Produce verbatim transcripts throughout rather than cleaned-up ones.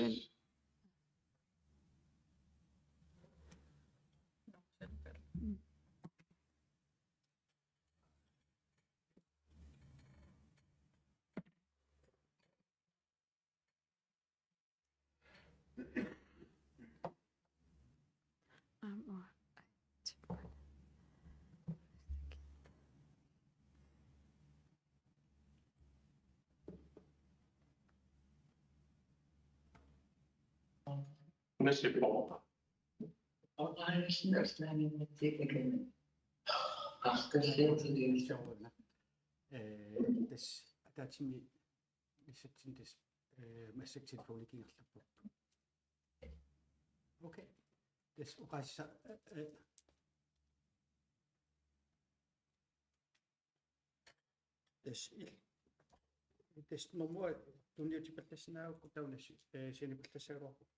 Yes. Næste punkt. Ee, tassa ataatsimik inissatsinni tassa, ee, massakkut telefoni ingerlapparput. Okay. Tassa oqaasisa-, ee, ee, tassa il-, tassa normu tunniutipallassinaagukku taunassi, ee, sianipallassagaluarpoq.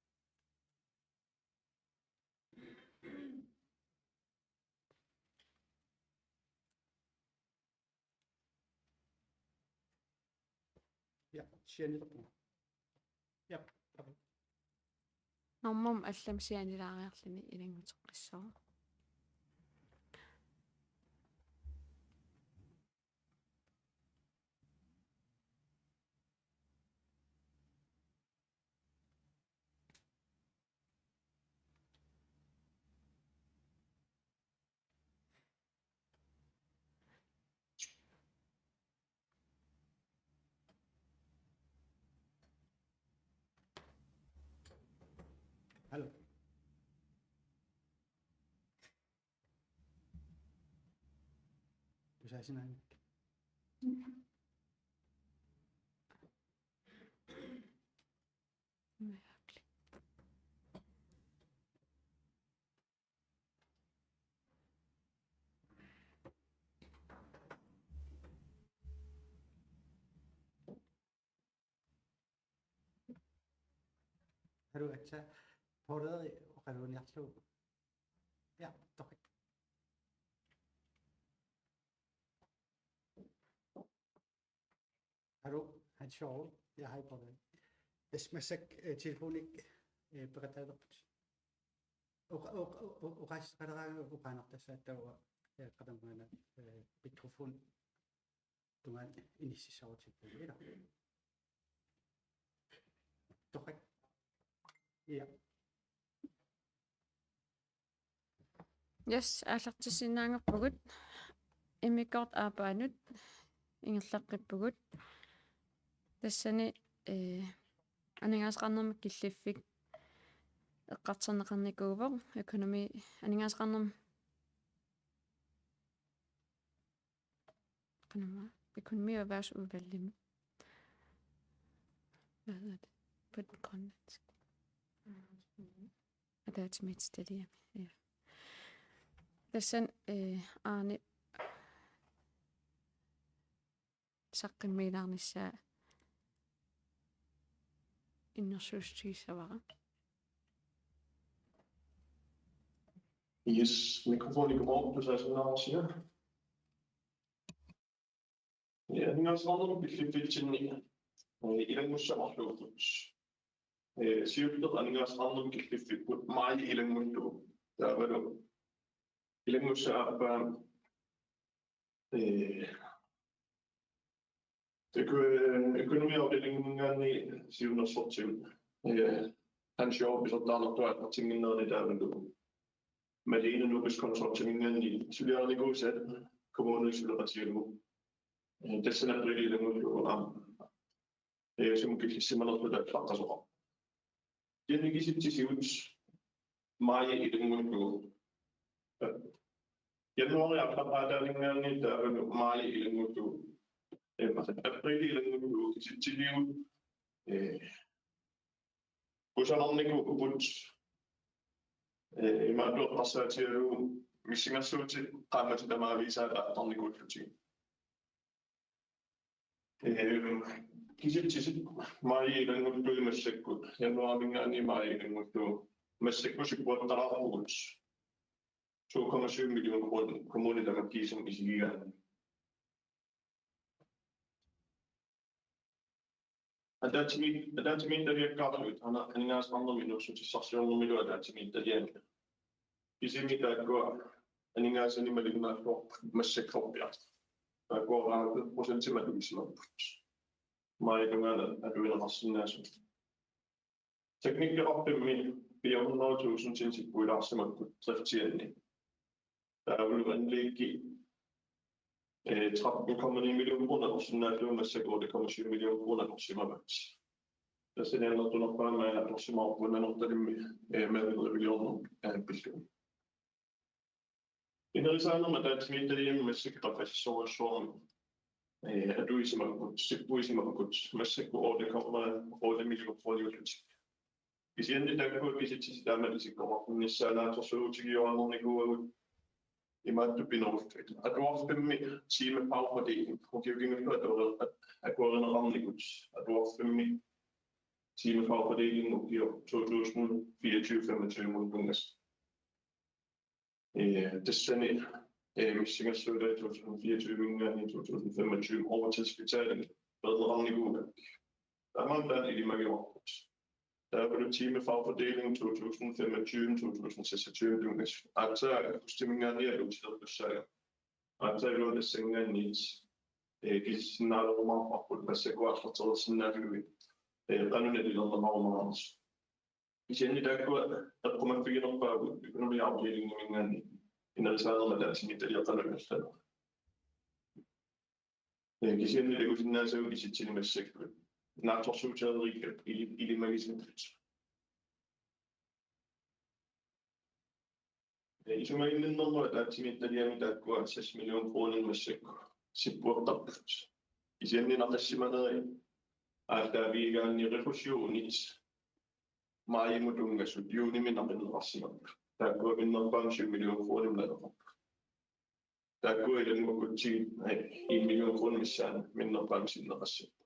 Ja, sianilerpunga. Ja, tapu. Normummi allamik sianilaariarluni ilannguteqqissaaq. Hallo. Tusaasinaanngikki. Mærkeligt. Hallo, Atsa. Pooreri oqaluuniarlugu. Ja, torrak. Hallo, Hans Jorgen. Ja, hej, Pooreri. Tassa massakkut, eh, telefonik, eh, peqataalerput. Oqa-, oqa-, oqa-, oqaaseqaleraangat oqaannartassaat taava, eh, qatannguna, eh, mikrofon tungaanut inississarutigigukku, ilaa. Torrak. Ja. Yes, aallartissinnaanngorpugut. Immikkoortut aappaanut ingerlaqqippugut. Tassani, eh, aningaasaqarnermut killiffik eqqartorneqarnikuuvoq, økonomi, aningaasaqarnermut Økonomi, økonomi- og erhvervsudvalgimi. Hvad hedder det på den grønlandsk? Ataatsimiititaliami. Ja. Tassani, eh, Arne saqqummiilaarnissaa innersuussutigissavara. Yes, mikrofoni kommer op, du sagde sådan noget, siger. Ja, aningaasaqarnermut killiffitsinni, eh, ilanngussat marluupput. Eh, siulleq aningaasaqarnermut killiffipput maajip ilanngullugu. Taavalu ilanngussat aappaa, eh, øko-, økonomi- og afdelingsiminngaanniit siunnersortigut, eh, Hans Jorgen pisortaarnertut aallartinnginnerani taavalu Malene Nobis Consultingiminngaanniit suliarinikuusat kommunip suleqatigalugu. Eh, tassani apriilip ilanngullugu aamma. Eh, sumut killissimanerluta allaqqasoqarpoq. Kisitsisit maajip ilanngullugu. Januaarip aappaqaataaninngaanniit taavalu maajip ilanngullugu. Eh, apriilip ilanngullugu kisitsisigut. Eh, kusanarnikuupput, eh, imaattoq eqqarsaatigalugu missingersuutit qaammatit tamaviisa aallartinnikuullutik. Eh, kisitsisit maajip ilanngullugu massakkut, januaariminngaanniit maajip ilanngullugu massakkut sippuattaraarpugut to komma syv million kroner kommunit tamakkiisumik isigigaanni. Ataatsimi-, ataatsimiititaliakkaarlugit, aamma aningaasaqarnermi inuussutissarsiornermilu ataatsimiititaliami. Kisimik taakkua aningaasanik malinnaalluarput massakkorpiaq. Taakkua aamma procentimik atuisimapput. Maajip tungaanut atuineqarsinnaasut. Teknikkeqarfimmi fire hundrede tusind sippuilaarsimapput driftianni. Taavalu anlæggi, eh, tretten komma ni million kroner atorsinnaallugu massakkut otte komma syv million kroner atorsimavaat. Tassani annertunerpaamik atorsimavarput Nanortalimmi, eh, Mærkeriviup, eh, pillugu. Inerisaanermi ataatsimiititaliami massakkut qaffasissorujussuarmik, eh, atuisimapput, sippuisimapput, massakkut otte komma otte million kroniullutik. Kisianni taakkua kisitsisit taamatut isikkoqarnissaa naatsorsuutigiuaannarnikuuagut imaattoq pinerullugit. Atuarfimmi timefagfordeling. Ukiut kingulliit atuar-, at-, akuerineqarnikut. Atuarfimmi timefagfordeling ukioq to tusind fireogtyve femogtyve-mut tunngasut. Eh, tassani, eh, missingersuutai to tusind fireogtyve-minngaanniit to tusind femogtyve overtidsbetaling peerneqarnikuugakkit. Tamanna taanna ilimagivarput. Taavalu timefagfordeling to tusind femogtyve, to tusind seksogtyve tunngasut. Aatsaat augustiminngaanniit atuutilertussaagami. Aatsaat iluani tassanngaanniit, eh, kisitsisinnaalerumaarparput massakkut aallartereersinnaallugit, eh, qanoq nalilerneqarumaarnersoq. Kisianni taakkua eqqumaffiginerpaagut økonomiafdelingiminngaanniit inerisaanermi ataatsimiititaliaq qanoq ingerlaneraa. Eh, kisianni takusinnaasagut kisitsineq massakkut naatsorsuutereerigakkit ili-, ilimagisinnaapput. Eh, isumaginninnermut ataatsimiititaliami taakkua seks million kroner massakkut sippuertarput. Kisianni naqissimaneri aallaavigigaanni refusionit maajimut tunngasut juunimi naqinneqarsimapput. Taakkua minnerpaamik syv million kroner naleqarput. Taakkua ilanngukkutsigu, eh, en million kroner missaani minnerpaamik sinneqassapput.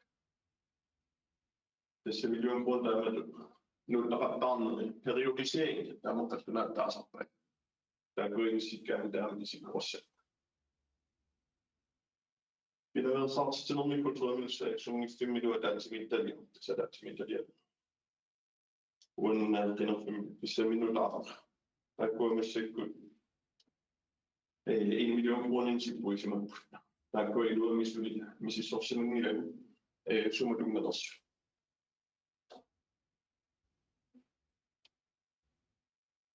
Tassa million kroner taamatut nuuttaqattaarneri periodisering taama qallunaatut taasarpaat. Taakkua inissikkaanni taama isikkoqassapput. Pinaveersaartitsinermi kulturimillu saassunngiffimmillu ataatsimiititaliami, tassa ataatsimiititaliami. Uannut qinerfimmi pissanganut taava. Taakkua massakkut, eh, en million kroner sippuisimapput. Taakkua iluamik suli misissorsimanngillat, eh, sumut tunnganersut.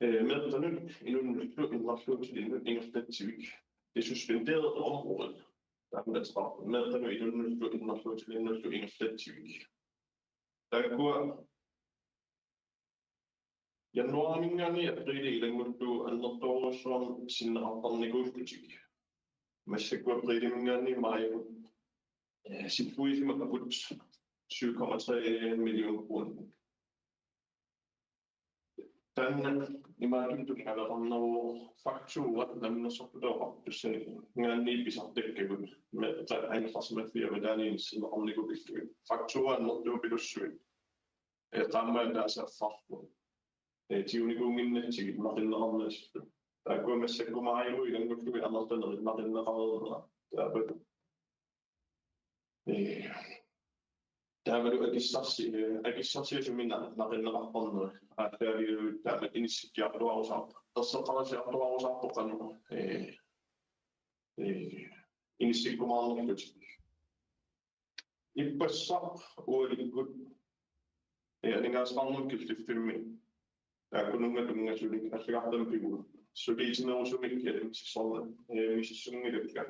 Eh, meeqqanut inunnullu innarluutilinnut ingerlatsivik. Det suspenderede område. Taama ateqarpoq meeqqanut inunnullu innarluutilinnullu ingerlatsivik. Taakkua januaariminngaanniit apriilip ilanngullugu annertoorujussuarmik sinneqartarnikuullutik. Massakkut apriiliminngaanniit maajimut, eh, sippuisimapput syv komma tre million kroner. Taanna imaattumik tunngaveqarneruvoq faktura namminersorluta oqartussanit ngaanniit pisartakkagut. Meeqqat angerlarsimaffiit avataaniit inissinneqarnikuupput. Faktura annertuumik pilussuit. Eh, qaammat ataaseq affarlu. Eh, tigunikuunnginnatsigit naqinneqarnissaq. Taakkua massakkut maajimut ilanngullugu amerlanerit naqinneqareernerat. Taava. Eh, taavalu akissarsi-, eh, akissarsiasumik naqinneqartarneri. Aallaavigalugu taama inissikkiartuaarusaarpoq. Erseqqarisiartuaarusaarpoq qanoq, eh, eh, inissikkumaarnerlutik. Ippassaq ualikkut, eh, aningaasaqarnermut killiffimmi taakkununnga tunngasunik allagartamik pivugut. Suliinerusumik, eh, misissorna-, eh, misissunngilakka.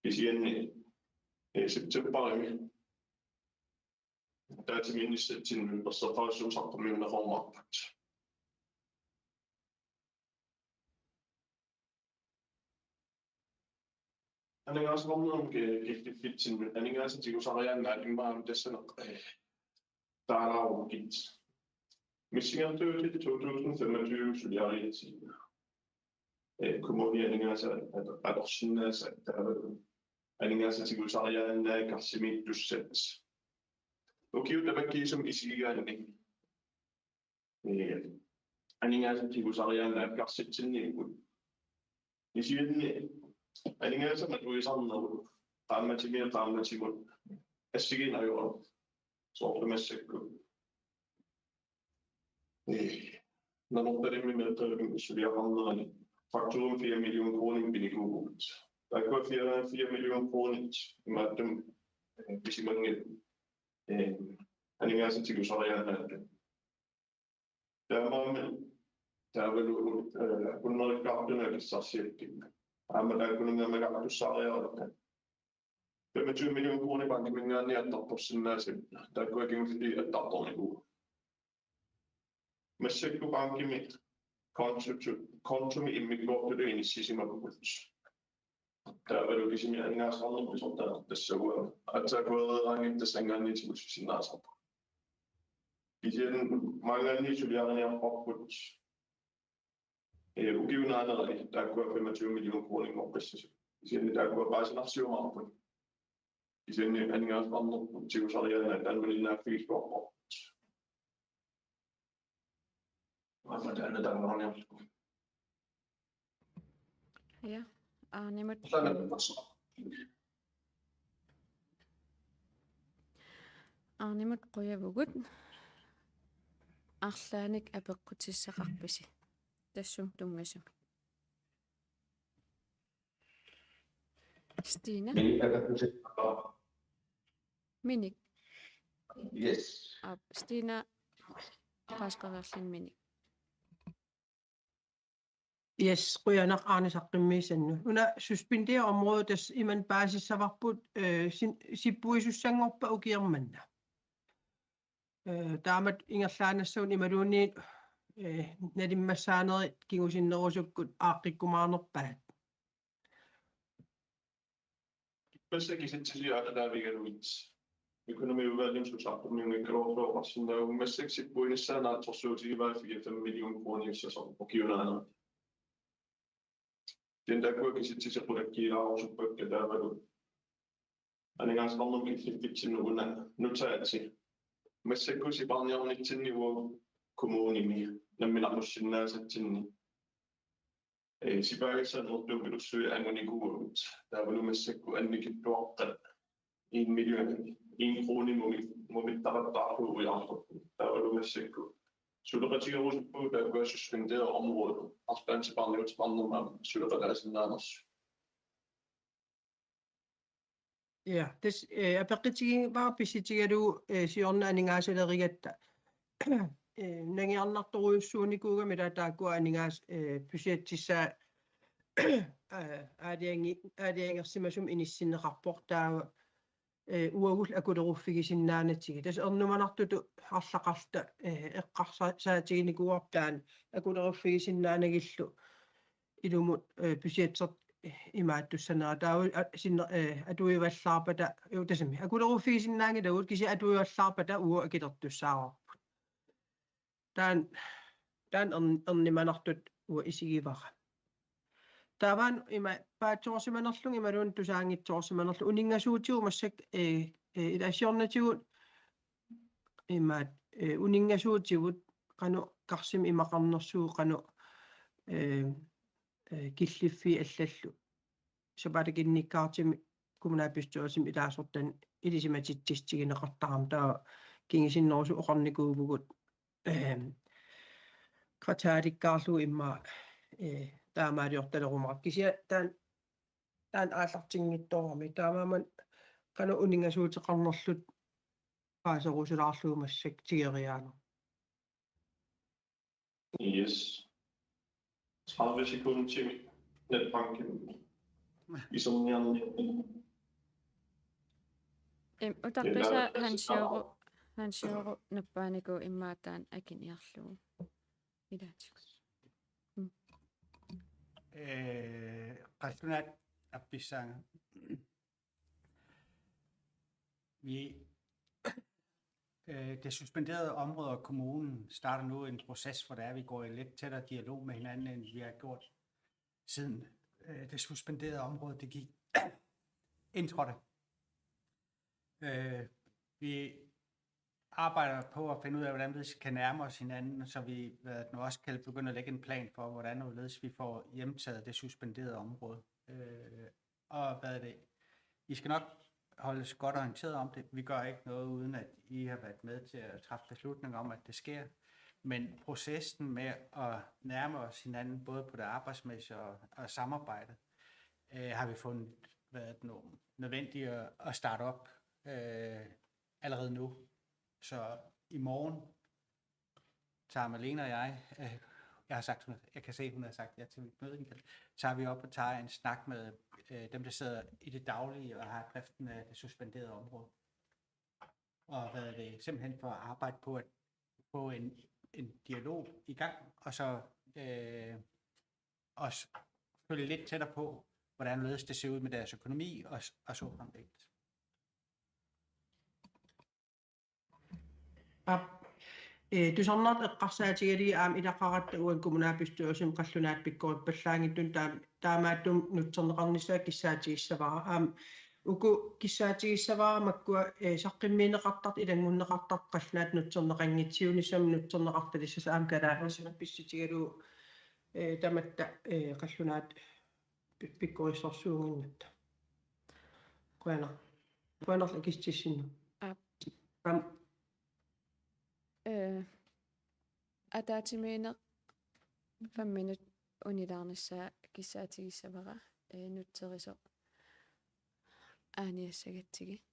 Kisianni, eh, septembarimi ataatsimiinnissatsinnut erseqqarissumik saqqummiunneqarumaarput. Aningaasaqarnermut ki-, killiffitsinnut aningaasat tigusariaannaat immaqa tassani, eh, taalaarukkit. Missingertuutit to tusind femogtyve suliarigatsigu. Eh, kommunip aningaasat at-, atorsinnaasaat taavalu aningaasat tigusariaannaat karsimiittussat. Ukiut tamakkiisumik isigigaanni, eh, aningaasat tigusariaannaat karsitsinniipput. Kisianni aningaasanik atuisarnerup qaammatini qaammatimut assigiinngitsoq. soorlu massakkut. Ee, Nanortalimmi meeqqerivimmi suliaqarnerani fakturamik fire million kroner pinikuuvugut. Taakkua fire, fire million kroner imaattumik, ee, pisimanngillat, ee, aningaasat tigusariaannaat. Taamaammat taavalu, ee, akunnerikkaartunut akissarsiakkit. Aamma taakkununnga aamma atortussaariaratta. Femogtyve million kroner bankiminngaanniit attartorsinnaasakka. Taakkua kingulliit attartornikuuagut. Massakkut bankimi kontotu-, kontomi immikkoortutut inissisimavugut. Taavalu kisimi aningaasaqarnerput pisortaasoq tassa uanga. Aatsaat akuereeraangatta tassanngaanniit tigussinnaasarput. Kisianni maanngaanniit suliariniarparput. Ee, ukiup naanerani taakkua femogtyve million kroner ngoqqissasut. Kisianni taakkua paasinarsiumaarput. Kisianni aningaasaqarnerput tigusariaannaat taanna malinnaaffigilaarparput. Aamma taanna tamaraniarlugu. Ja, Arnimut. Arnimut qujavugut. Arlaannik apeqqutissaqarpisi? Tassum tunngasumik. Stina? Minik apeqqutissaqarpa? Minik. Yes. Aap, Stina Qaaseqareerluni Minik. Yes, qujanaq Arne saqqummiussannut. Una suspenderet område tassa imannak paasissavarput, øh, sin-, sippuisussanngorpat ukioq manna. Øh, taamatut ingerlaannassaaq imaluunniit, øh, nalimmassaanerit kingusinnerusukkut aaqqikkumaarnerpaat. Massakkut kisitsisit aallaavigalugit økonomiudvalgimut saqqummiunngikkaluarluarsinnaagutta massakkut sippuinissaa naatsorsuutigivaat fire million kroner sasoq ukioq naanerani. Kisianni taakkua kisitsisit qulakkeeraarusuppakka taavalu aningaasaqarnermut killiffitsinni una nutaatsi. Massakkut sipaarniarnitsinni uagut kommunimi namminarussinnaasatsinni. Ee, sipaagassanik utertuupilussuit angunikuuagut. Taavalu massakkut annikitsuaqqat en million, en krone mumi-, mumittaqattaarlugu ujarlerput. Taavalu massakkut suleqatigerusuppagut taakkua suspenderet område. Arlaannik sipaarniutipaarnermut aamma suleqataasinnaanersut. Ja, tassa, øh, apeqqutigivara pissutigalugu, øh, siorna aningaasalereeratta. Øh, nangiarnartorujussuunikuugami ila taakkua aningaasat, øh, budgettissaat, øh, aalajangi-, aalajangersimasumik inissinneqarpoq taava, øh, uagullu akuleruffigisinnaanatik. Tassa ernumanartutut arlaqarluta, øh, eqqarsaatiginikuuarput taanna akuleruffigisinnaanagillu ilumut, øh, budgettertut, øh, imaattussanera. Taava a-, sinne-, øh, atuivallaarpata, jo, tassami akuleruffigisinnaanngilagut kisianni atuivallaarpata uagut akilertussaavarput. Taanna, taanna ern-, ernumanartutut uanga isigivara. Taava una ima paatsoorsimanerlunga imaluunniit tusaanngitsoorsimanerlunga uninngasuutigut massakkut, øh, øh, ilaa siornatigut imaat, øh, uninngasuutigut qanoq karsimik imaqarnersugut qanoq, øh, øh, killiffii allallu sapaatip akunnikkaartumi kommunalbestyrelsimi ilaasortanik ilisimatitsissutigineqartarami taava kingusinnerusukkut oqarnikuuvugut, øh, kvartalikkaarlugu immaqa, øh, taamaaliortalerumaarput. Kisianni taanna, taanna aallartinngitsoorami. Taamaammat qanoq uninngasuuteqarnerluta paaserusulaarlugu massakkut tigoriaanera. Yes. Tredive sekundtimi netbanken. Isorniarni. Em, utaqqisa. Ila-, Hans Jørgen, Hans Jørgen nappaanikuuvoq immaqa taanna akiniarlugu. Ilaatigut. Mm. Øh, qallunaat appissaanga. Vi, øh, det suspenderede område og kommunen starter nu en proces, hvor det er, vi går i lidt tættere dialog med hinanden, end vi har gjort siden, øh, det suspenderede område, det gik indtrådte. Øh, vi arbejder på at finde ud af, hvordan vi kan nærme os hinanden, så vi, hvad nu også kan begynde at lægge en plan for, hvordan og hvorledes vi får hjemtaget det suspenderede område. Øh, og hvad er det? I skal nok holde os godt orienteret om det. Vi gør ikke noget, uden at I har været med til at træffe beslutning om, at det sker. Men processen med at nærme os hinanden, både på det arbejdsmæssige og, og samarbejde, øh, har vi fundet været nødvendigt at, at starte op øh, allerede nu. Så i morgen tager Malene og jeg, øh, jeg har sagt, hun, jeg kan se, hun har sagt ja til mit møde, tager vi op og tager en snak med øh, dem, der sidder i det daglige og har driften af det suspenderede område. Og hvad er det, simpelthen for at arbejde på at få en, en dialog i gang, og så øh, også følge lidt tættere på, hvordan det ser ud med deres økonomi og, og så fremdeles. Aap. Ee, tusarnaartut eqqarsaatigalugit aamma ilaqaratta uani kommunalbestyrelsimi qallunaatut pikkorippallaanngitsut taam-, taamaattumik nutserneqarnissaa kissaatigissavara. Aamma uku kissaatigissavara makkua, ee, saqqummiunneqartartut ilanngunneqartartut qallunaatut nutserneqanngitsut siunissami nutserneqartalissasoq aamma kalaallisut pissutigalugu, ee, tamatta, ee, qallunaatut pi-, pikkorissorsuunnginnatta. Qujanaq. Qujanarlu akissutissinnaagatsigit. Aap. Aamma Øh, ataatsimiinneq fem minut unilaarnissaa kissaatigissavara, øh, nutserisoq aaniassagatsigit.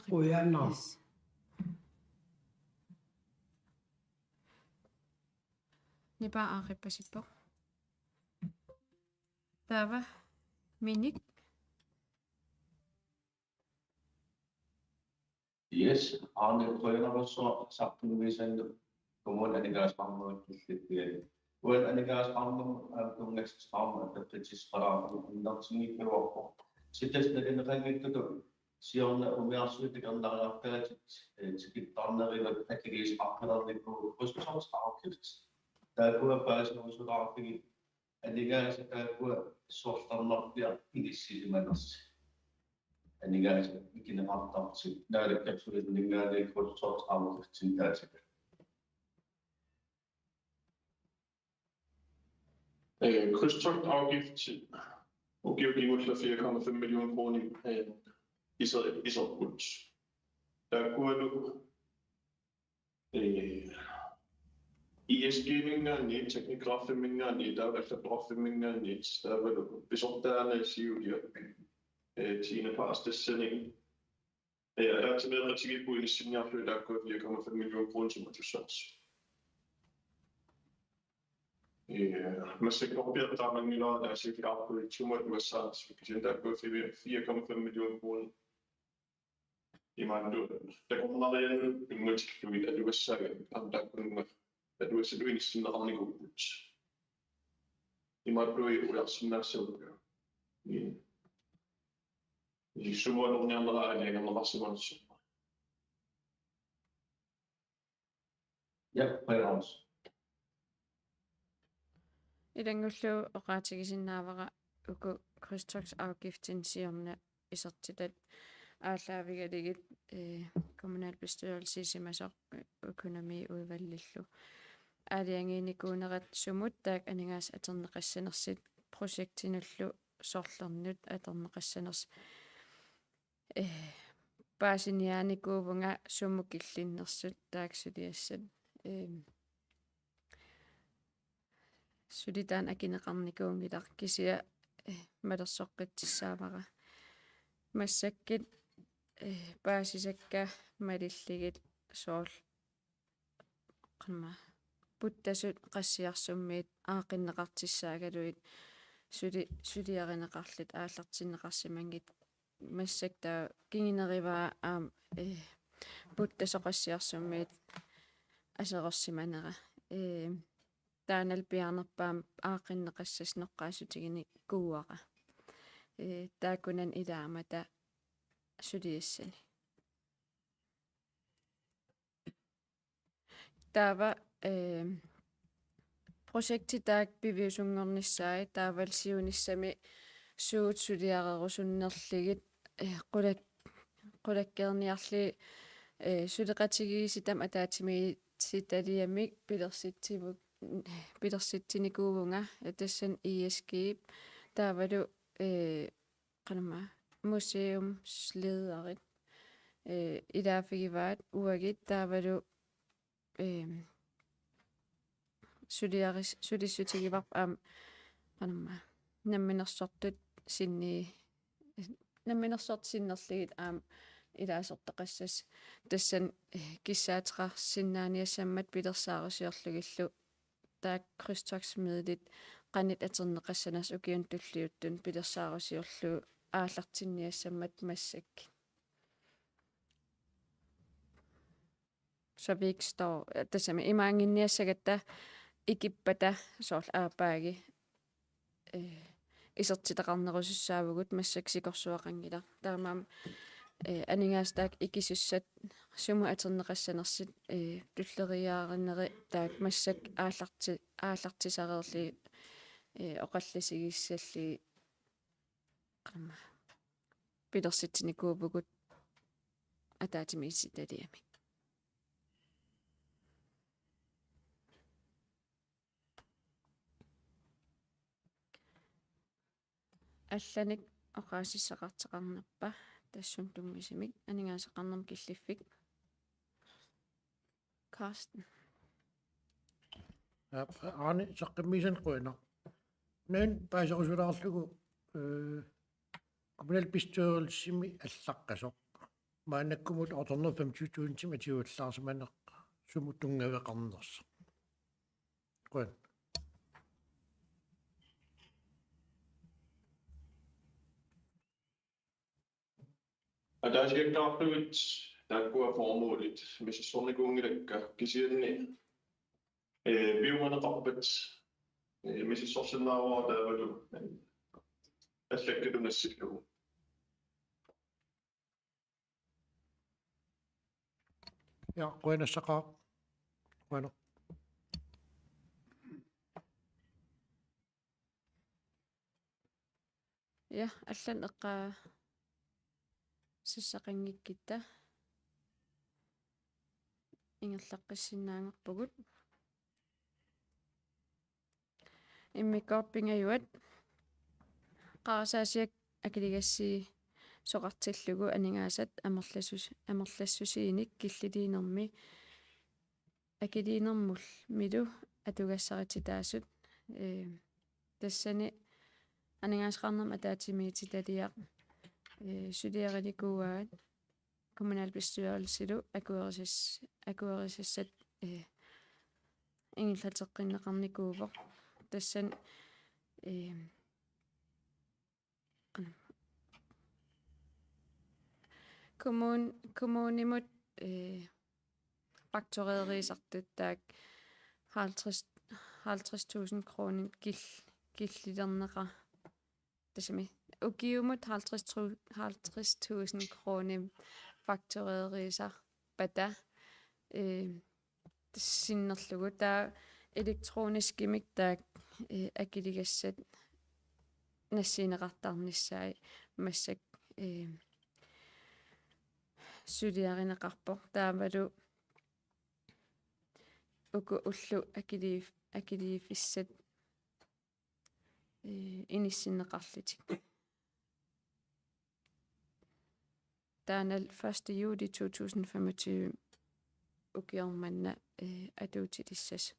Qujanaq. Yes. Nipa aaqippasippoq. Taava Minik. Yes, Arne, qujanarsuaq saqqummiussannik kommunip aningaasaqarnermut killiffiani. Uani aningaasaqarnermut aamma tunngassuseqarnermut apeqqutissaqalaarpoq, innertinngikkaluarpoq. Sitas nalineqanngitsutut siorna umiarsuit takornariartaatit, eh, tikittarnerugut akiliisaqarnikuuvoq krydstogtafgift. Taakkua paasiusulaarlugit aningaasat taakkua sorlernerpiaq inissisimanersut. Aningaasat ikineqartartut Naalakkersuisuninngaanniit krydstogtafgiftinik taasarpagut. Øh, krydstogtafgift, ukioq kingulleq fire komma fem millioner kroner, øh, iser-, iserput. Taakkualu, øh, I S G-minngaanniit, Teknografiminngaanniit, taava Allattorfimminngaanniit, taavalu pisortaaneq siuliani, øh, Tine Paas tassani, øh, ataatsimeeqatigiipput inissinniarlugit taakkua fire komma fem millioner kroner sumut atussaasoq. Øh, massakkorpiaq taamanngilara, taasiifigaarput sumut atuassaasoq, kisianni taakkua fire, fire komma fem millioner kroner. Imaattoq takornarianut tunngatillugit atuassaagut aamma taakkununnga atuassatut inissinneqarnikuupput. Imaattoq ujarsinnaassavakka. Ii. Ii, sumut atorniarnera aalajangerneqarsimanersoq. Ja, Pajans. Ilanngullugu oqaatigisinnaavara uku krydstogtafgiftinik siorna isertitat aallaavigalugit, eh, kommunalbestyrelsisimasoq, eh, økonomiudvalgillu. Aalajangiinikuunerat sumut taakku aningaasat atorneqassanersut projektinullu sorlernut atorneqassanersut. Eh, paasiniaanikuuvunga sumut killinnersut taakku suliassat. Eh, suli taanna akineqarnikuunngilaq kisianni, eh, malersoqqittussaavara. Massakkut, eh, paasisakka malillugit soorlu qanormaa puttasut qassiarsummiit aaqqinneqartussaagaluit suli-, suliarineqarlutik aallartinneqarsimanngitsut, massakkut taava kingunerivaa aamma, eh, puttasoq qassiarsummiit aserorsimanera. Eh, taannalu piaarnerpaamik aaqqinneqassasoq noqqaassutiginikuuara. Eh, taakkunani ilaammata suliassani. Taava, eh, projektit taakku piviusunngornissaat, taavalu siunissami suut suliarerusunnerlugit, eh, qulak-, qulakkeerniarlugit, eh, suleqatigiissitami ataatsimiititaliamik pilersitsivu-, pilersitsinikuuvunga, eh, tassani I S G-p taavalu, eh, qanormaa museumslederit, eh, ilaaffigivaat uagut taavalu, eh, suliaris-, sulissutigivarput aamma qanormaa namminersortut sinni-, namminersortut sinnerlugit aamma ilaasortaqassasoq, tassani, eh, kissaateqarsinnaaniassammat pilersaarusiorlugillu taakku krydstogtmiddelit qanoq atorneqassanersut ukiuni tulliuttuni pilersaarusiorlugu aallartinniassammat massakkut. Så vi ikke står, tassami imaannginniassagatta ikippata soorlu aappaagi, eh, isertitaqarnerusussaavugut, massakkut sikorsuaqanngilaq. Taamaammat, eh, aningaasat taakku ikisussat sumut atorneqassanersut, eh, tulleriiaarinerit taakku massakkut aallarti-, aallartisareerlugit, eh, oqallisigissallugit qanormaa pilersitsinikuuvugut ataatsimiititaliamik. Allanik oqaasissaqartoqarnerpa tassunga tunngasumik aningaasaqarnermut killiffik? Carsten. Ja, Arne, saqqummiussanik qujanaq. Nuann' paaserusulaarlugu, øh, kommunalbestyrelsimi allaqqasoq. Maannakkumut otte hundrede femogtyve tusindimik atugallaarsimaneq sumut tunngaveqarnersoq. Qujan. Ataasiakkaarlugit taakkua formålit misissornikuunngilakka kisianni, eh, piumaneqarpat, eh, misissorsinnaavat taavalu, eh, allakkalu nassillugu. Ja, qujanaq Saqaaq. Qujanaq. Ja, allanut eqqaasissaqanngikkutta ingerlaqqissinnaanngorpugut. Immikkoortut pingajuat: Qarasaasiaq akiligassiisoqartillugu aningaasat amerlassus-, amerlassusiinik killiliinermi akiliinermullu atugassarititaasut, ee, tassani aningaasaqarnermut ataatsimiititaliaq, ee, suliarinikuuaat kommunalbestyrelsilu akuerisas-, akuerisassat, ee, ingerlateqqinneqarnikuuvoq. Tassani, ee, kommun-, kommunimut, ee, faktureeriisartut taakku halvtreds, halvtreds tusind kroner kill-, killilerneqa-, tassami ukiumut halvtreds tu-, halvtreds tusind kroner faktureeriisarpata, ee, sinnerlugu taava elektroniskimik taakku, ee, akiligassat nassiunneqartarnissaat massakkut, ee, suliarineqarpoq. Taavalu uku ullut akiliif-, akiliiffissat, ee, inissinneqarlutik. Taanna første juli to tusind femogtyve ukioq manna, ee, atuutilissasut.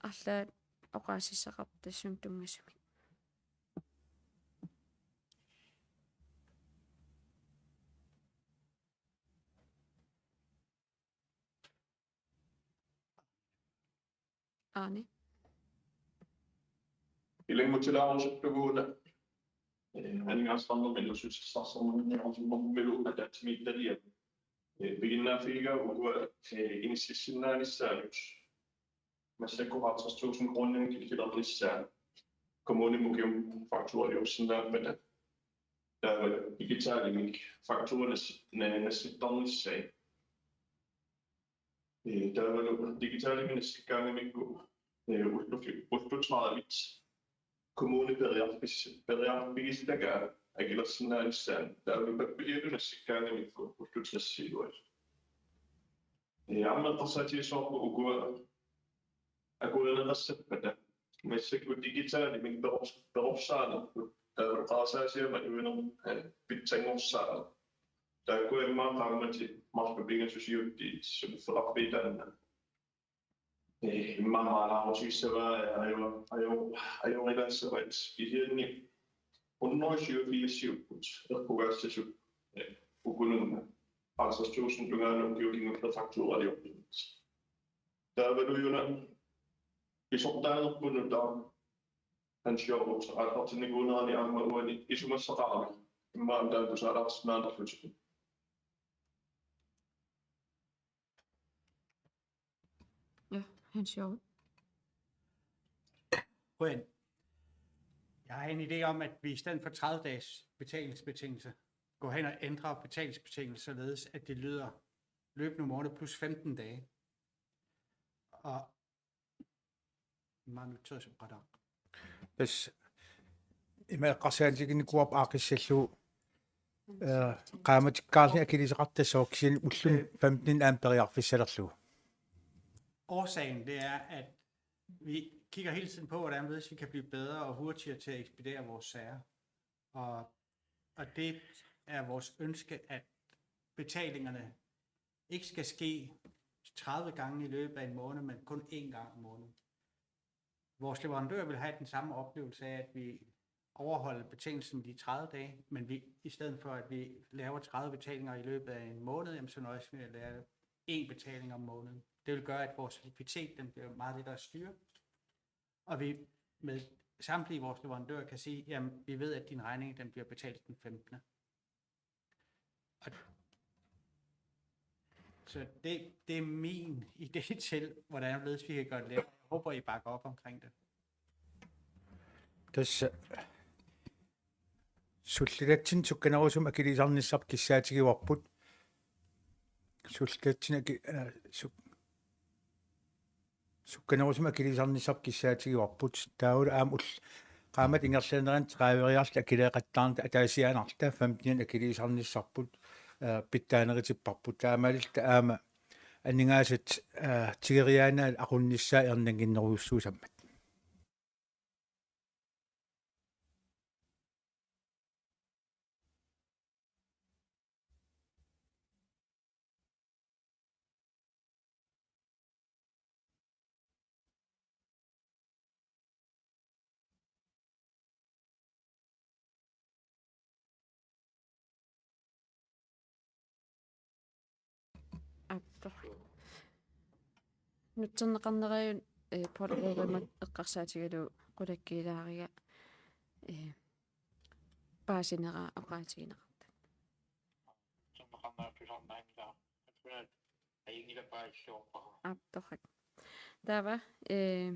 Arlaat oqaasissaqarput tassunga tunngasumik. Aani. Ilanngutilaarusuttuguuna, ee, aningaasaqarnermut inuussutissarsiornerminiarnermilu ataatsimiititaliap, ee, piginnaaffigigaat ukua, ee, inississinnaanissaanut. Massakkut halvtreds tusind kroner killilernissaa kommunimut ukiumut fakturaliorsinnaappata. Taava digitalimik faktura nas-, na-, nassittarnissaat. Ee, taavalu digitalimik nassikkaangamikku, ee, ullufi-, ullut tredive kommuni periarfis-, periarfigissutagaa akilersinnaanissaanut, taavalu pappilialu nassikkaangamikku ullut tres iluat. Ee, aamma eqqarsaatigissavarput ukua akuerineqassappata massakkut digitalimik perors-, perorsaanerput, taavalu qarasaasiaq aamma inuuneq, ee, pitsanngorsaaneq. Taakkua immaqa qaammatit marluk pingasusiutitigut suliffeqarfiit taanna. Ee, immaqa maalaarutigissavaat, ee, ajo-, ajo-, ajorilaassavaat, kisianni hundrede syvogfirsiupput eqqugaassasut, ee, ukununnga halvtreds tusind tungaanut ukiut kingulliit fakturaliortut. Taavalu una pisortaanerput nutaaq Hans Jørgensen aallartinnikuunerani aamma uani isumassaqarami. Immaqa taanna tusaalaarsinnaanerlutik. Ja, Hans Jørgen. Qujan. Jeg har en idé om, at vi i stedet for tredive dages betalingsbetingelser, går hen og ændrer betalingsbetingelser, således at det lyder løbende måned plus femten dage. Og Maanna tassa oqaraq. Tassa ima eqqarsaatiginikuuarput aaqqissallugu, eh, qaammatikkaarluni akiliisaqartassaaq kisianni ulluni femten aamma periarfissalerlugu. Årsagen, det er, at vi kigger hele tiden på, hvordan vi kan blive bedre og hurtigere til at ekspedere vores sager. Og, og det er vores ønske, at betalingerne ikke skal ske tredive gange i løbet af en måned, men kun én gang om måneden. Vores leverandør vil have den samme oplevelse af, at vi overholde betingelsen de tredive dage, men vi, i stedet for at vi laver tredive betalinger i løbet af en måned, jamen, så nøjes vi med at lave en betaling om måneden. Det vil gøre, at vores likviditet, den bliver meget lettere at styre, og vi med samtlige vores leverandører kan sige, jamen, vi ved, at din regning, den bliver betalt den femtende. Og så det, det er min idé til, hvordan vi kan gøre det lettere. Jeg håber, I bakker op omkring det. Tassa sullitatsinnut sukkanerusumik akiliisarnissarput kissaatigivarput. Sullitatsinnut aki-, aa, suk-, sukkanerusumik akiliisarnissarput kissaatigivarput. Taavalu aamma ul-, qaammat ingerlanerani tredive-riarluta akileeqattaarnata ataasiaannarluta femten akiliisarnissarput, aa, pitsaanerutipparput. Taamaalilluta aamma aningaasat, aa, tigoriaannaat aqunnissaat erniinnarujussuusammat. Aappa. Nutserneqarnerigut, eh, Paul Rørimut eqqarsaatigalugu qulakkeerilaariga, eh, paasinera oqaatigineqartoq. Aap, torrak. Taava, eh,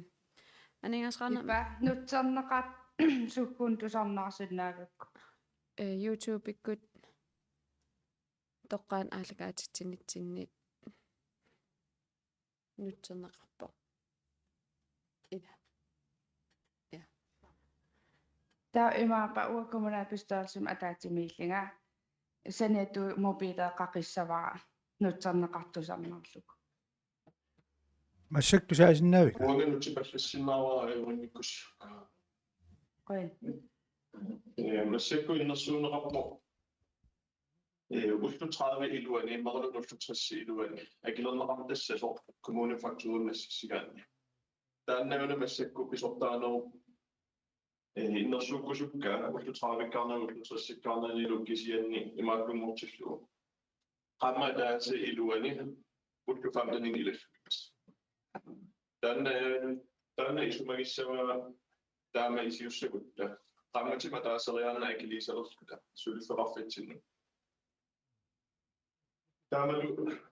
aningaasaqarnermut. Ippa, nutserneqartut sukkut tusarnaarsinnaagakku? Eh, YouTube-ikkut toqqaannaq aallakaatitsinitsinni nutserneqarpoq. Ila. Ja. Taava imaappa uanga kommunalbestyrelsimi ataatsimiillunga saniatigut mobileeqqaqissavara nutserneqartut tusarnaarlugu. Massakkut tusaasinnaavit? Uanga nutsipallassinnaavara ajunngikkussukku. Qujan. Eh, massakkut innersuunneqarpoq. Eh, ullut tredive iluani, marlunnik ullut tres iluani, akilerneqartassasoq kommunefakturanik nassaassagaanni. Taanna una massakkut pisortaanerup, eh, innersuukkusukkaa, ullut tredive-kkaarnani, ullut tres-ikkaarnanilu kisianni imaakkunngortillugu. Qaammat ataaseq iluani, ullut femten-inik ilassukkassi. Taanna, taanna isumagissavaa taama iliussagutta. Qaammatimmi ataaseriaannaa akiliisalerluta suliffeqarfitsinni. Taamalu,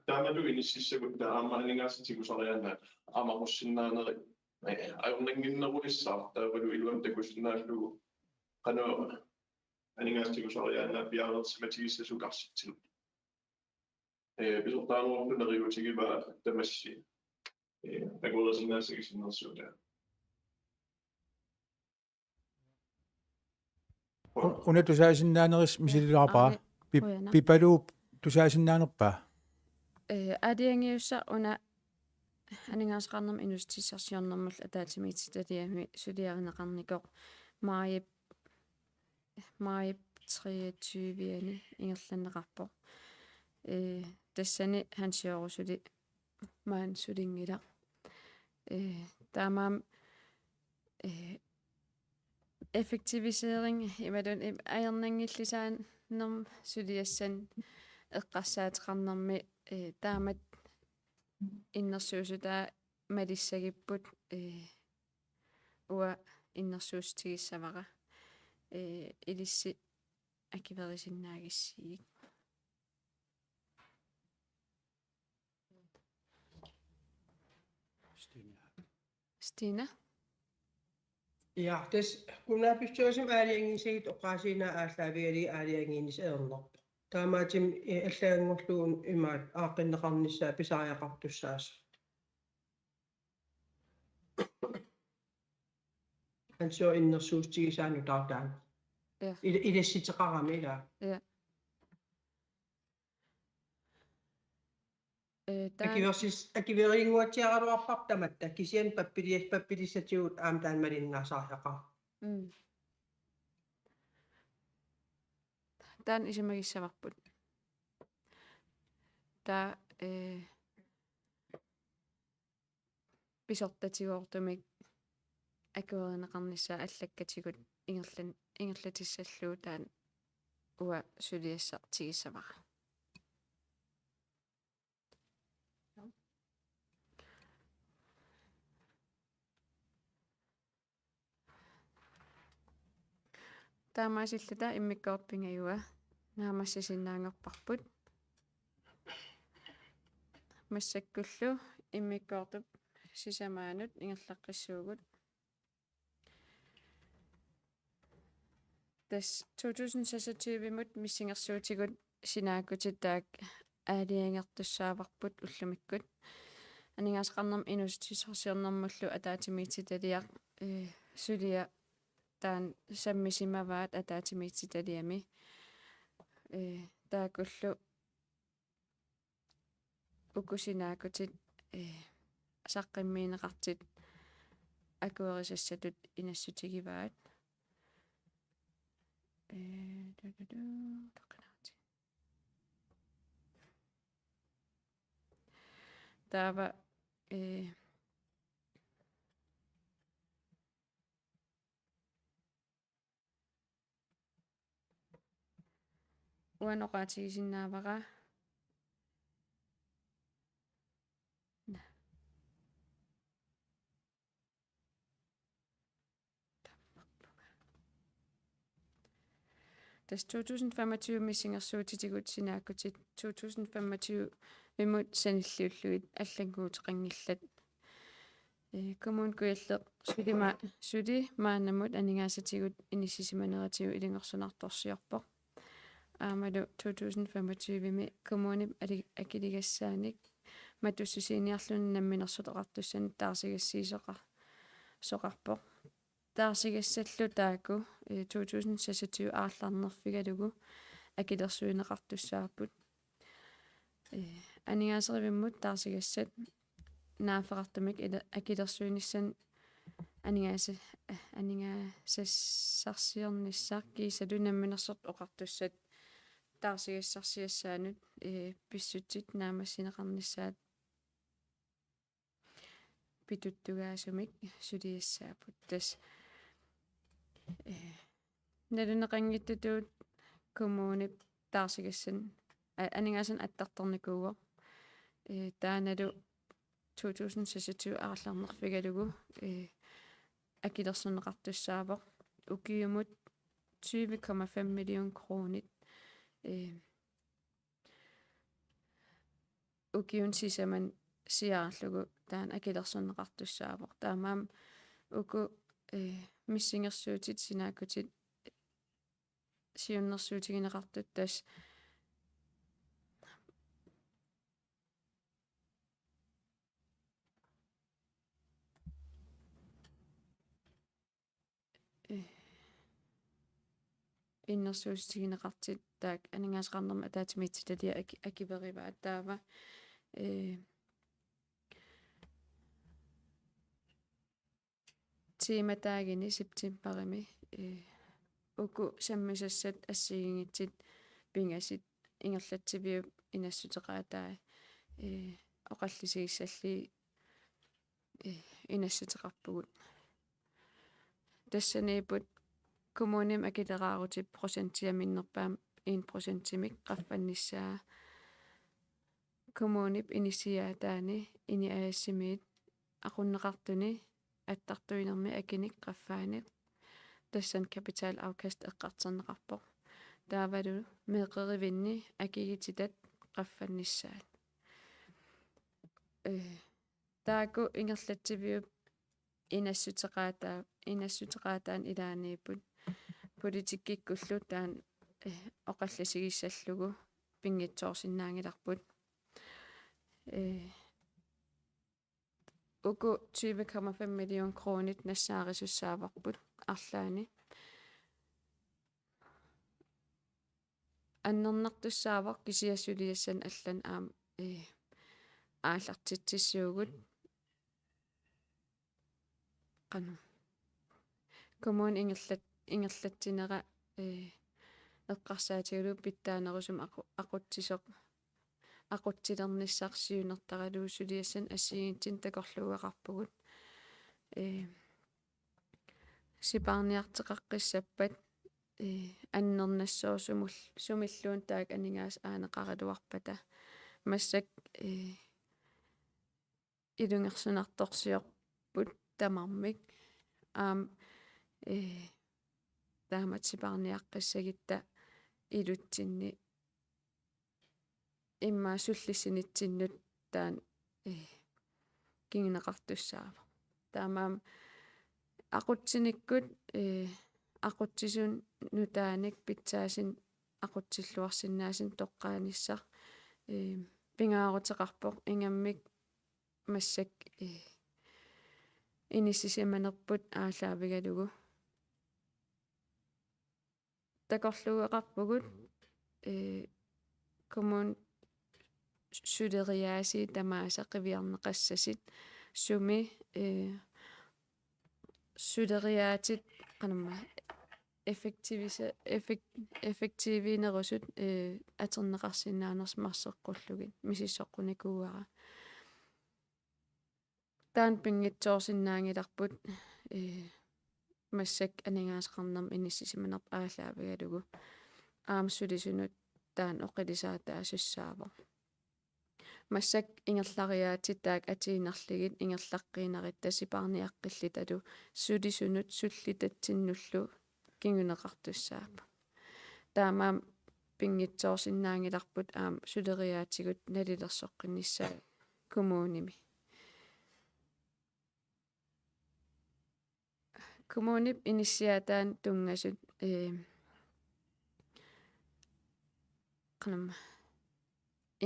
taamalu inississagutta aamma aningaasat tigusariaannaat aamma aqussinnaaneri, eh, ajornannginnerulissaaq taavalu iluamik takusinnaallugu qanoq aningaasat tigusariaannaat piareersimatigissasoq karsitsinni. Eh, pisortaanerup neriuutigivaa tamassi. Eh, akuerisinnaassagissi innersuutaa. U-, una tusaasinnaanerisi misililaarpara. Aani, Pip-, qujanaq. Pipaluup tusaasinnaanerpaa? Eh, aalajangiussaq una aningaasaqarnermut inuussutissarsiornermullu ataatsimiititaliami suliarineqarnikoq maajip, maajip treogtyve-ani ingerlanneqarpoq. Eh, tassani Hans Jørgen suli maani sulinngilaq. Eh, taamaammat, eh, effektivisering imaluunniit im-, ajornanngillisaanermut suliassanik eqqarsaateqarnermi, eh, taamatut innersuussutaa malissagipput, eh, uanga innersuussutigissavara, eh, ilissi akuerisinnaagissigit. Stine. Ja, tassa kommunalbestyrelsimi aalajangiinissagitta oqaasiinnaat aallaavigalugit aalajangiinissaq ajornarpoq. Taamaattumik, eh, allaganngorlugu imaat aaqqinneqarnissaa pisariaqartussaasoq. Hans Jørgen innersuussutigisaa nutaartaanngilaq. Ja. Il-, ilassuteqarami ilaa. Ja. Eh, taan- Akuersis-, akuerinnguatsiaraluarparput tamatta. Kisianni pappilias-, pappilissatigut aamma taanna malinnaasariaqarpoq. Mm. Taanna isumagissavarput. Taava, eh, pisortatigoortumik akuerineqarnissaa allakkatigut ingerlan-, ingerlatissallugu taanna uanga suliassaq tigusavara. Taamaasilluta immikkoortut pingajua naammassisinnaanngorparput. Massakkullu immikkoortup sisamaanut ingerlaqqissuugut. Tassa to tusind seksogtyve-mut missingersuutigut sinaakkutit taakku aalajangertussaavarput ullumikkut. Aningaasaqarnermut inuussutissarsiornermullu ataatsimiititaliaq, eh, suliaq taanna sammisimavaat ataatsimiititaliami. Eh, taakkullu uku sinaakkutit, eh, saqqummiunneqartut akuerisassatut inassutigivaat. Eh, du, du, du, toqqinaarutit. Taava, eh, uanga oqaatigisinnaavara. Naa. Tassa to tusind femogtyve missingersuutitigut sinaakkutit to tusind femogtyve-mut sanilliullugit allannguuteqanngillat. Eh, Kommune Kujalleq suli ma-, suli maannamut aningaasatigut inissisimaneratigut ilungersunartorsiorpoq. Aammalu to tusind femogtyve-mi kommunip ali-, akiligassaanik matussisuuniarluni Namminersorneq Oqartussanit taarsigassiisoqa-, soqarpoq. Taarsigassallu taakku, eh, to tusind seksogtyve aallarnerfigalugu akilersuineqartussaapput. Eh, aningaaserivimmut taarsigassat naaffeqartumik ila-, akilersuinissannut aningaasa-, eh, aningaasassarsiornissaq kiisalu Namminersorneq Oqartussat taarsigassarsiassaanut, eh, pissutsit naammassineqarnissaat pituttugaasumik suliassaapput. Tassa, eh, nalunaaquttutut kommunip taarsigassanik, a-, aningaasanik attartornikuuvoq. Eh, taannalu to tusind seksogtyve aallarnerfigalugu, eh, akilersorneqartussaavoq. Ukiumut tyve komma fem million kronit, eh, ukiuni sisamani siaarlugu taanna akilersorneqartussaavoq. Taamaammat uku, eh, missingersuutit sinaakkutit siunnersuutigineqartut tassa eh, innersuussutigineqartut taakku aningaasaqarnermut ataatsimiititaliaq aki-, akuerivaat taava, eh, temadaagini septembarimi, eh, uku sammisassat assigiinngitsut pingasut ingerlatsiviup inassuteqaataa, eh, oqallisigissallugit, eh, inassuteqarpugut. Tassaniipput kommunimi akileraarutip procentia minnerpaamik en procentimik qaffannissaa. Kommunip inissiaataani INI A/S-imiit aqunneqartuni attartuinermi akinik qaffaaneq. Tassani kapitalafkast eqqartorneqarpoq. Taavalu meeqqerivinni akigititat qaffannissaat. Eh, taakku ingerlatsiviup inassuteqaataa-, inassuteqaataani ilaaniipput. Politikkikkullu taanna, eh, oqallisigissallugu pinngitsoorsinnaanngilarput. Eh, uku tyve komma fem million kronit nassaarisussaavarput arlaanni. Annernartussaavoq kisianni suliassani allani aamma, eh, aallartitsissuugut. Qanoq. Kommuni ingerlat-, ingerlatsinera, eh, eqqarsaatigalugu pitsaanerusumik aqu-, aqutsisoq, aqutsilernissaq siunertaralugu suliassani assigiinngitsunik takorluugaqarpugut. Eh, sipaarniarteqaqqissappat ee, annernassooq sumul-, sumilluunniit taakku aningaasat aaneqaraluarpata. Massakkut, ee, ilungersunartorsiorput tamarmik. Aamma, ee, taamatut sipaarniaqqissagutta ilutsinni immaqa sullissitsinnut taanna, ee, kinguneqartussaavoq. Taamaammat aqutsinikkut, ee, aqutsisut nutaanik pitsaasut aqutsilluarsinnaasut toqqaanissaq, ee, pingaaruteqarpoq ingammik massakkut, ee, inissisimanerput aallaavigalugu. Takorluueqarpugut, ee, kommunip suleriaasiit tamaasa qiviarneqassasut sumi, ee, suleriaatsit qanormaa effektivise-, effek-, effektiviunerusut, ee, atorneqarsinnaanersut marseqqullugit misissoqqunikuuara. Taanna pinngitsoorsinnaanngilarput, ee, massakkut aningaasaqarnermut inissisimanerput aallaavigalugu. Aamma sulisunut taanna oqilisaataasussaavoq. Massakkut ingerlariaatsit taakku atuinnarlugit ingerlaqqiinnarutta sipaarniaqqillutalu sulisunut sullitatsinnullu kinguneqartussaapput. Taamaammat pinngitsoorsinnaanngilarput aamma suleriaatsigut nalilersoqqinnissaat kommunimi. Kommunip inissiaataanut tunngasut, ee, qanormaa,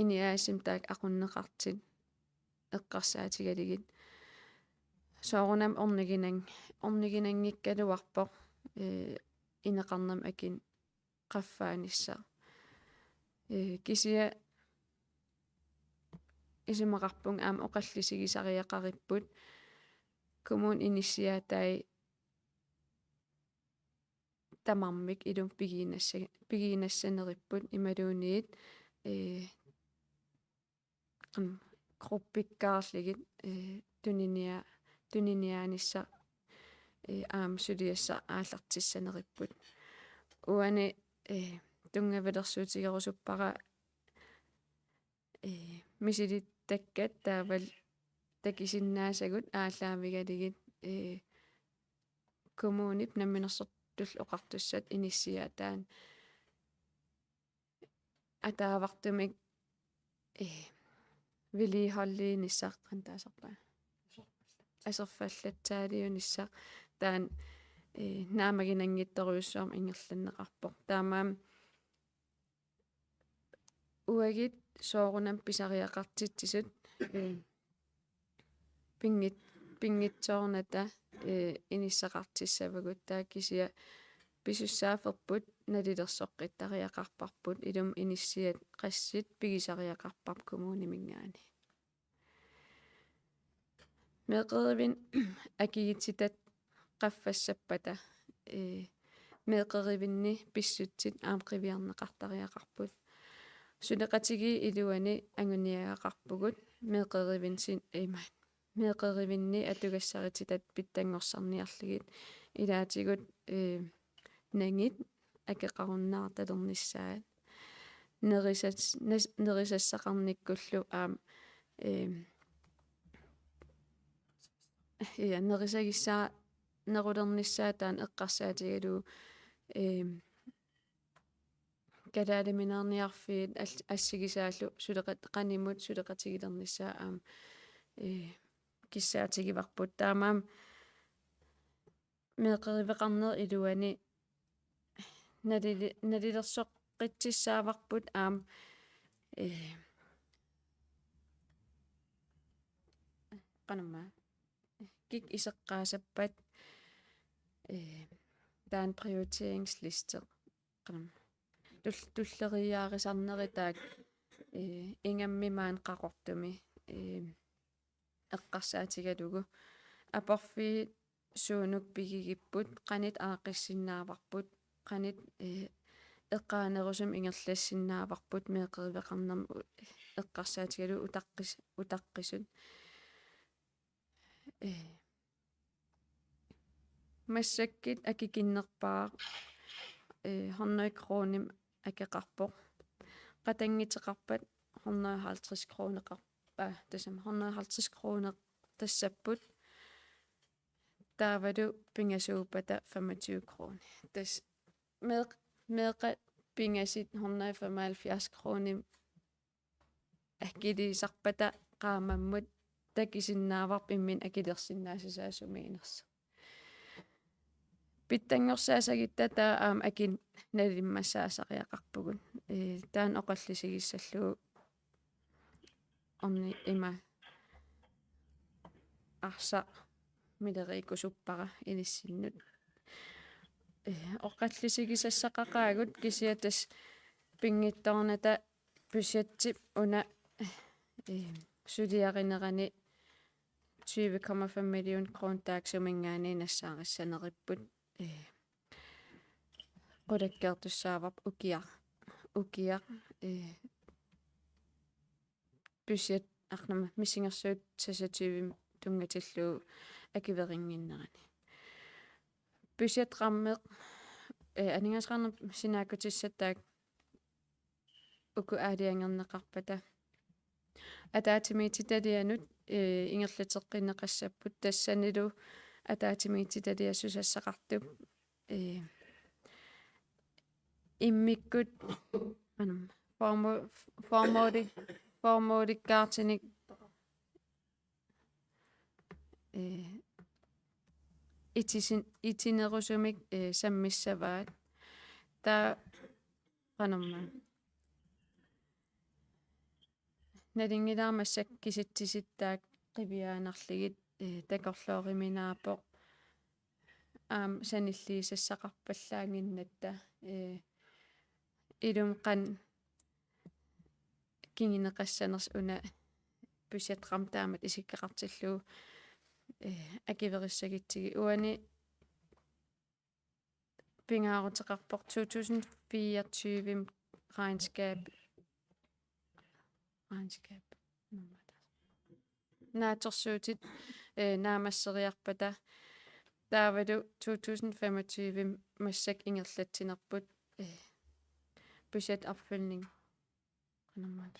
iniaasissamik taakku aqunneqartut eqqarsaatigalugit. Soorunami orniginan-, orniginanngikkaluarpoq, ee, ineqarnermut akunneqarnissaa. Ee, kisianni isumaqarpunga aamma oqallisigisariaqaripput kommunip inissiaatai tamarmik ilumut pigiinnassa-, pigiinnassaneripput imaluunniit, ee, qan-, gruppikkaarlugit, ee, tuninia-, tuniniaanissaq, ee, aamma suliassaq aallartissaneripput. Uani, ee, tunngavilersuutigerusuppara, ee, misilittakkat taavalu takusinnaasagut aallaavigalugit, ee, kommunip Namminersortullu Oqartussat inissiaataanut ataavartumik, ee, vedligeholdiinissaq qanoq taasarpaat. Aserfallatsaaliunissaq taanna, ee, naammaginanngitsorujussuarmik ingerlanneqarpoq. Taamaammat uagut soorunami pisariaqartitsisut, ee, pinngit-, pinngitsoornata, ee, inissaqartussavagut, taava kisianni pisussaafferput nalilersoqqittariaqarparput, ilumut inissiat qassit pigisariaqarparput kommuniminngaanniit. Meeqqerivinni akigutsitat qaffassappata, ee, meeqqerivinni pissutsit aamma qiviarneqartariaqarput. Suleqatigiit iluanni anguniagaqarpugut meeqqerivinni sin-, ima, meeqqerivinni atugassarititatta pitsanngorsarniarlugit, ilaatigut, ee, nangit akeqarunnaartalernissaat. Nerisas-, nes-, nerisassaqarnikkullu aamma, ee, ja, nerisagissaanerulernissaat taanna eqqarsaatigalugu, ee, kalaalimineerniarfiit al-, assigisaallu suleqat-, qanimut suleqatigilernissaat aamma, ee, kissaatigivarput. Taamaammat meeqqeriveqarnerup iluani nalili-, nalilersoqqitsissaavarput aamma, ee, qanormaa, kikkut iseqqaassappat, ee, taanna prioriteringsliste, qanormaa, tul-, tulleriiaarisarnerit taakku, ee, ingammik maani Qaqortumi, ee, eqqarsaatigalugu aporfiit suunuku pigigipput, qanoq aaqqissinnaavarput, qanoq, ee, eqqaanerusumik ingerlassinnaavarput meeqqeriveqarnermut u-, eqqarsaatigalugu utaqqis-, utaqqisut. Ee, massakkut akikinnerpaaq eh, hundrede kronimik akeqarpoq. Qatannguteqarpat hundrede og halvtreds kroneqarpa, tassami hundrede og halvtreds kroner tassapput. Taavalu pingasuuppata femogtyve kroner. Tassa meeq-, meeqqat pingasut hundrede og femoghalvfjerds kroner akiliisarpata qaammammut takusinnaavarput imminut akilersinnaassusaa sumiinnersoq. Pitsanngorsaassagitta taava aamma akit nalimmassaassariaqarpugut. Ee, taanna oqallisigissallugu orni-, ima arsaq mileriikkusuppara ilissinnut. Ee, oqallisigisassaqaqaagut kisianni tassa pinngitsoornata budgettip una, ee, suliarinerani tyve komma fem million kroner taakku suminngaanniit nassaarissaneripput, ee, qulakkeertussaavarput ukiaq, ukiaq, ee, budget arnama missingersuut seksogtyve tunngatillugu akuerinnginnerani. Budgetramme, ee, aningaasaqarnermut sinaakkutissat taakku uku aalajangerneqarpata ataatsimiititalianut, ee, ingerlateqqinneqassapput tassanilu ataatsimiititaliap susassaqartup, ee, immikkut, anam, formo-, formåli-, formålikkaartunik, ee, itisin-, itinerusumik, ee, sammissavaat. Taava qanormaa nalunngilara massakkut kisitsisit taakku qiviaannarlugit, ee, takorlooruminaappoq. Aamma sanilliisassaqarpallaannginnatta, ee, ilumut qanoq kinguneqassanersoq una budgetramme taamatut isikkoqartillugu, ee, akuerissagutsigu. Uani pingaaruteqarpoq to tusind fireogtyve regnskab, regnskab. Naatsorsuutit, ee, naammasseriarpata taavalu to tusind femogtyve massakkut ingerlatsinerput, ee, budgetopfyldning. Qanormaat.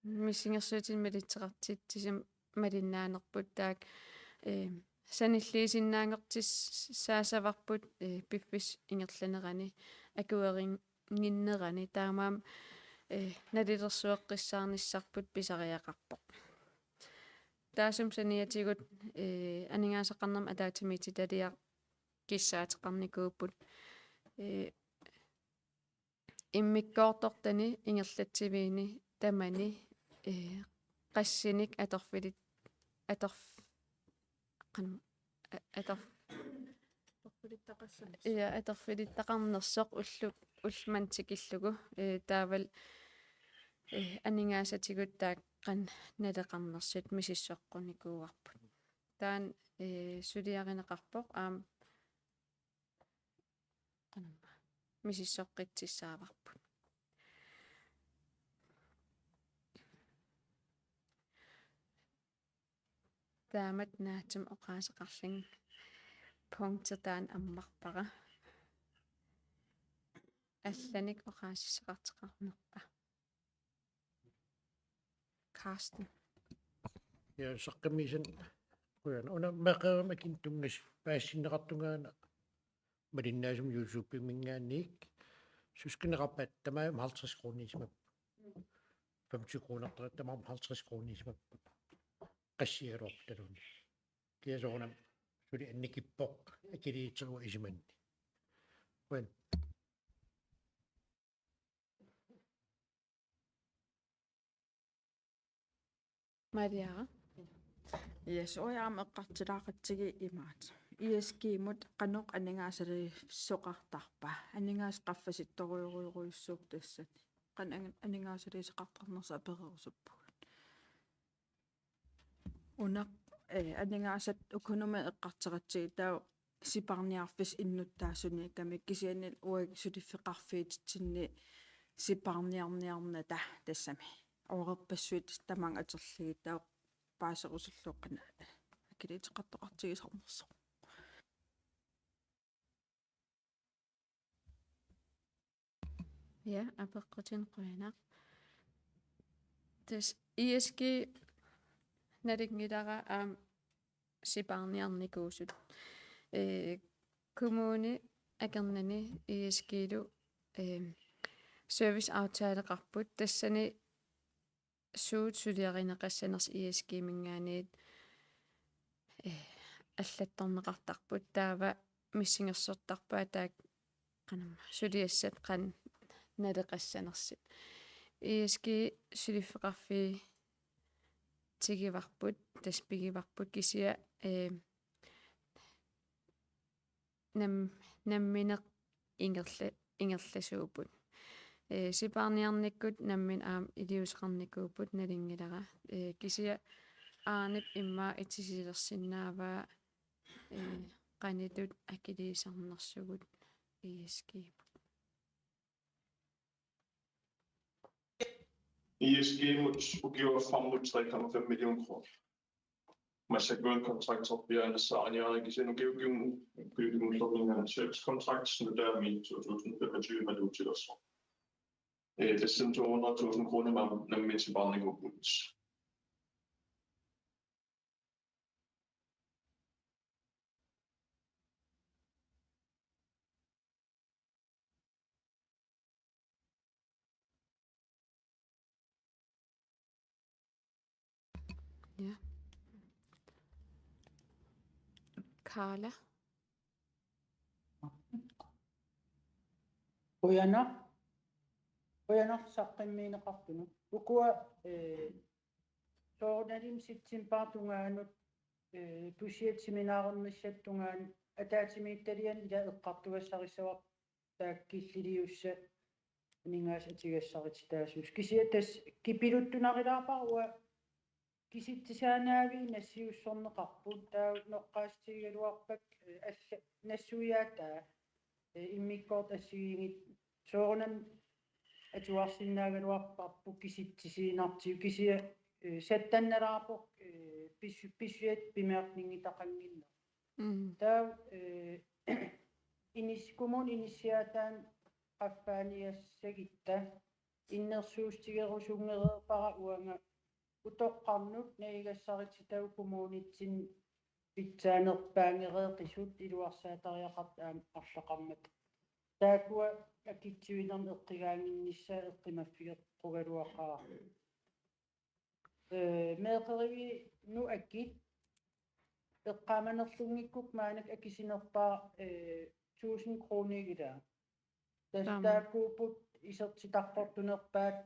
Missingersuutit malitseqartitsisut malinnaanerput taakku, ee, sanilliisinnaanngortissaassavarput, ee, piffissap ingerlanerani akuerinnginnerani, taamaammat, ee, nalilersueqqissaarnissarput pisariaqarpoq. Taassuma saniatigut, ee, aningaasaqarnermut ataatsimiititaliaq kissaateqarnikuupput, ee, immikkoortortani ingerlatsiviini tamani, ee, qassinik atorfilit-, atorf-, qan-, a-, atorf-, Atorfilittaqassanersoq. Ja, atorfilittaqarnersoq ullu-, ulloq manna tikillugu, ee, taavalu, ee, aningaasatigut taakku qanoq naleqarnersut misissoqqunikuuarput. Taanna, ee, suliarineqarpoq aamma qanormaa misissoqqitsissaavarput. Taamatut naatsumik oqaaseqarlunga punkti taanna ammarpara. Allanik oqaasissaqartoqarnerpa? Carsten. Ja, saqqummiussaanga qujanaq. Una meeqqerivimmi akunneqartungaasiit paasitinneqartungaana malinnaasumik YouTube-iminngaanniit suskinneqarpat tamaasa halvtreds kroniusimapput. Femogtyve kronertaratta tamaasa halvtreds kroniusimapput. Qassiaraluarput taluani. Kiasoorunami suli annikippoq akiliuterup isumanni. Qujan. Maria. Yes, uanga aamma eqqartulaaqatsigu imaattoq. I S G-mut qanoq aningaasaliisoqartarpa? Aningaasat qaffasittorujorujussuupput tassani. Qanoq ani-, aningaasaliisoqartarnersoq apererusuppugut. Una, eh, aningaasat ukunumi eqqartoqatsigu taava sipaarniarfissaq innuttaasuniikkami kisianni uagut suliffeqarfiititsinni sipaarniarniarnata tassami. Oorerpassuit tamaanga atorlugit taava paaserusullugu qanoq akiliuteqartoqartigisarnersoq. Ja, apeqqutinik qujanaq. Tassa I S G nalunngilara aamma sipaarniarnikuusut. Ee, kommuni akornanni I S G-lu, ee, serviceaftaleqarput, tassani suut suliarineqassanersut I S G-minngaanniit, ee, allattorneqartarput, taava missingersortarpaat taakku qanamma suliassat qanoq naleqassanersut. I S G suliffeqarfii tigivarput, tassa pigivarput kisianni, ee, nam-, nammineq ingerla-, ingerlasuupput. Ee, sipaarniarnikkut nammineq aamma iliuuseqarnikuupput nalunngilara. Ee, kisianni Arnep immaqa itisilersinnaavaa, ee, qanoq ittoq akiliisarnersugut I S G-mut. I S G-mut ukioq affarmut tre komma fem million kroner. Massakkut kontrakterpiaannassaarinniarani kisianni ukiut-, ukiut-, ukiut-, service kontrakt nutaamik to tusind femogtyve-mut uutilersoq. Ee, tassani to hundrede tusind kroner nam-, nammineq sipaarnikuupput. Ja. Karla? Qujanaq. Qujanaq saqqummiunneqartunut. Ukua, ee, soorunalimi septembarip tungaanut, ee, budgetseminaarinissap tungaanut ataatsimiititaliani ila eqqartugassarissavarput taakku killiliussat aningaasat atugassarititaasuusoq. Kisianni tassa kipiluttunarulaarpara uanga kisitsisaannaavik nassiussorneqarput, taava noqqaassutigigaluarpara, ee, alla-, nassuiaataa, ee, immikkoortut assigiinngitsut soorunami atuarsinnaagaluarparput kisitsisiinnartigut kisianni, ee, sattannalaarpoq, ee, pis-, pisuat pimeerninngitaqannginnera. Mm. Taava, ee, inis-, kommunip inissiaataanut qaffaaniassagutta innersuussutigerusunngereerpara uanga utoqqarnut najugassarititagut kommunitsinni pitsaanerpaangereeqisut iluarsaatariaqartut aamma arlaqarmata. Taakkua akitsuinermi eqqigaannginnissaat eqqumaffigeqqugaluaqaaq. Ee, meeqqerivinnut akit eqqaamanerlunngikkukku maannakkut akisunerpaaq, ee, tusind kroner ilaa. Tassa Taama. Taakkuupput isertitaqartunerpaat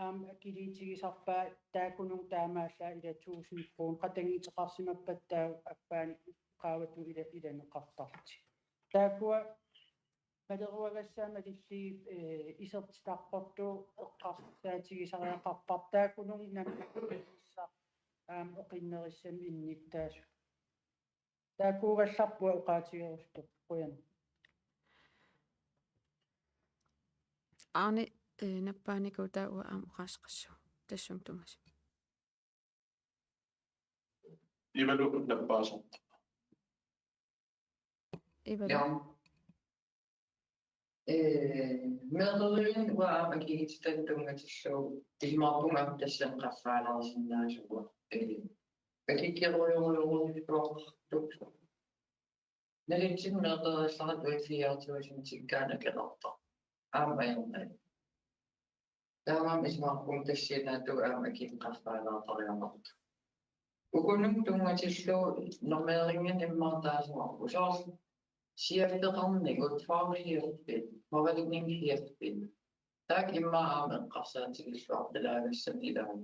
aamma akiliutigisarpaat taakkununnga taamaallaat ila tusind kroner. Qatannguteqarsimappat taava appaanik qaavatut ila-, ilaneqartarlutik. Taakkua maleruagassaat malillugit, ee, isertitaqartut eqqarsaatigisariaqarparput taakkununnga nammineq aamma oqinnerussamik innuttaasut. Taakkuugallarput oqaatigerusuttoq. Qujanaq. Arne, ee, nappaanikuutaa uanga aamma oqaaseqassaaq. Tassunga tunngasut. Ivalu nappaasoq. Ivalu. Ja. Ee, meeqqerivinnut uanga aamma akiliitsitat tunngatillugu isumaqarpunga aamma tassani qaffaalaarsinnaasugut. Ee, akikkerujorujorujussuaq. Nalitsinni meeqqerivillarat uagut fire tusind tikkaanut akeqartoq. Aamma ajornaq. Taamaammat isumaqarpunga tassani aamma akit qaffaalaartariaqartut. Ukununnga tunngatillugu normerinnginnut immaqa taasarparput. Soorlu chefeqarnikkut, fagchefit, forvaltningschefit. Taakku immaqa aamma eqqarsaatigilluartut ilaagassat ilaat.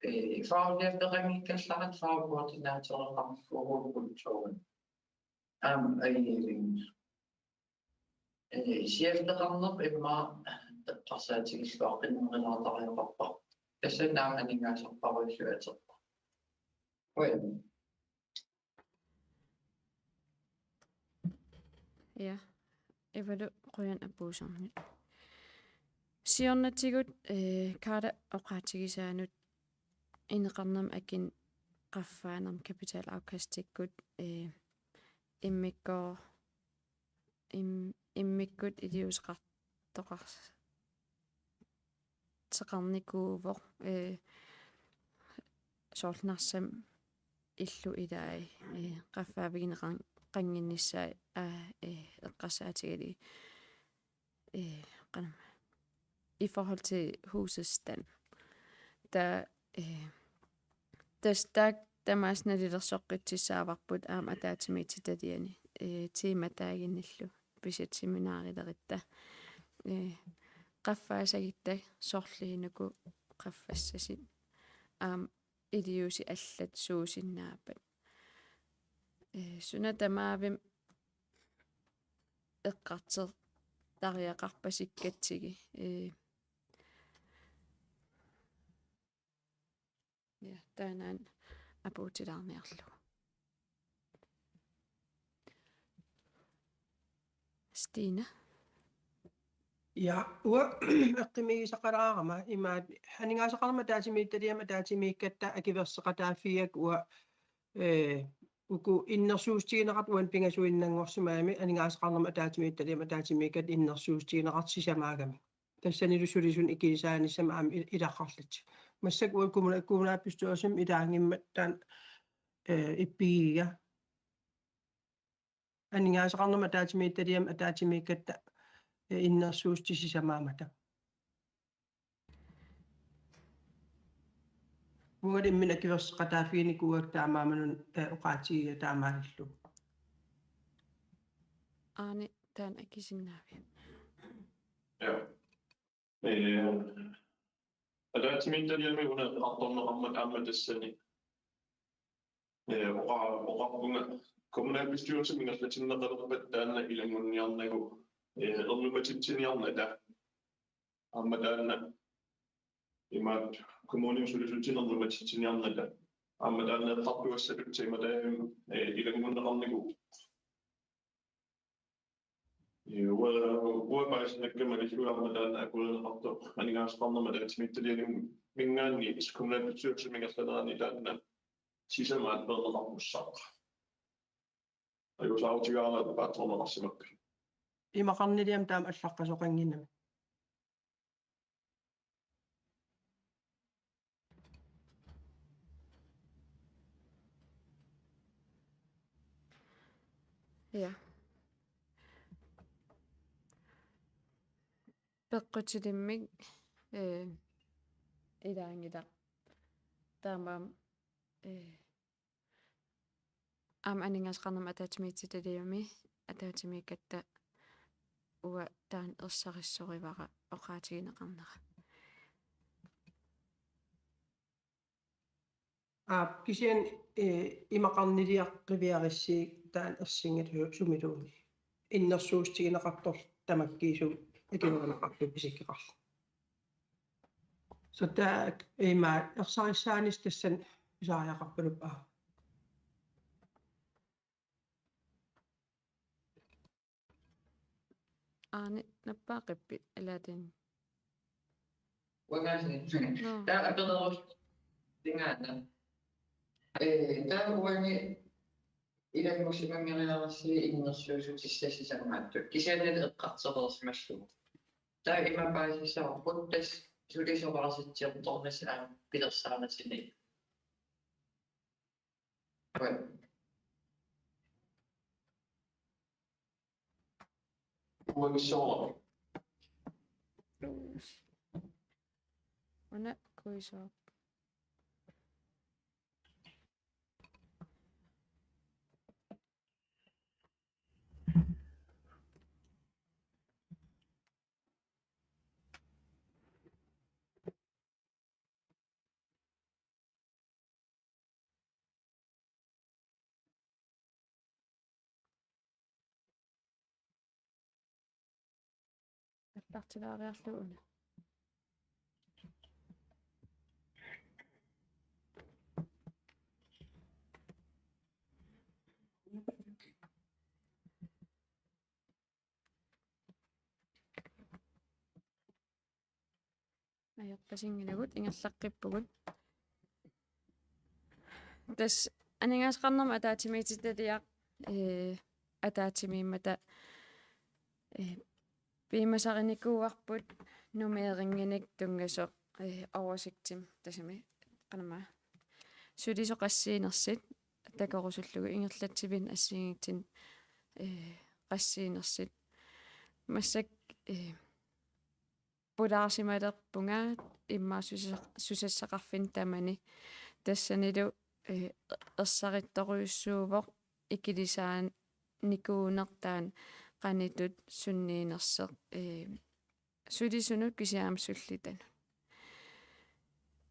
Ee, fagchefeqanngikkallarat fagkoordinatoreqarnikuuvugut kulturini. Aamma ajunngivinnga. Ee, chefeqarneq immaqa eqqarsaatigilluaqqinnerulaartariaqarparput. Tassani aamma aningaasarparujussuaq atorpara. Qujan. Ja, Ivalu qujan apuussernit. Siornatigut, ee, Karla oqaatigisaanut ineqarnermut akunneq qaffaanermut kapitalafkastikkut, ee, immikkoor-, im-, immikkut iliuuseqartoqars-, eqqartorneqarnikuuvoq, ee, soorlu Narsami illu ilai, ee, qaffaavigineqan-, -qannginnissaa, aa, ee, eqqarsaatigalugit, ee, qanama, i forhold til husets stand. Der, øh, der, der tamaasa nalilersoqqissaavarput aamma ataatsimiititaliani, øh, temataaginnillu, specielt seminarileritta. Øh, qaffaasagitta sorliinuku qaffassasit. Aamma iliuuseq allat suusinnaappat. Øh, suna tamaavimmi eqqartortariaqarpasikkatsigu. Ee, ja, taanna apuutilaarniarlugu. Stina. Ja, uanga eqqumiigisaqalaarama imaat aningaasaqarnermut ataatsimiititaliami ataatsimiikkatta akuerseqataaffigaakka uanga, ee, uku innersuussutigineqartut uani pingasuinnanngorsimagami aningaasaqarnermut ataatsimiititaliami ataatsimiikkatta innersuussutigineqartut sisamaagami. Tassanilu sulisunnik ikilisaanissamut aamma il-, ilaqarlutik. Massakkut uanga kommuna-, kommunalbestyrelsimi ilaanngimmat taanna, ee, ippigigiga. Aningaasaqarnermut ataatsimiititaliami ataatsimiikkatta, ee, innersuussutissamaammata. Uangalu imminut akuerseqataaffiginikuuakka taamaammat una, ee, oqaatigiga taamaalillugu. Aani, taanna akisinnaaviuk? Ja. Ee, ataatsimiititaliami una eqqartorneqarmat aamma tassani, ee, oqa-, oqarpunga kommunalbestyrelsimi ingerlatinneqalerpat taanna ilanngunniarnagu, ee, ernumatitsiniarnata. Aamma taanna imaat kommunimi sulisutsinut ernumatitsiniarnata. Aamma taanna eqqartugassatut temataaginnaq, ee, ilanngunneqarnikuuvoq. Ee, uanga, uanga paasinnakkama illuarma taanna akuerineqartoq aningaasaqarnermut ataatsimiititaliaminngaanniit kommunalbestyrelsimi ingerlanerani taanna sisamaat peerneqarpussaq. Ajuusaarutigaara paatsoorneqarsimapput. Imaqarniliami taama allaqqasoqannginnami. Ja. Peqqutilimmik, øh, ilaanngilaq. Taamaammat, øh, aamma aningaasaqarnermut ataatsimiititaliami ataatsimiikkatta uanga taanna ersarissorivara oqaatigineqarnera. Aap, kisianni, ee, imaqarniliaq qiviarissi taanna ersinngilaq sumiluunniit. Innersuussutigineqartorlu tamakkiisumik akuerineqartoq isikkoqarluni. Så taava ima ersarissaanissaq tassani pisariaqarpaluppaa. Aani, nappaaqippit, ilaatigut? Uangaasiit. Nå. Taava apererusunnginnama. Ee, taava uani ilanngussimanngeriarassi innersuussutissat sisamaattut. Kisianni eqqartoreersimallugu. Taava ima paasissavarput tassa sulisoqarsitsiortornissaq aamma pilersaarusineq. Uagissoorami. Una kuisoq. Aallartilaariarlugu una. Ajorpasinngilagut, ingerlaqqippugut. Tassa aningaasaqarnermut ataatsimiititaliaq, ee, ataatsimiimmata, ee, piumasarinikuuarput numeerinnginik tunngasoq eh, oversigtimi tassami qanama sulisut qassiinersut takorusullugu ingerlatsiviit assigiinngitsunik, eh, qassiinersut. Massakkut, eh, pulaarsimalerpunga immaqa susa-, susassaqarfinni tamani. Tassanilu, eh, ersarittorujussuuvoq ikilisaanikuunertaan qanittut sunniinersoq, eh, sulisunut kisianni aamma sullitanut.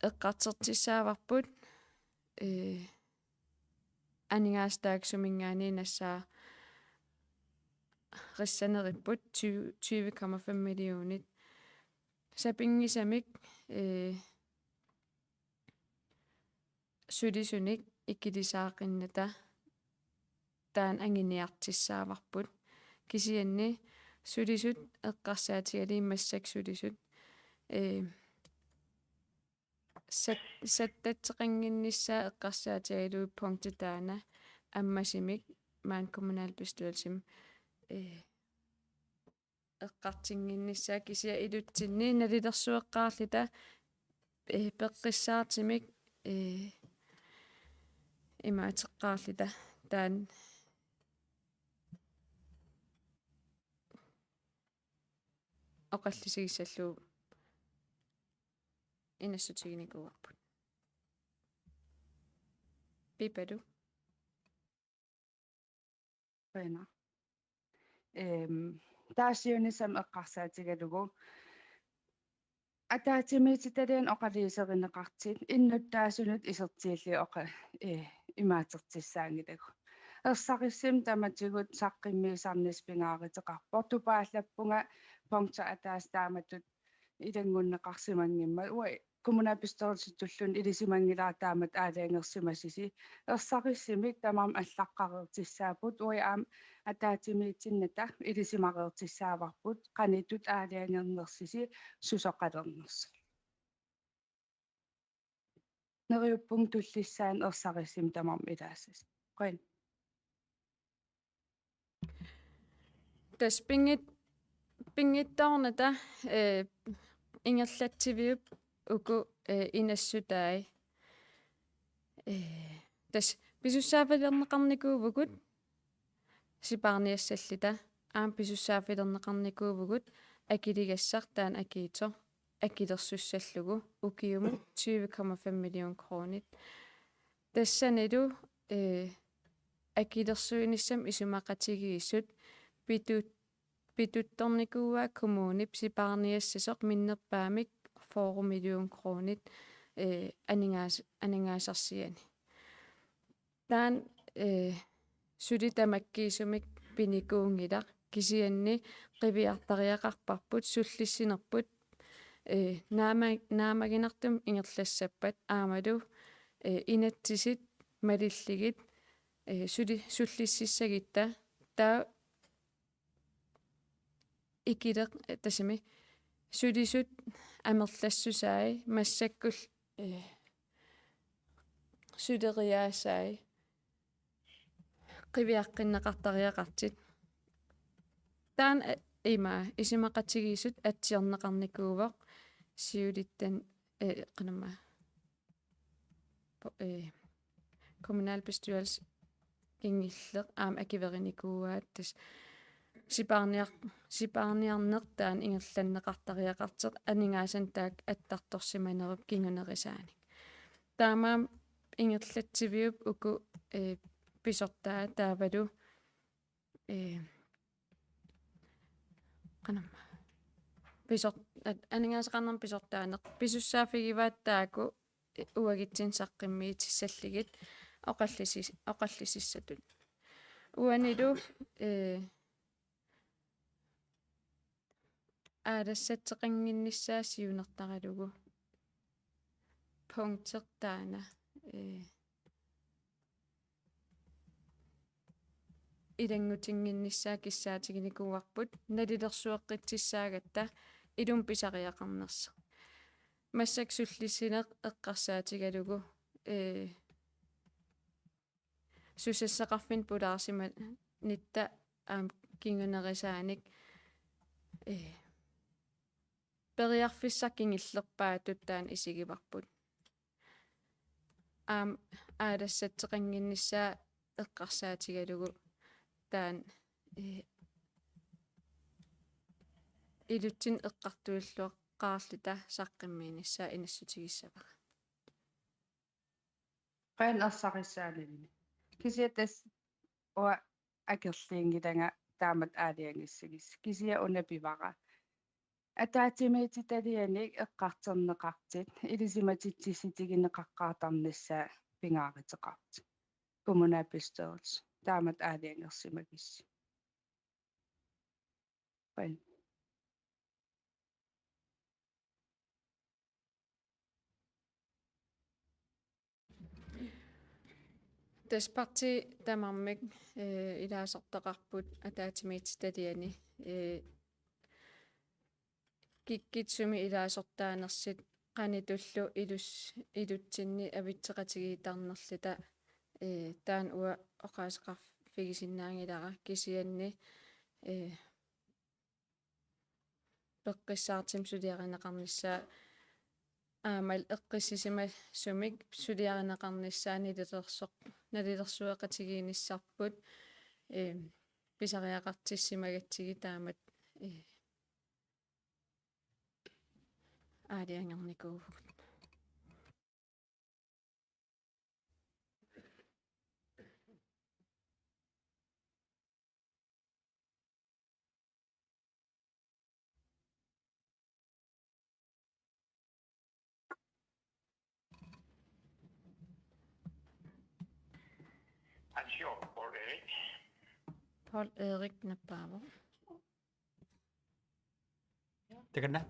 Eqqartortissaavarput, eh, aningaasat taakku suminngaanniit nassaarissaneripput tyve, tyve komma fem millionit. Sapinngisamik, eh, sulisunik ikilisaaqinnata taanna anguniartissaavarput. Kisianni sulisut eqqarsaatigalugit massakkut sulisut, eh, sat-, sattatseqannginnissaa eqqarsaatigalugu punkti taanna ammasumik maani kommunalbestyrelsimi, eh, eqqartunnginnissaa kisianni ilutsinni nalilersueqqaarluta, eh, peqqissaartumik, eh, imaateqqaarluta taanna oqallisigissallugu inassutiginikuuarput. Pipalu. Qujanaq. Ehm, taava siunissami eqqarsaatigalugu ataatsimiititaliani oqaluuserineqartut innuttaasunut isertillugit oqa-, eh, imaatertussaanngilagut. Ersarissumik tamatigut saqqummiisarnissaq pingaaruteqarpoq. Tupaallappunga punkti ataaseq taamatut ilanngunneqarsimanngimmat. Uanga kommunalbestyrelsitulluunniit ilisimanngilara taamatut aalajangersimasusi. Ersarissumik tamarmik allaqqareertussaapput. Uagut aamma ataatsimiitinnata ilisimareertussaavarput qanittut aalajangernersusi susoqalernersoq. Neriuppunga tullissaani ersarissumik tamarmik ilaassasoq. Qujan. Tassa pinngit-, pinngitsoornata, eh, ingerlatsiviup uku, eh, inassutai. Eh, tassa pisussaaffilerneqarnikuuvugut sipaarniassalluta, aamma pisussaaffilerneqarnikuuvugut akiligassaq taanna akiitsoq akilersussallugu ukiumut tyve komma fem million kronit. Tassanilu, eh, akilersuinissamut isumaqatigiissut pitu-, pituttornikuuaa kommunip sipaarniassasoq minnerpaamik fyrre million kronit, eh, aningaas-, aningaasarsiani. Taanna, eh, suli tamakkiisumik pinikuunngilaq, kisianni qiviartariaqarparput sullissinerput, eh, naama-, naammaginartumik ingerlassappat aammalu, eh, inatsisit malillugit, eh, suli-, sullississagutta taava ikileq-, eh, tassami sulisut amerlassusai massakkullu, eh, suleriaassai qiviaqqinneqartariaqartut. Taanna, eh, ima isumaqatigiissut atsiorneqarnikuuvoq siulitta-, eh, qanamma po-, eh, kommunalbestyrelsi kingulleq aamma akuerinikuuaat tassa sipaarniar-, sipaarniarneq taanna ingerlanneqartariaqartoq aningaasanik taakku attartorsimanerup kingunerisaanik. Taamaammat ingerlatsiviup uku, eh, pisortaat taavalu, eh, qanamma. Pisor-, at-, aningaasaqarnermut pisortaaneq. Pisussaaffigivaat taakku uagutsinnut saqqummiutissallugit oqallisis-, oqallisissatut. Uanilu, eh, aalassatseqannginnissaa siunertaralugu. Punkti taanna, eh, ilanngutinnginnissaa kissaatiginikuuarput nalilersueqqittussaagatta ilumut pisariaqarnersoq. Massakkut sullissineq eqqarsaatigalugu, eh, susassaqarfinni pulaarsimanitta aamma kingunerisaanik, eh, periarfissaq kingullerpaatut taanna isigivarput. Aamma aalassatseqannginnissaa eqqarsaatigalugu taanna, eh, ilutsinni eqqartuilluaqqaarluta saqqummiinissaa inassutigissavara. Qanoq ersarissaanani. Kisianni tassa uanga akerliunngilanga taamatut aalajangissagissi. Kisianni una pivara. Ataatsimiititalianik eqqartorneqartut ilisimatitsissutigineqaqqaartarnissaa pingaaruteqartoq. Kommunalbestyrelse. Taamatut aalajangersimagissi. Qujan. Tassa partiit tamarmik, eh, ilaasortaqarput ataatsimiititaliani, eh, kikkut sumi ilaasortaanersut qanitullu ilus-, ilutsinni avitseqatigiittarnerluta, eh, taanna uanga oqaaseqarfigisinnaanngilara kisianni, eh, peqqissaartumik suliarineqarnissaa aammalu eqqissisimasumik suliarineqarnissaa nalilersoq-, nalilersueqatigiinnissarput, eh, pisariaqartissimagatsigit taamatut, eh, aalajangernikuuvugut. Hans Jørgen, Poul Erik. Poul Erik nappaavoq. Takanna.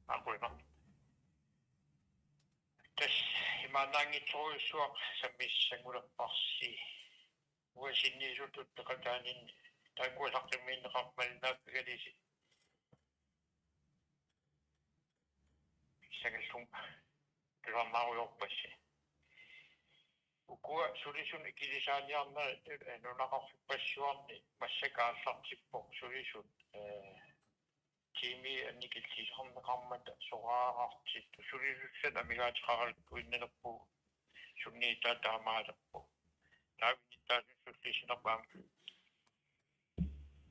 Aa, qujanaq. Tassa imaannaanngitsorujussuaq sammisanngulerparsi. Uanga sinniisutut peqataaninni taakkua saqqummiunneqarmata naappigalisi. Pissangallugu tusarnaarujoorpassi. Ukua sulisunut ikilisaaniarnerit, eh, nunaqarfippassuarni massakkut aallartippoq sulisut, eh, tiimi annikillisarneqarmata soraarartut sulisussat amigaateqaraluttuinnalerpugut sunniutaa taamaalerpoq. Taava innuttaasunut sullissinerput aamma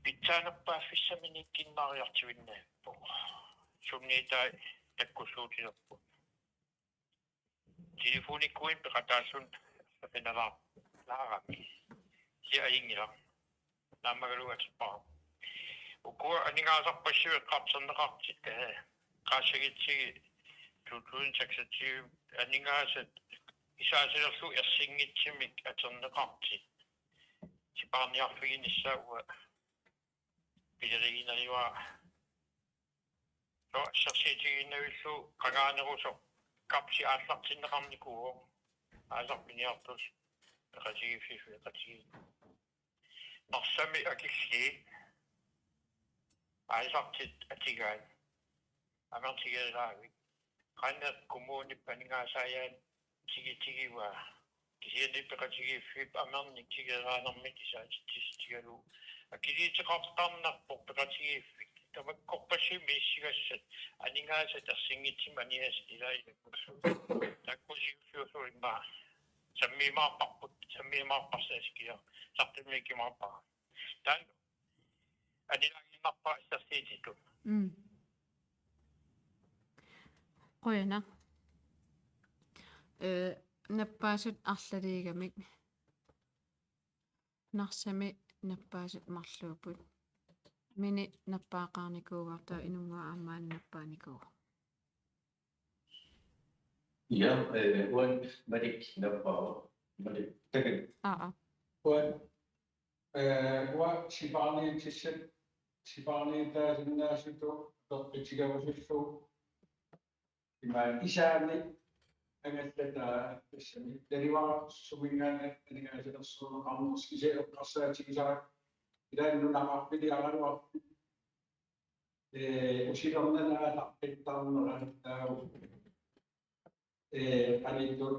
pitsaanerpaaffissaminiikkunnaariartuinnarpoq. Sunniutai takkussuutilerput. Telefonikkuit peqataalluni ersarinalaar-, laarami. Kisianni ajunngilaq. Naammagalugu atippara. Ukua aningaasarpassuit eqqartorneqartut, eh, qaassagutsigit to tusind seksogtyve aningaasat isaasilerlu ersinngitsumik atorneqartut. Sipaarniarfiginissaa uanga pilerigineruara. Nå, assersuutigiinnavillugu qangaanerusoq kapsi aallartinneqarnikuuvoq. Aalisartut piniartut peqatigiiffiit peqatigiit. Narsami akilliit aalisartut atugaat. Amernik tigerilaarlugit. Qanoq kommunip aningaasaajaanut tigitigivaa. Kisianni peqatigiiffiup amernik tigeraanermik isaatitsissutigalugu. Akiliuteqartarnerpoq peqatigiiffik. Tamakkorpassuit misissugassat aningaasat ersinngitsumik aningaasat ilai nakkussuut. Taakku siussiusuulimmaa. Sammiumaarparput, sammiumaarparsi askiaq. Saqqummiukkumaarpara. Taanna anilaaginnarpara assersuutitut. Mm. Qujanaq. Ee, nappaasut arlaliigamik. Narsami nappaasut marluupput. Mini nappaaqaarnikuuarta inunnguaq aamma nappaanikuuvoq. Ja, eh, uani Malik nappaavoq. Malik, takanna. Aa, aa. Uani, eh, uani sipaarniutissat, sipaarniutaasinnaasutut peqqutigerusullugu. Ima isaani angallataa tassani. Naluara suminngaanniit aningaasaliisoqarnersoq kisianni eqqarsaatigisara. Ilaanni nunaqarfiliaraluarpoq. Eh, usilernaneq aallaqqittarnera taava. Eh, qanittut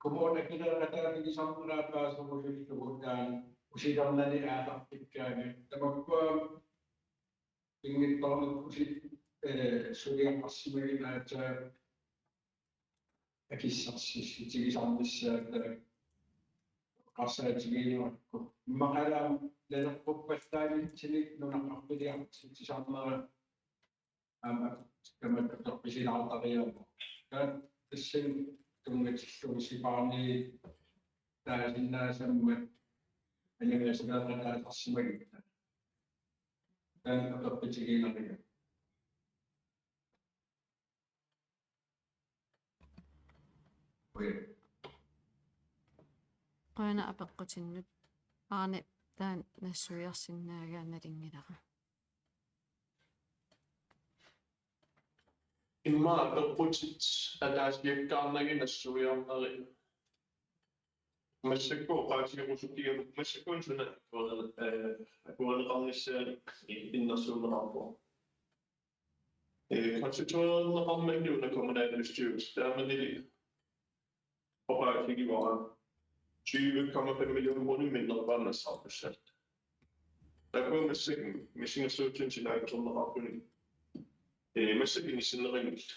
kommunip akileraataa pigisarneraa paaserusullugu taanna usilernaneq aallaqqikkaangat. Tamakkua pinngitsoornikuusi eh, suliaqarsimaginngilaat akissarsiutigisarnissaat eqqarsaatigineqarpoq. Immaqalu aamma naleqquppallaaninni nunaqarfiliartitsisarnera aamma tamatta atorfisilaartariaqarpoq. Taava tassani tunngatillugu sipaarniaat taasinnaasammat aningaasaleeqataasarsimagitta. Taanna apeqqutigiinnariga. Qujanaq apeqqutinnut. Arne, taanna nassuiarsinnaagaa nalunngilara. Immaqa apeqqutit ataasiakkaarnagit nassuiarneri. Massakkut oqaatigerusukkigamik massakkut suna akueri-, eh, akuerineqarnissaa innersuunneqarpoq. Eh, konstituereerneqarmat una kommunalbestyrelse taamanili oqaatigivara tyve komma fem millioner kroner minnerpaamik nassaartussaalluni. Taakku massakkut missingersuutinut sinaakkuserneqartunik. Eh, massakkut inissinneqanngillat.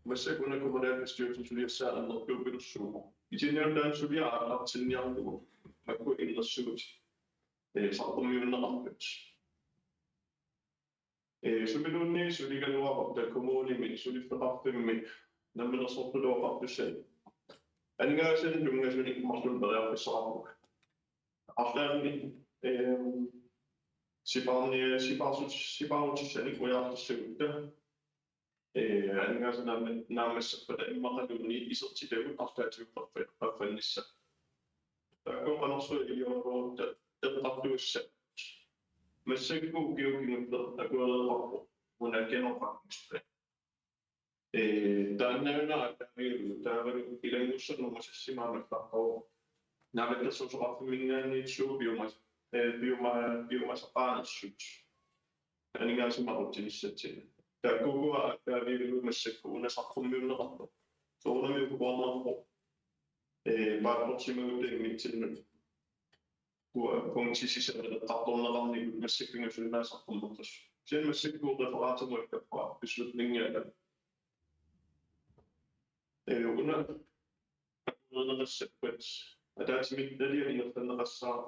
Massakkut una kommunalbestyrelsip suliassaa annertuupillugu. Itinniartaan suliaq aallartinniarlugu. Makku innersuutit. Eh, saqqummiunneqartut. Eh, sumiluunniit suligaluarutta kommunimi, suliffeqarfimmi, namminersortulooqartussani. Aningaasanik tunngasunik marlunnik periarfissaqarpugut. Arlaanni, eh, sipaarni-, sipaarsut-, sipaarutissanik ujaartussagutta. Eh, aningaasanik naamma-, naammasserpata immaqaluunniit isertitagut arlaatigut qaffa-, qaffannissaq. Taakku qanorsuaq iliorluarutta eqqartugassat. Massakkut ukiut kingulleq akuereerparput una genopretningsplan. Eh, taanna una aallaavigalugu taavalu ilanngussanut umasassimammat taqqavoq. Naalakkersuisoqarfimminngaanniit suut piumas-, eh, piuma-, piumasaqaanersut. Aningaasanik marluussinissatsinnut. Taakkuupput aallaavigalugit massakkut una saqqummiunneqartoq. Soorunami ukuarnarpoq. Eh, paattorsimagutta immitsinnut. Kua-, kuangatsissisaneqartorneqarnikkut massakkut pingasunnaaq saqqummertut. Kisianni massakkut referatimut akkappara beslutningiata. Eh, una akuerineqassappat ataatsimiititaliani ingerlanneqassaaq.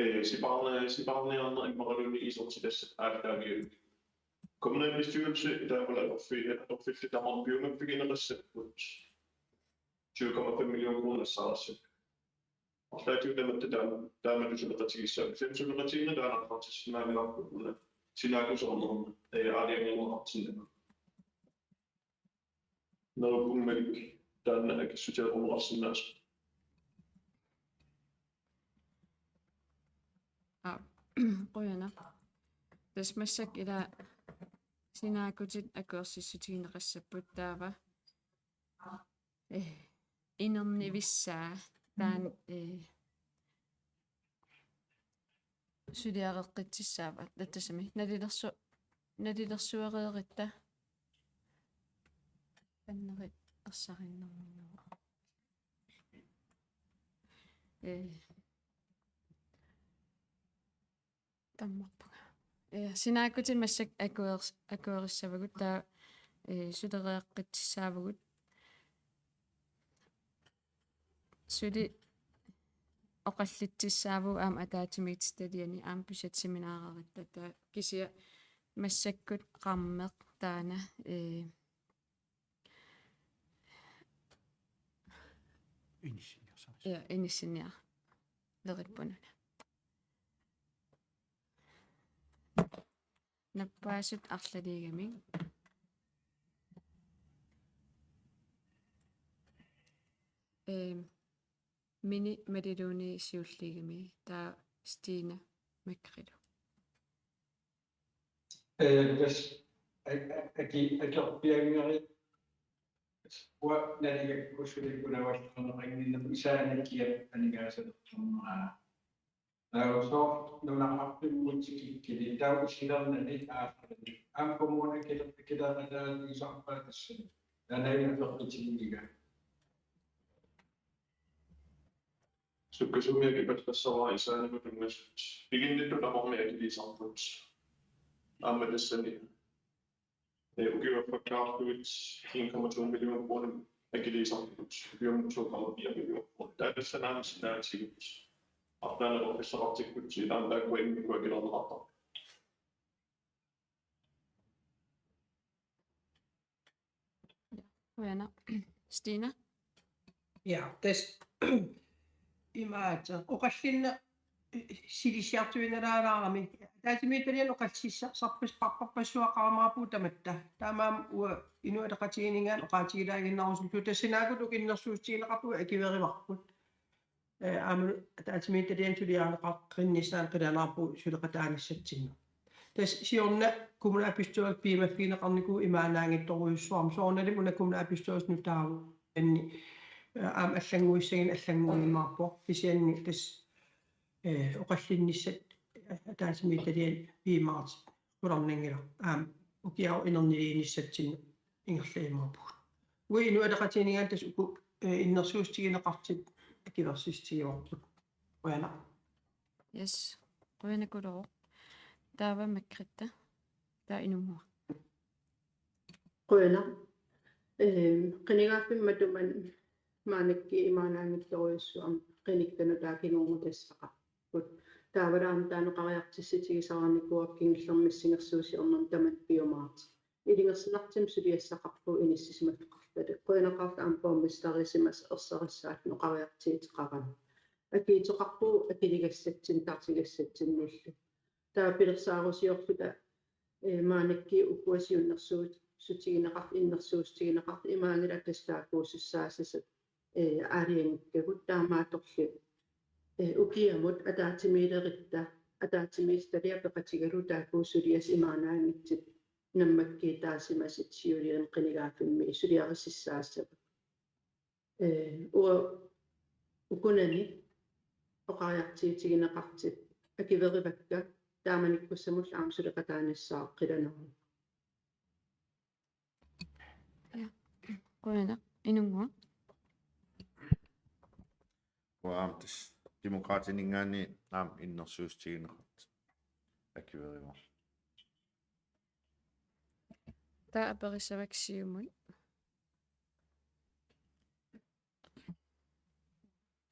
Eh, sipaarna-, sipaarniarneq immaqaluunniit isertitassat aallaavigalugit. Kommunalbestyrelse taavalu atorfi-, atorfillit tamarmik piumaffigineqassapput tyve komma fem millioner kroner nassaarissat. Arlaatigut tamatta taama, taamatut suleqatigissavat. Kisianni suleqatigiinneq taanna aallartissinnaanngilaq una sinaakkuserneq, eh, aalajangerneqartinnagu. Neriuppunga malik taanna akissutigerumaarsinnaasoq. Aa, qujanaq. Tassa massakkut ila sinaakkutit akuersissutigineqassapput taava. Eh, inernivissaa taanna, eh, suliareqqissaavat, tassami nalilersu-, nalilersuereeritta. Anneri ersarinnerminngua. Eh, tammarpunga. Eh, sinaakkutit massakkut akuers-, akuerissavagut taava, eh, sulereeqqissaavugut. Suli oqallitsissaavugut aamma ataatsimiititaliani aamma budgetseminaareeritta, taava kisianni massakkut qammeq taanna, eh, Inissinniarsarisi. Ja, inissinniarlerippununa. Nappaasut arlaliigamik. Ehm, Mini Maliluunniit siulliigami, taava Stina Makrilu. Eh, tassa a-, a-, aki-, akerpianngeri uanga naligakkut suliakkunnaarneqannginnama isaanikiaq aningaasalertorneraa. Taava soorlu nunaqarfimmut tikikkuni taava isilernani aaqqilani. Aamma kommuni akile-, akileeqataatigisarpaa tassani. Taanna apeqqutiginngilara. Sukkasuumik akipallassavat isaanimut tunngasut. Piginnittut tamarmik akiliisarput. Aamma tassani Ee, ukiuaffakkaarlugit en komma to million kroner akiliisartut, ukiumut to komma fire million kroner. Taava tassa aamma sinaatigut arlaanneqarfissaqartikkutsigit, ilaanni taakku immikkut akilerneqartarput. Qujanaq. Stina? Ja, tassa imaattoq oqallinneq silissiartuinnalaalaarami. Ataatsimiititaliani oqallisissaqarpas-, -qarpassuaqarumaarpugut tamatta. Taamaammat uanga Inuit Ataqatigiinninngaanniit oqaatigilaaginnarusullugu. Tassa sinaakkutit uku innersuussutigineqartut uagut akuerivarput. Ee, aamma ataatsimiititaliani suliarineqaqqinnissaanik qilanaarpugut suleqataanissatsinnut. Tassa siorna kommunalbestyrelsip piumaffigineqarnikuuvoq imaannaanngitsorujussuarmik, soorunalimi una kommunalbestyrelsi nutaagunik, ee, aamma allannguissagineq allannguiumaarpoq, kisianni tassa, ee, oqallinnissat ataatsimiititaliani piumaartut qularnanngilaq, aamma ukiarut inerniliinissatsinnut ingerlajumaarpugut. Uagut Inuit Ataqatigiinninngaanniit tassa uku, ee, innersuussutigineqartut akuersissutigivarput. Qujanaq. Yes. Qujanaqulooq. Taava Margrethe. Taava Inunnguaq. Qujanaq. Ee, qinigaaffimmi matuma maannakkut imaannaanngitsorujussuarmik qinikkat nutaat kingornutassaqarput. Taavalu aamma taanna oqariartuutigisaraanikuuakka kingullermi missingersuusiornermi tamanna piumaartoq. Ilungersunartumik suliassaqarpugut inissisimaffeqarluni. Qujanaqaartoq aamma borgmesterisimasut ersarissaalluni oqariartuuteqarani. Akiitsoqarpugut akiligassatsinnik, taarsigassatsinnullu. Taava pilersaarusiorluta, ee, maannakkut ukua siunnersuut-, -sutigineqartut, innersuussutigineqartut imaanngilaq tassa taakkuusussaassasoq, ee, aalajangikkagut, taamaattorli, ee, ukiamut ataatsimiilerutta, ataatsimiititaliaq peqatigalugu taakku suliassat imaannaanngitsut nammakkiitaasimasut siuliani qinigaaffimmi suliarisussaassavagut. Ee, uagut ukunani oqariartuutigineqartut akuerivakka, taamanikkussamullu aamma suleqataanissaa qilanaarlugu. Ja. Qujanaq, Inunnguaq. Uanga aamma tassa Demokraatininngaanniit aamma innersuussutigineqartut akuerivarput. Taava aperissavakka Siumut.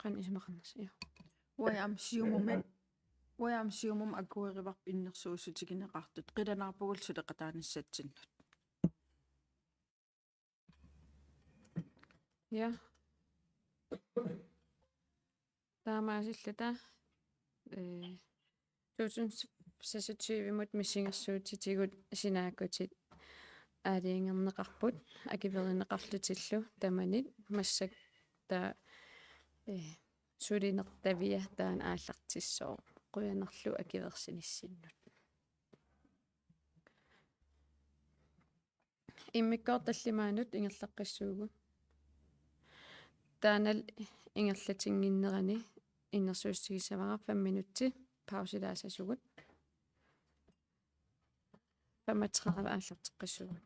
Qanoq isumaqarnersoq, ja. Uanga aamma Siumumi, uanga aamma Siumumi akuerivarput innersuussutigineqartut, qilanaarpugullu suleqataanissatsinnut. Ja. Taamaasilluta, ee, to tusind seksogtyve-mut missingersuutitigut sinaakkutit aalajangerneqarput akuerineqarlutillu tamanit, massakkut taava, ee, sulinertavia taanna aallartissooq, qujanarlu akuersinissinnut. Immikkoortoq tallimaannut ingerlaqqissaagut. Taanna ingerlatinnginnerani innersuussutigissavara fem minutsi pausilaassasugut. Femogtredive aallarteqqissaagut.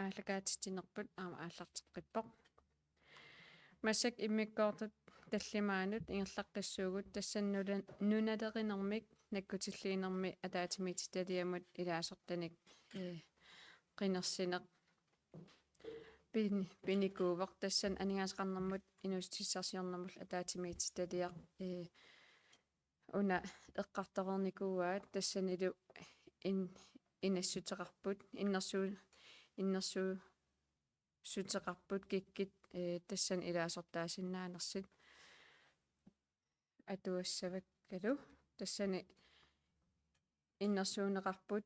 aallakaatitsinerput aamma aallarteqqippoq. Massakkut immikkoortut tallimaannut ingerlaqqissuugut, tassani nuna-, nunalerinermik nakkutilliinermi ataatsimiititaliamut ilaasortanik, ee, qinersineq pin-, pinikuuvoq, tassani aningaasaqarnermut inuussutissarsiornermullu ataatsimiititaliaq, ee, una eqqartoreernikuuaat, tassanilu in-, inassuteqarput, innersuu-, innersuussuteqarput kikkut, ee, tassani ilaasortaasinnaanersut atuassavakkalu. Tassani innersuunneqarput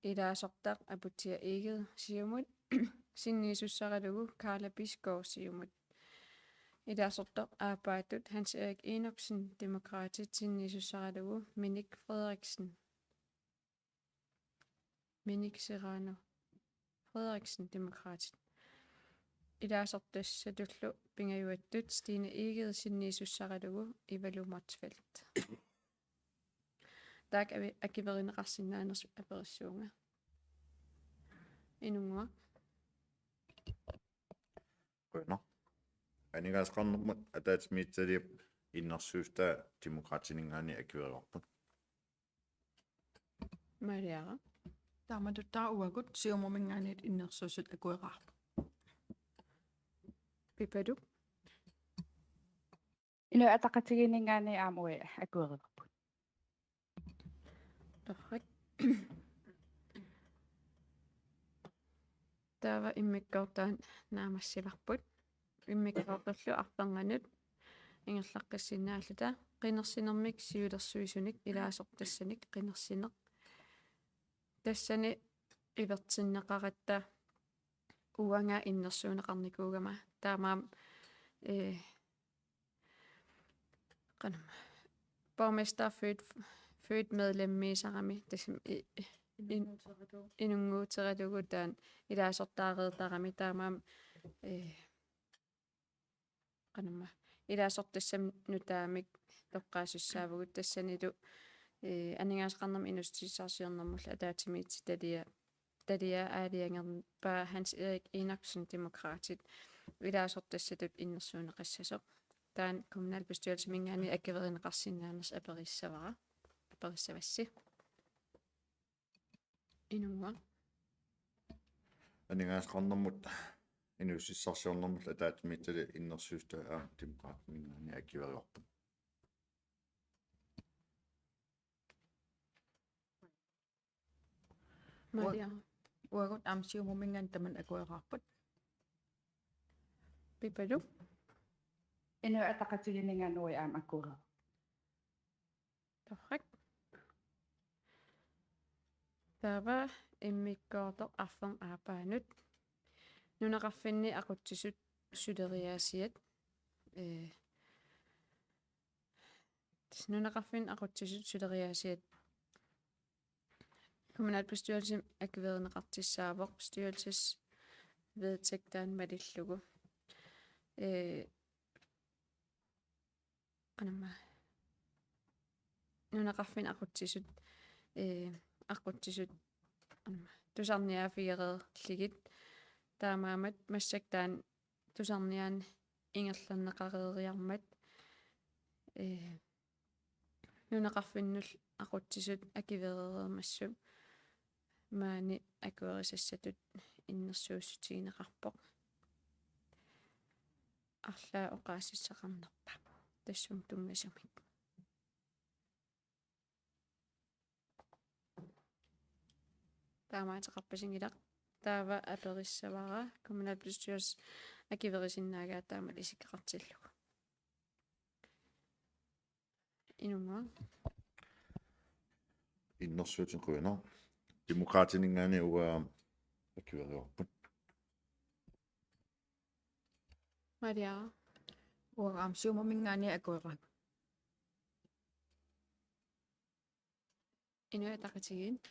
ilaasortaq Aputsiaq Egede, Siumut, sinniisussaralugu Karla Bisgaard, Siumut. Ilaasortaq aappaattut Hans Erik Enoksen, Demokraatit, sinniisussaralugu Minik Frederiksen, Minik Serrano Frederiksen, Demokraatit. Ilaasortassatullu pingajuattut Stine Egede, sinniisussaralugu Ivalu Motzfeldt. Taakku avi-, akuerineqarsinnaanersut aperissuunga. Inunnguaq. Qujanaq. Aningaasaqarnermut ataatsimiititaliap innersuussutaa Demokraatininngaanniit akuerivarput. Mariara. Taamatuttaaq uagut Siumuminngaanniit innersuussut akueraarput. Pipaluk. Inuit Ataqatigiinninngaanniit aamma uagut akuerivarput. Torrak. Taava immikkoortuaannut naammassivarput. Immikkoortullu arfernganut ingerlaqqissinnaalluta qinersinermik siulersuisunik ilaasortassanik qinersineq. Tassani ivertinneqaratta uanga innersuunneqarnikuugama. Taamaammat, ee, qanormaa, borgmester, født, født medlemmiisarami, tassami i-, i-, in-, inunnguuteralugu taanna ilaasortaareertarami, taamaammat, ee, qanormaa, ilaasortassamik nutaamik toqqaasussaavugut, tassanilu, ee, aningaasaqarnermut inuussutissarsiornermullu ataatsimiititaliap taliaa aalajangerpaa Hans Erik Enoksen, Demokraatit, ilaasortassatut innersuunneqassasoq. Taanna kommunalbestyrelsiminngaanniit akuerineqarsinnaanersoq aperissavara. Aperissavassi. Inunnguaq. Aningaasaqarnermut inuussutissarsiornermullu ataatsimiititaliap innersuussutaa Demokraatininngaanniit akuerivarput. Maria. Uagut aamma Siumuminngaanniit tamanna akueraarput. Pipaluk. Inuit Ataqatigiinninngaanniit uagut aamma akueraarput. Torrak. Taava immikkoortoq arfernganut aappaanut nunaqarfinni aqutsisut suleriaasiat, ee, nunaqarfinni aqutsisut suleriaasiat kommunalbestyrelsimi akuerineqartussaavoq, bestyrelsesvedtægt taanna malillugu. Ee, qanormaa, nunaqarfinni aqutsisut, ee, aqutsisut, qanormaa, tusarniaaffigereerlugit, taamaammat massakkut taanna tusarniaaneq ingerlanneqareeriarmat, ee, nunaqarfinnullu aqutsisut akuerereermassuk maani akuerisassatut innersuussutigineqarpoq. Arlaat oqaasissaqarnerpa tassunga tunngasumik? Taamaateqarpasinngilaq. Taava aperissavara kommunalbestyrelsip akuerisinnaagaata taamatut isikkoqartillugu. Inunnguaq. Innersuussutissaq qujanaq. Demokraatininngaanniit uanga akuerivarput. Maria. Uanga aamma Siumuminngaanniit akueraarput. Inuit Ataqatigiit.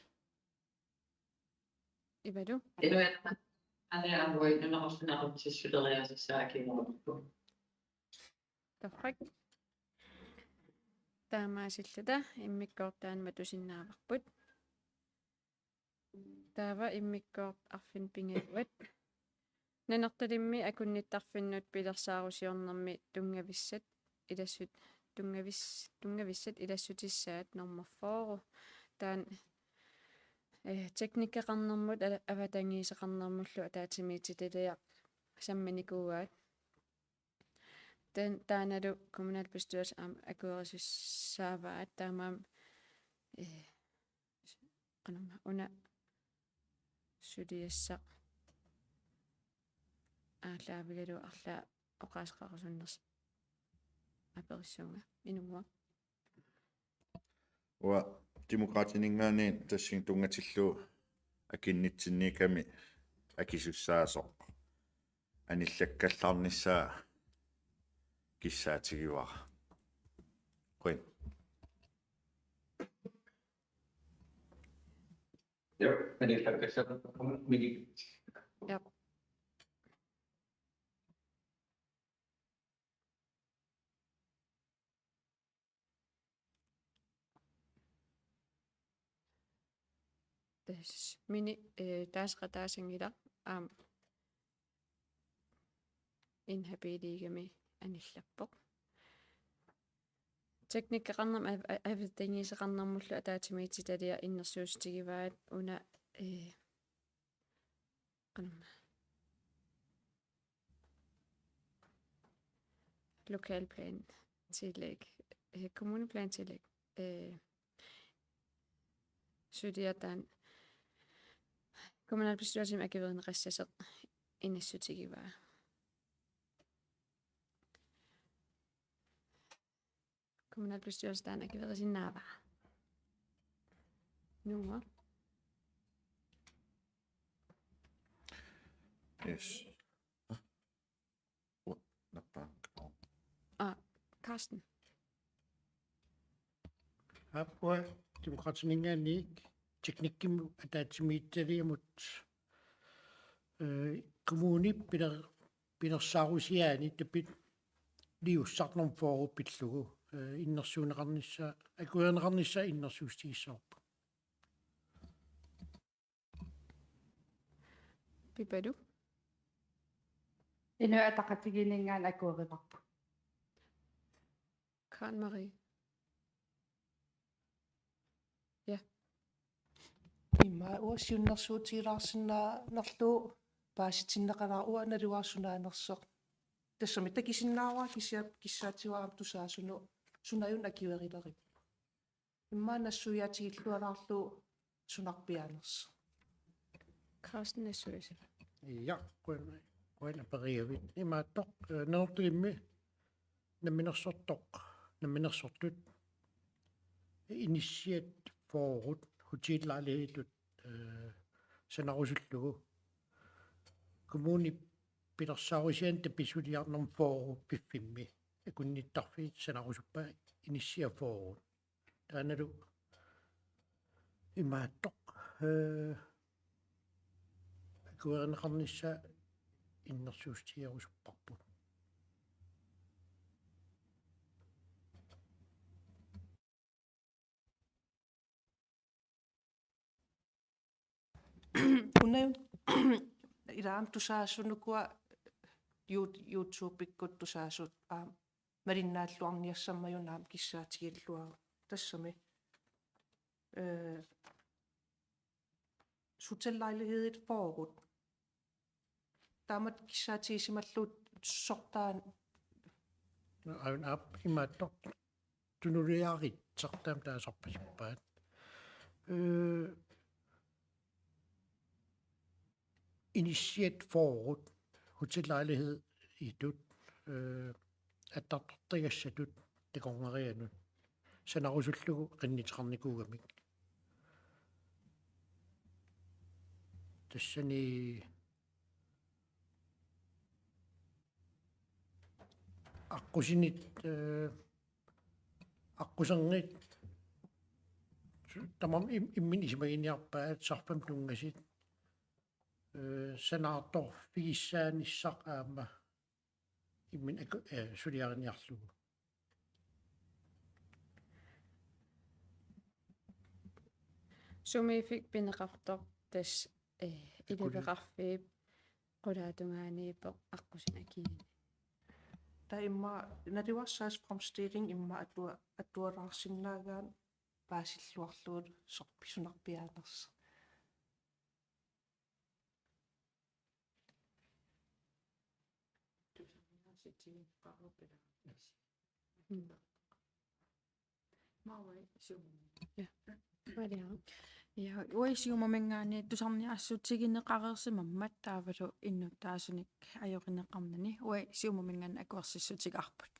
Ivalu. Inuit Ataqatigiit aamma uagut nunaqarfinni aqutsisut suleriaasussaat akuerivarput. Torrak. Taamaasilluta immikkoortuaannut matusinnaavarput. Taava immikkoortoq arfineq-pingajuat. Nanortalimmi akunnittarfinnut pilersaarusiornermi tunngavissat ilassut-, tunngavis-, tunngavissat ilassutissaat nummer fyrre. Taanna, eh, teknikkeqarnermut ala-, avatangiiseqarnermullu ataatsimiititaliaq samminikuuaat. Taanna, taannalu kommunalbestyrelse aamma akuerisussaavaat, taamaammat, eh, qanormaa una suliassaq aallaavigalugu arlaat oqaaseqarusunnersoq aperissuunga inuuvoq. Uanga Demokraatininngaanniit tassunga tunngatillugu akinnitsinniikkami akisussaasoq anillakkallarnissaa kissaatigivara. Qujan. Ja, anillakkallarnissaa. Ja. Tassa Mini, eh, taaseqataasinngilaq aamma inhabiliigami anillappoq. Teknikkeqarnermut av-, a-, avatangiiseqarnermullu ataatsimiititaliaq innersuussutigivaat una, eh, qanormaa. Lokalplantillæg, eh, kommuneplantillæg, eh, suliaq taanna kommunalbestyrelsimi akuerineqassasoq inissutigivaat. Kommunalbestyrelse taanna akuerisinnaavaa. Nuua. Yes. Ua, nappaa. Aa, Carsten. Aap, uanga Demokraatininngaanniit teknikkikkut ataatsimiititaliamut, eh, kommunip piler-, pilersaarusiaani tapit liussarnum fyrre pillugu, eh, innersuunneqarnissaa, akuerineqarnissaa innersuussutigissavarput. Pipalu. Inuit Ataqatigiinninngaanniit akuerivarput. Karen Marie. Ja. Immaqa uanga siunnersuutigilaarsinnaanerlugu paasitinneqalaarpoq uanga naluara sunaanersoq. Tassami takusinnaavara kisianni kissaatigaara aamma tusaasunut sunaana akuerilerlugu. Immaqa nassuiaatigillualaarlugu sunarpiaanersoq. Carsten nassuiaasiva. Ja, qujan, qujan aperiavit. Imaattoq, eh, Nanortalimmi namminersortoq, namminersortut inissiat fyrre hotelilejligheditut, eh, sanarusullugu. Kommunip pilersaarusiaani tapit suliarnermi fyrre piffimmi akunnittarfiit sanarusuppaat inissiat fyrre. Taannalu imaattoq, eh, akuerineqarnissaa innersuussutigerusupparput. Una ila aamma tusaasunukua You-, YouTube-ikkut tusaasut aamma malinnaalluarniassammajunnut aamma kissaatigilluarput. Tassami, eh, hotelilejlighedit fyrre. Taamatut kissaatigisimallugit sortaat. Aap, aap, imaattoq tunuliaritsi taama taasarpasippaat. Eh, inissiat fyrre hotelilejligheditut, eh, attartortagassatut takornarianut sanarusullugu qinnuteqarnikuugamik. Tassani aqqusinit, eh, aqquserngit su-, tamarmik im-, imminnut isumaginiarpaat sarfamik tunngasut, eh, sanaartorfigissaanissaq aamma imminut aku-, eh, suliariniarlugu. Sumiiffik pineqartoq tassa, eh, Akuli. Iliveqarfiup qulaatungaaniippoq aqqusineq akiani. Taava immaqa naluara sagsfremstilling immaqa atua-, atualaarsinnaagaanni paasilluarlugu sorpisunarpiaanersoq. Ja. Maria. Ja, uagut Siumuminngaanniit tusarniaassutigineqareersimammat taavalu innuttaasunik ajorineqarnani uagut Siumuminngaanniit akuersissutigaarput.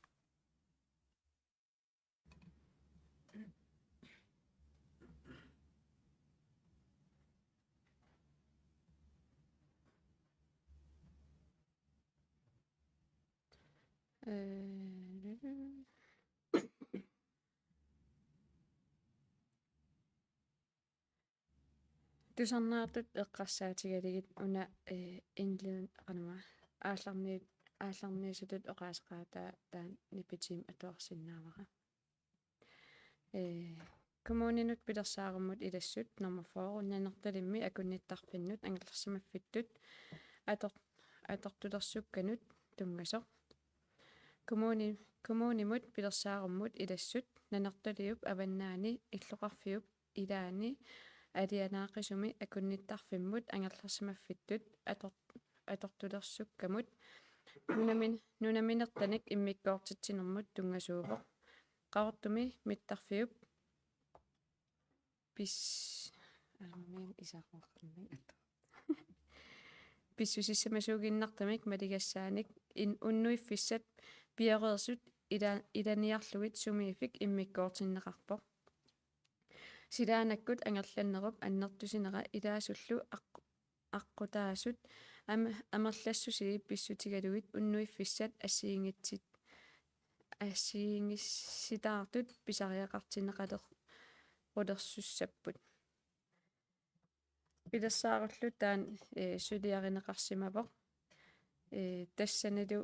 Eh, tusarnaartut eqqarsaatigalugit una, eh, indleden qanama aallarni-, aallarniassatut oqaaseqaataa taanna nipitiim atuarsinnaavara. Eh, kommuninut pilersaarummut ilassut nummer fyrre Nanortalimmi akunnittarfinnut angerlarsimaffittut ator-, atortulersukkanut tunngasoq. Kommuni-, kommunimut pilersaarummut ilassut Nanortaliup avannaani illoqarfiup ilaani alianaaqisumi akunnittarfimmut angerlarsimaffittut ator-, atortulersukkamut nunamin-, nunaminertanik immikkoortitsinermut tunngasuuvoq. Qaqortumi mittarfiup pis-, aamma isaqorluni. Pissusissamasuuginnartumik maligassaanik in-, unnuiffissat pioreersut ila-, ilaniarlugit sumiiffik immikkoortinneqarpoq. Silaannakkut angerlannerup annertusinera ilaasullu aq-, aqqutaasut am-, amerlassusii pissutigalugit unnuiffissat assigiinngitsit-, assigiinngissitaartut pisariaqartinneqaler-, qulersussapput. Pilersaarullu taanna, eh, suliarineqarsimavoq. Eh, tassanilu,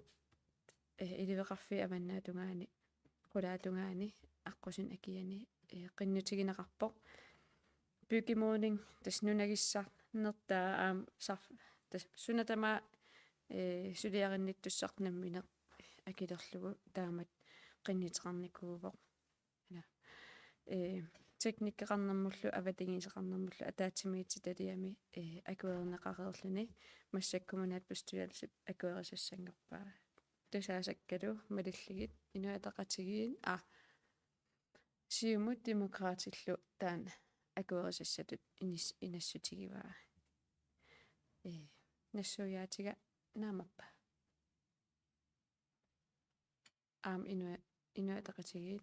eh, iliveqarfiup avannaatungaani, qulaatungaani, aqqusineq akiani, eh, qinnutigineqarpoq. Byggemåling, tassa nunagissarnertaa aamma sarf-, tassa suna tamaat, eh, suliarinnittussaq nammineq akilerlugu taamatut qinnuteqarnikuuvoq. Ila. Eh, teknikkeqarnermullu avatangiiseqarnermullu ataatsimiititaliami, eh, akuerineqareerluni massakkut kommunalbestyrelsip akuerisassanngorpaa. Tusaasakkalu malillugit Inuit Ataqatigiit, aa, Siumut Demokraatillu taanna akuerisassatut inis-, inassutigivaa. Eh, nassuiaatiga naamappa? Aamma Inuit, Inuit Ataqatigiit,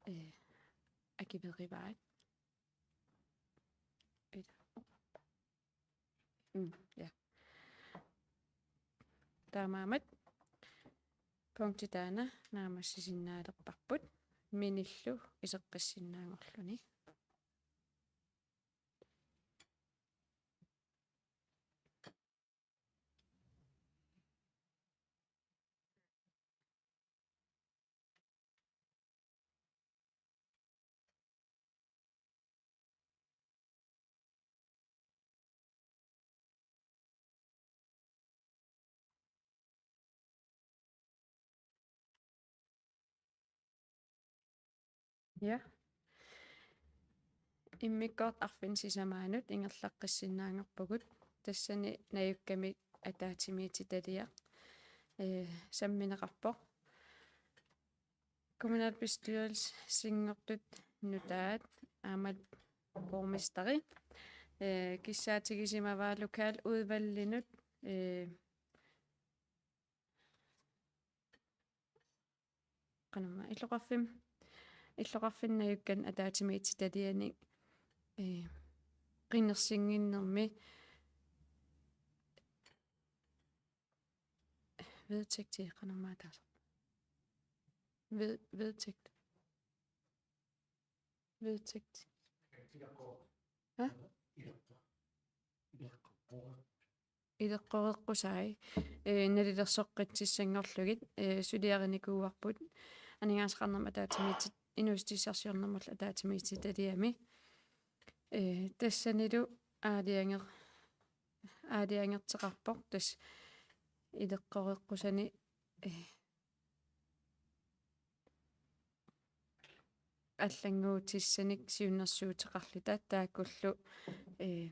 eh, akuerivaat. Ila. Mm, ja. Taamaammat punkti taanna naammassisinnaalerparput minillu iseqqissinnaanngorluni. Ja. Immikkoortut arfineq-sisamaannut ingerlaqqissinnaanngorpugut. Tassani najukkamik ataatsimiititaliaq, eh, sammineqarpoq. Kommunalbestyrelsinngortut nutaat aamma borgmesteri, eh, kissaatigisimavaa lokaludvalginut, eh, qanormaa illoqarfim-, illoqarfinni najukkanik ataatsimiititalianik, eh, qinersinnginnermi vedtægti qanormaa taasoq. Ved-, vedtægt. Vedtægt. Hva? Ileqqoreqqusai, eh, nalilersoqqitsissanngorlugit, eh, suliarinikuuarput aningaasaqarnermut ataatsimiitsit-, inuussutissarsiornermullu ataatsimiititaliami. Eh, tassanilu aalajanger-, aalajangerteqarpoq, tassa ileqqoreqqusani, eh, allannguutissanik siunnersuuteqarluta, taakkullu, eh,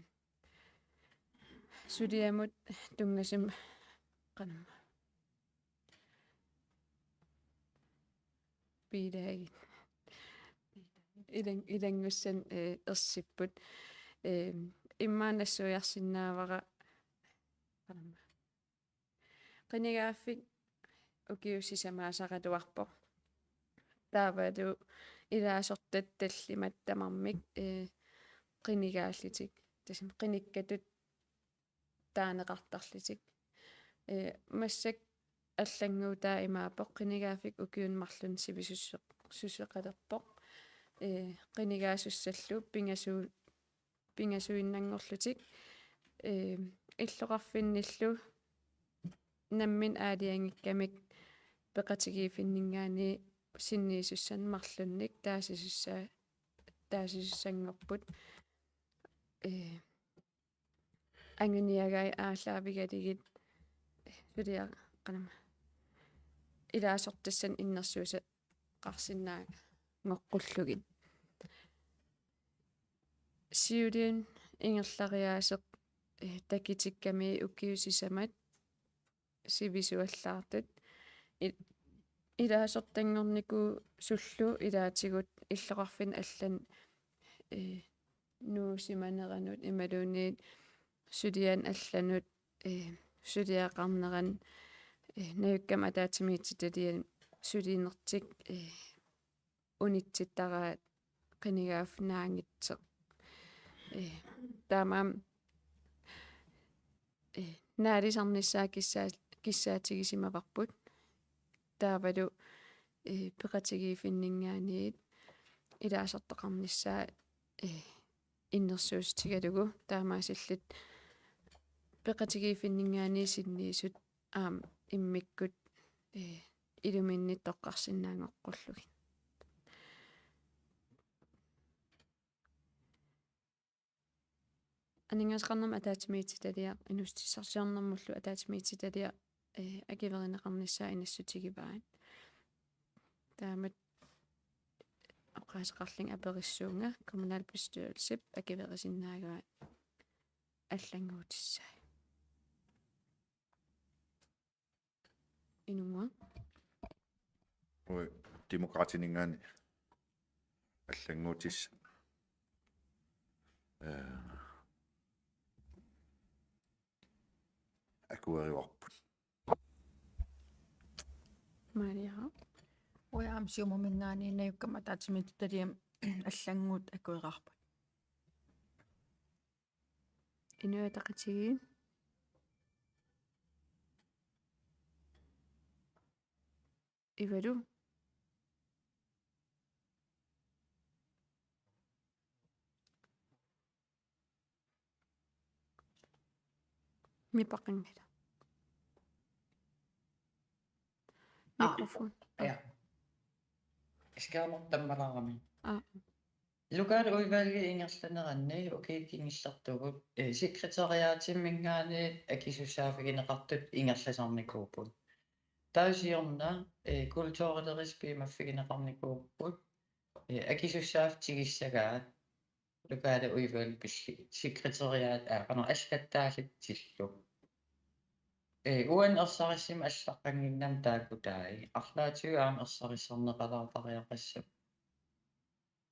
suliamut tunngasum-, qanamma. Bilaagit. Ilan-, ilanngussanik, eh, ersipput. Eh, immaqa nassuiarsinnaavara, qanamma. Qinigaaffik ukiut sisamaasaraluarpoq. Taavalu ilaasortat tallimat tamarmik, eh, qinigaallutik. Tassami qinikkatut taaneqartarlutik. Eh, massakkut allannguutaa imaappoq: qinigaaffik ukiuni marlunni sivisussu-, -sussuseqalerpoq. Eh, qinigaasussallu pingasuu-, pingasuinnanngorlutik, eh, illoqarfinnillu namminneq aalajangikkamik peqatigiiffinninngaanniit sinniisussanik marlunnik taasisussa-, taasisussanngorput. Eh, anguniagai aallaavigalugit suliaq-, qanamma, ilaasortassanik innersuussaqarsinnaanngoqqullugit. Siuliani ingerlariaaseq, eh, takutikkami ukiut sisamat sivisuallaartut. I-, ilaasortanngornikuusullu ilaatigut illoqarfinni allanut, eh, nuusimaneranut imaluunniit suliani allanut, eh, suliaqarneranut, eh, najukkamik ataatsimiititaliani sulinertik, eh, unitsittaraat qinigaaffik naanngitsoq. Eh, taamaammat, eh, naalisarnissaa kissaa-, kissaatigisimavarput. Taavalu, eh, peqatigiiffinninngaanniit ilaasortaqarnissaa, eh, innersuussutigalugu, taamaasilluta peqatigiiffinninngaanniit sinniisut aamma immikkut, eh, iluminni toqqarsinnaanngoqqullugit. Aningaasaqarnermut ataatsimiititaliaq, inuussutissarsiornermullu ataatsimiititaliaq, eh, akuerineqarnissaa inassutigivaat. Taamatut oqaaseqarlunga aperissuunga, kommunalbestyrelsip akuerisinnaagaat allannguutissaat. Inunngua. Ui, Demokraatininngaanniit allannguutissat, eh, akuerivarput. Maria. Uanga aamma Siumuminngaanniit najukkamik ataatsimiititaliami allannguutit akueraarput. Inuit Ataqatigiit. Ivalu. Nipaqanngilaq. Aa. Mikrofon. Ja. Skærmi tammalaarami. Aa. Lokale udvalgi ingerlaneranni ukiut kingullertut, eh, sekretariatiminngaanniit akisussaaffigineqartut ingerlasarnikuupput. Taava siorna, eh, kulturilerisut piumaffigineqarnikuupput, eh, akisussaaffik tigussagaa lokale udvalg pillugu sekretariat, aa, qanoq allattaallutillu. Eh, uani ersarissumik allaqqannginnama taakkutai. Arlaatigut aamma ersarissarneqalaartariaqassapput.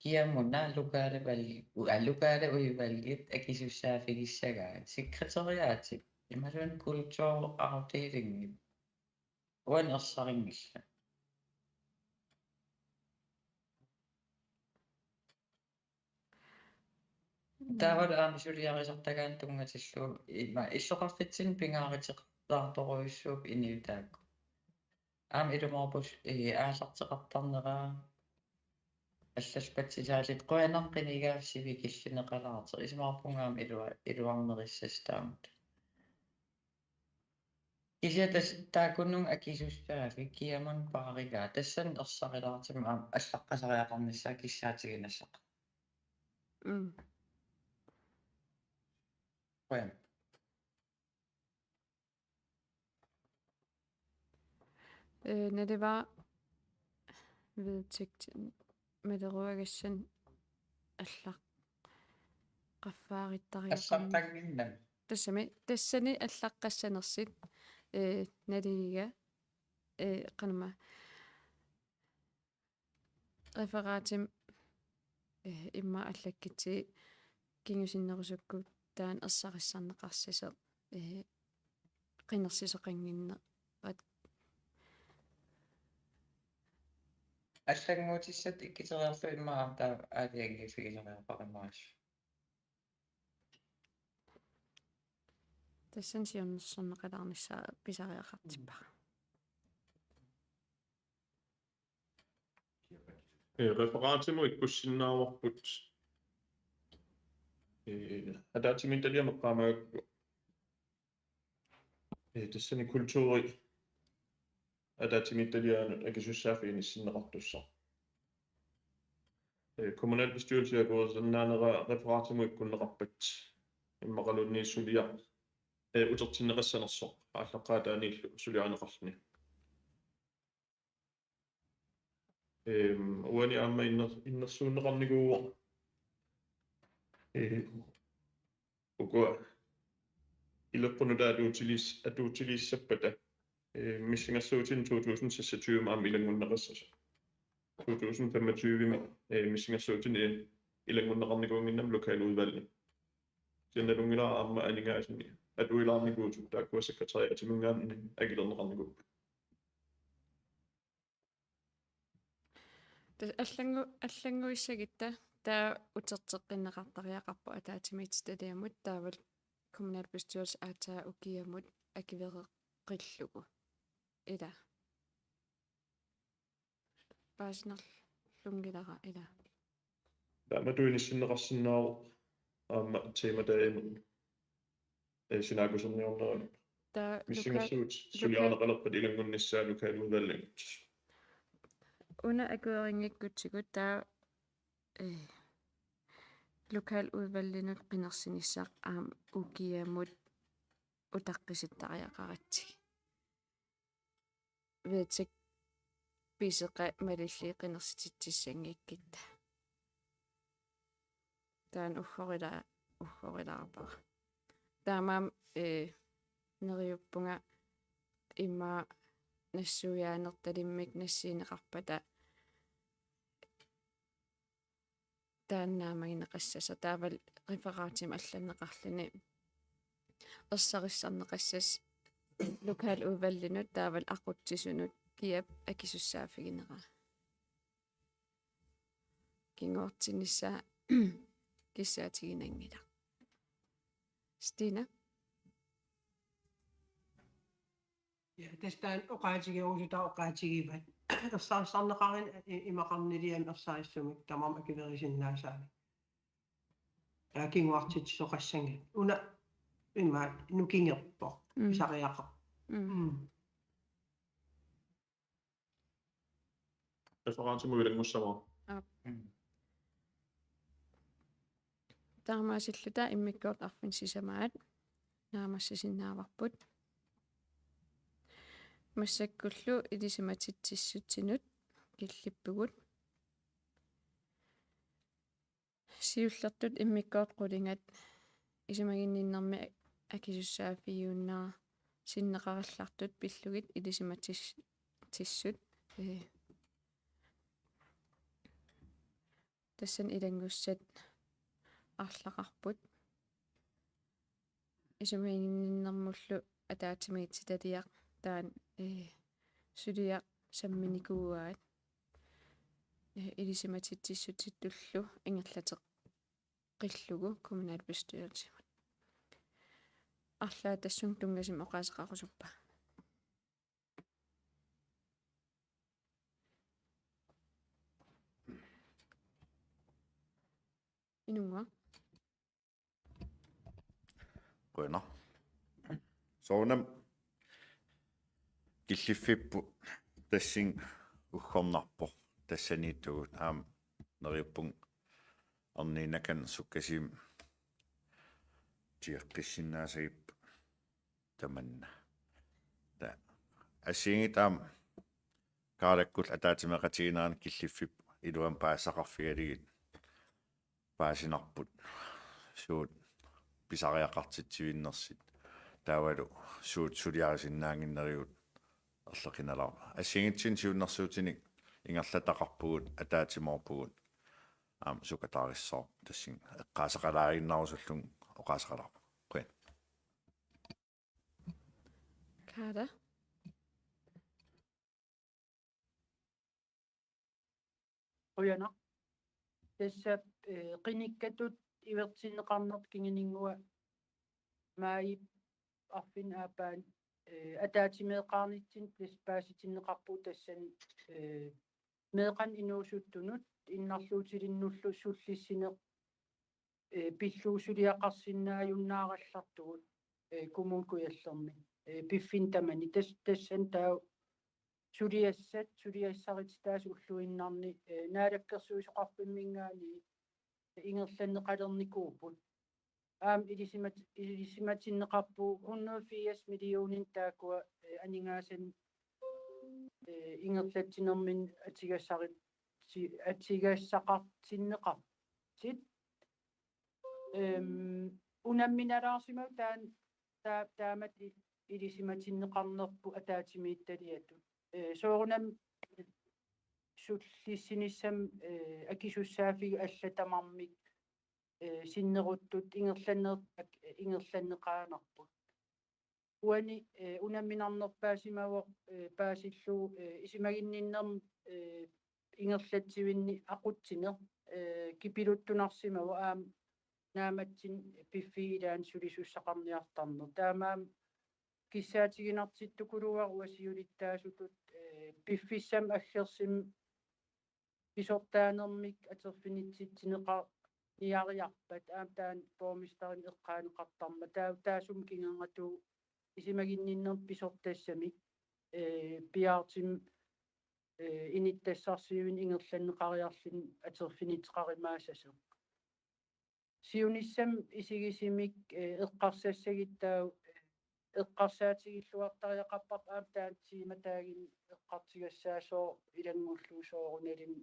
Kiamuna lokale valg-, u-, aa, lokale udvalgit akisussaaffigissagaat sekretariatip imaluunniit kulturafdelingip. Uani ersarinngillat. Taavalu aamma suliarisartagaanut tunngatillugu ima illoqarfitsinni pingaaruteqartartorujussuupput inuit taakku. Aamma ilumoorpusi, eh, aallarteqartarnera, allallu patsisaalluta, qujanaq qinigaaffik sivikillineqalaartoq. Isumaqarpunga aamma ilua-, iluarnerussasoq taamatut. Kisianni tassa taakkununnga akisussaaffik kiamuna paarigaa, tassani ersarilaartumik aamma allaqqasariaqarnissaa kissaatiginassaaq. Mm. Qujan. Eh, nalivara vedtægt maleruagassan allaqqaffaagittariaqarn-, allaqqaqqanginnami. Tassami, tassani allaqqassanersut, eh, naligiga, eh, qanma. Referatimik, eh, immaqa allakkutsigit kingusinnerusukkut taanna ersarissarneqarsimasoq, eh, qinersisoqannginnerat. Allannguutissat ikkuteriarlugit immaqa aamma taava aalajangiiffigisariaqarumaarpoq. Tassani siunnersorneqalaarnissaa pisariaqartippara. Eh, referatimut ikkussinnaavarput. Eh, ataatsimiititaliamut eqqaamagakku. Eh, tassani kulturi ataatsimiititaliaanut akisussaaffiginissinneqartussaq. Eh, kommunalbestyrelsi akuerisinnaanera referatimut ikkunneqarpat immaqaluunniit suliaq, eh, utertinneqassanersoq aallaqqaataaniillu suliarineqarluni. Ehm, uani aamma inner-, innersuunneqarnikuuvoq. Eh, ukua ileqqunut atuutilis-, atuutiliissappata, eh, missingersuutinik to tusind seksogtyve aamma ilanngunneqassasoq. To tusind femogtyve, eh, missingersuutinik, eh, ilanngunneqarnikuunnginnami lokaludvalg. Kisianni nalunngilara aamma aningaasanik atuilaarnikuusut taakkua sekretariatiminngaanniit akilerneqarnikuupput. Tassa allangu-, allannguissagutta taava uterteqqinneqartariaqarpoq ataatsimiititaliamut taavalu kommunalbestyrelsip aatsaat ukiamut akuereqqillugu. Ila. Paasinarlunngilara ila. Taamatut inissinneqarsinnaavoq aamma temadagimut, eh, sinaakkuserniornerani. Taava missingersuut lokal-, suliarineqalerpat ilanngunnissaa lokaludvalgikkut. Una akuerinngikkutsigu taava, eh, lokaludvalginut qinersinissaq aamma ukiamut utaqqisittariaqaratsigit. Vedtægt pisoqat malillugu qinersititsissanngikkutta. Taanna uggorila-, uggorilaarpara. Taamaammat, eh, neriuppunga immaqa nassuiaanertalimmik nassiunneqarpata taanna naammagineqassasoq taavalu referatimik allanneqarluni ersarissarneqassasoq lokaludvalginut taavalu aqutsisunut kiap akisussaaffiginera. Kinguartinnissaa kissaatiginanngilaq. Stina? Ja, tassa taanna oqaatigerusutaq oqaatigivat. Ersarissarneqarani i-, imaqarniliami ersarissumik tamarmik akuerisinnaasaanik. Ja, kinguartitsisoqassanngilaq. Una ima nukingerpoq, mm, pisariaqarpoq. Mm. Mm. Referatimut ilanngussavara. Aap. Mm. Taamaasilluta immikkoortut arfineq-sisamaat naammassisinnaavarput. Massakkullu ilisimatitsissutsinut killippugut. Siullertut immikkoortut qulingat isumaginninnermi akisussaaffigiunnaarsinneqarallartut pillugit ilisimatis-, tissut, eh, tassani ilanngussat arlaqarput. Isumaginninnermullu ataatsimiititaliaq taanna, eh, suliaq samminikuuaat, eh, ilisimatitsissutsittullu ingerlateqqillugu kommunalbestyrelsimut. Arlaat tassunga tunngasumik oqaaseqarusuppa? Inunnguaq. Qujanaq. Soorunami killiffipput tassunga uggornarpoq tassaniittugut aamma neriuppunga arniinnakanneq sukkasuumik tigeqqissinnaassagipput tamanna. Ta-, assigiinngitsut aamma Kaarlakkullu ataatsimeeqatigiinnerannik killiffik iluamik paasisaqarfigalugit paasinarput, suut pisariaqartitsivinnersut taavalu suut suliarisinnaannginnerivut erloqinalaarpoq. Assigiinngitsunik siunnersuutinik ingerlataqarpugut, ataatsimoorpugut, aamma sukatarissaaq, tassunga eqqaasaqalaaginnarusutullu oqaaseqalaarpunga. Qujan. Kaada. Qujanaq. Tassa, eh, qinikkatut ivertinneqarnertut kinguninngua maajip arfineq-aappaani, eh, ataatsimeeqaarnitsinni tassa paasitinneqarpugut tassani, eh, meeqqanut inuusuttunut innarluutilinnullu sullissineq, eh, pillugu suliaqarsinnaajunnaarallartugut, eh, Kommune Kujallermi, eh, piffinni tamani. Tas-, tassani taava suliassat, suliassarititai ulluinnarni, eh, Naalakkersuisoqarfimminngaanniit ingerlanneqalernikuupput. Aamma ilisimat-, ilisimatinneqarpugut hundrede firs millioner taakkua, eh, aningaasanik, eh, ingerlatsinerminni atigassarit-, ti-, atigassaqartinneqartut. Ehm, unamminalaarsimavoq taanna taa-, taamatut i-, ilisimatinneqarnerput ataatsimiititaliatut. Eh, soorunami sullissinissami, eh, akisussaaffiit allat tamarmik, eh, sinneruttut ingerlanner-, ak-, ingerlanneqaannarput. Uani, eh, unamminarnerpaasimavoq, eh, paasillugu, eh, isumaginninnermi, eh, ingerlatsivinni aqutsineq, eh, kipiluttunarsimavoq aamma naammatsinni piffiit ilaanni sulisussaqarniartarneq. Taamaammat kissaatiginartittukuluuara uanga siulittaasutut, eh, piffissami aggersumi pisortaanermik atorfinitsitsineqarniariarpat aamma taanna borgmesterimik eqqaaneqartarmat. Taa-, taassuma kingornatigut isumaginninnermi pisortassamik, eh, P R-timik, eh, inittassarsivimmi ingerlanneqariarluni atorfinitseqarumaassasoq. Siunissami isigisumik, eh, eqqarsassagutta, eh, eqqarsaatigilluartariaqarparput aamma taanna tiimataaginni eqqartugassaassaaq ilanngullugu soorunalimi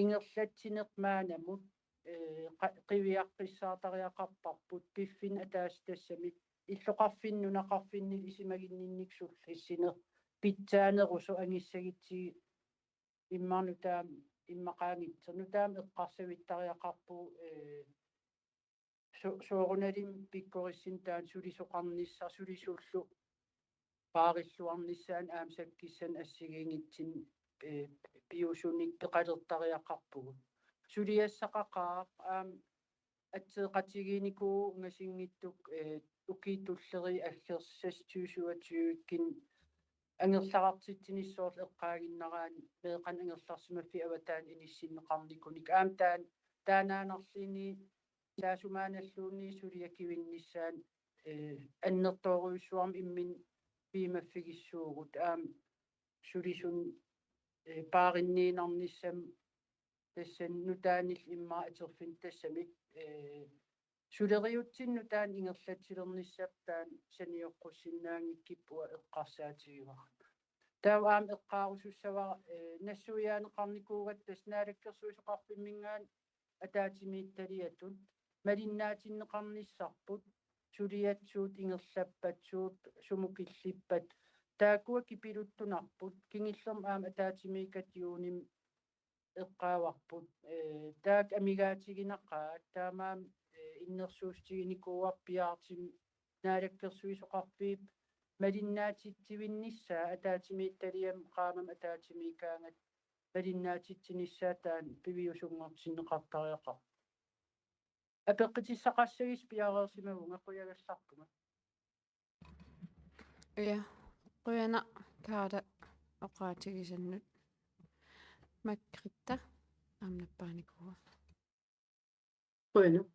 ingerlatsineq maannamut, eh, qa-, qiviaqqissaartariaqarparput piffinni ataaseq tassami illoqarfinni nunaqarfinni isumaginninnik sullissineq pitsaanerusoq angissagutsigit immaqa nutaamik immaqaanngitsoq. Nutaamik eqqarsavittariaqarpugut, eh, so-, soorunalimi pikkorissunik taanna sulisoqarnissaq sulisullu paarilluarnissaanut aamma sakkissanik assigiinngitsunik, eh, piusunik peqalertariaqarpugut. Suliassaqaqaaq aamma atseeqatigiinnikuuvoq ungasinngitsunik, eh, ukiut tulliit aggersut seksogtyve syvogtyve-kkunni angerlarartitsinissamut eqqaaginnaraanni meeqqanik angerlarsimaffiup avataani inissinneqarnikunik. Aamma taanna taannaannarluunniit taassumaannarluunniit suliakkivinnissaanut, eh, annertoorujussuarmik imminut piumaffigissuugut aamma sulisunut, eh, paarinniinnarnissamut tassani nutaanillu immaqa atorfinni tassami, eh, suleriaatsini nutaanik ingerlatsilernissap taanna sanioqqussinnaanngikkippunga eqqarsaatigivara. Taava aamma eqqaarusussavara, eh, nassuiaaneqarnikuugatta tassa Naalakkersuisoqarfimminngaanniit ataatsimiititaliatut malinnaatinneqarnissarput, suliat suut ingerlappat, suut sumut killippat, taakkua kipiluttunarput, kingullermik aamma ataatsimiikkatta juunimi eqqaavarput, eh, taakku amigaatiginaqaat, taamaammat, eh, innersuussutiginikuuarput P R-timik Naalakkersuisoqarfiup malinnaatitsivinnissaa ataatsimiititaliami qaammammut ataatsimiikkaangatta malinnaatitsinissaa taanna piviusunngortinneqartariaqarpoq. Apeqqutissaqassagissi piareersimavunga, qujagallarpunga. Ja, qujanaq Kaada oqaatigisannut. Margrethe aamma nappaanikuuara. Qujanaq.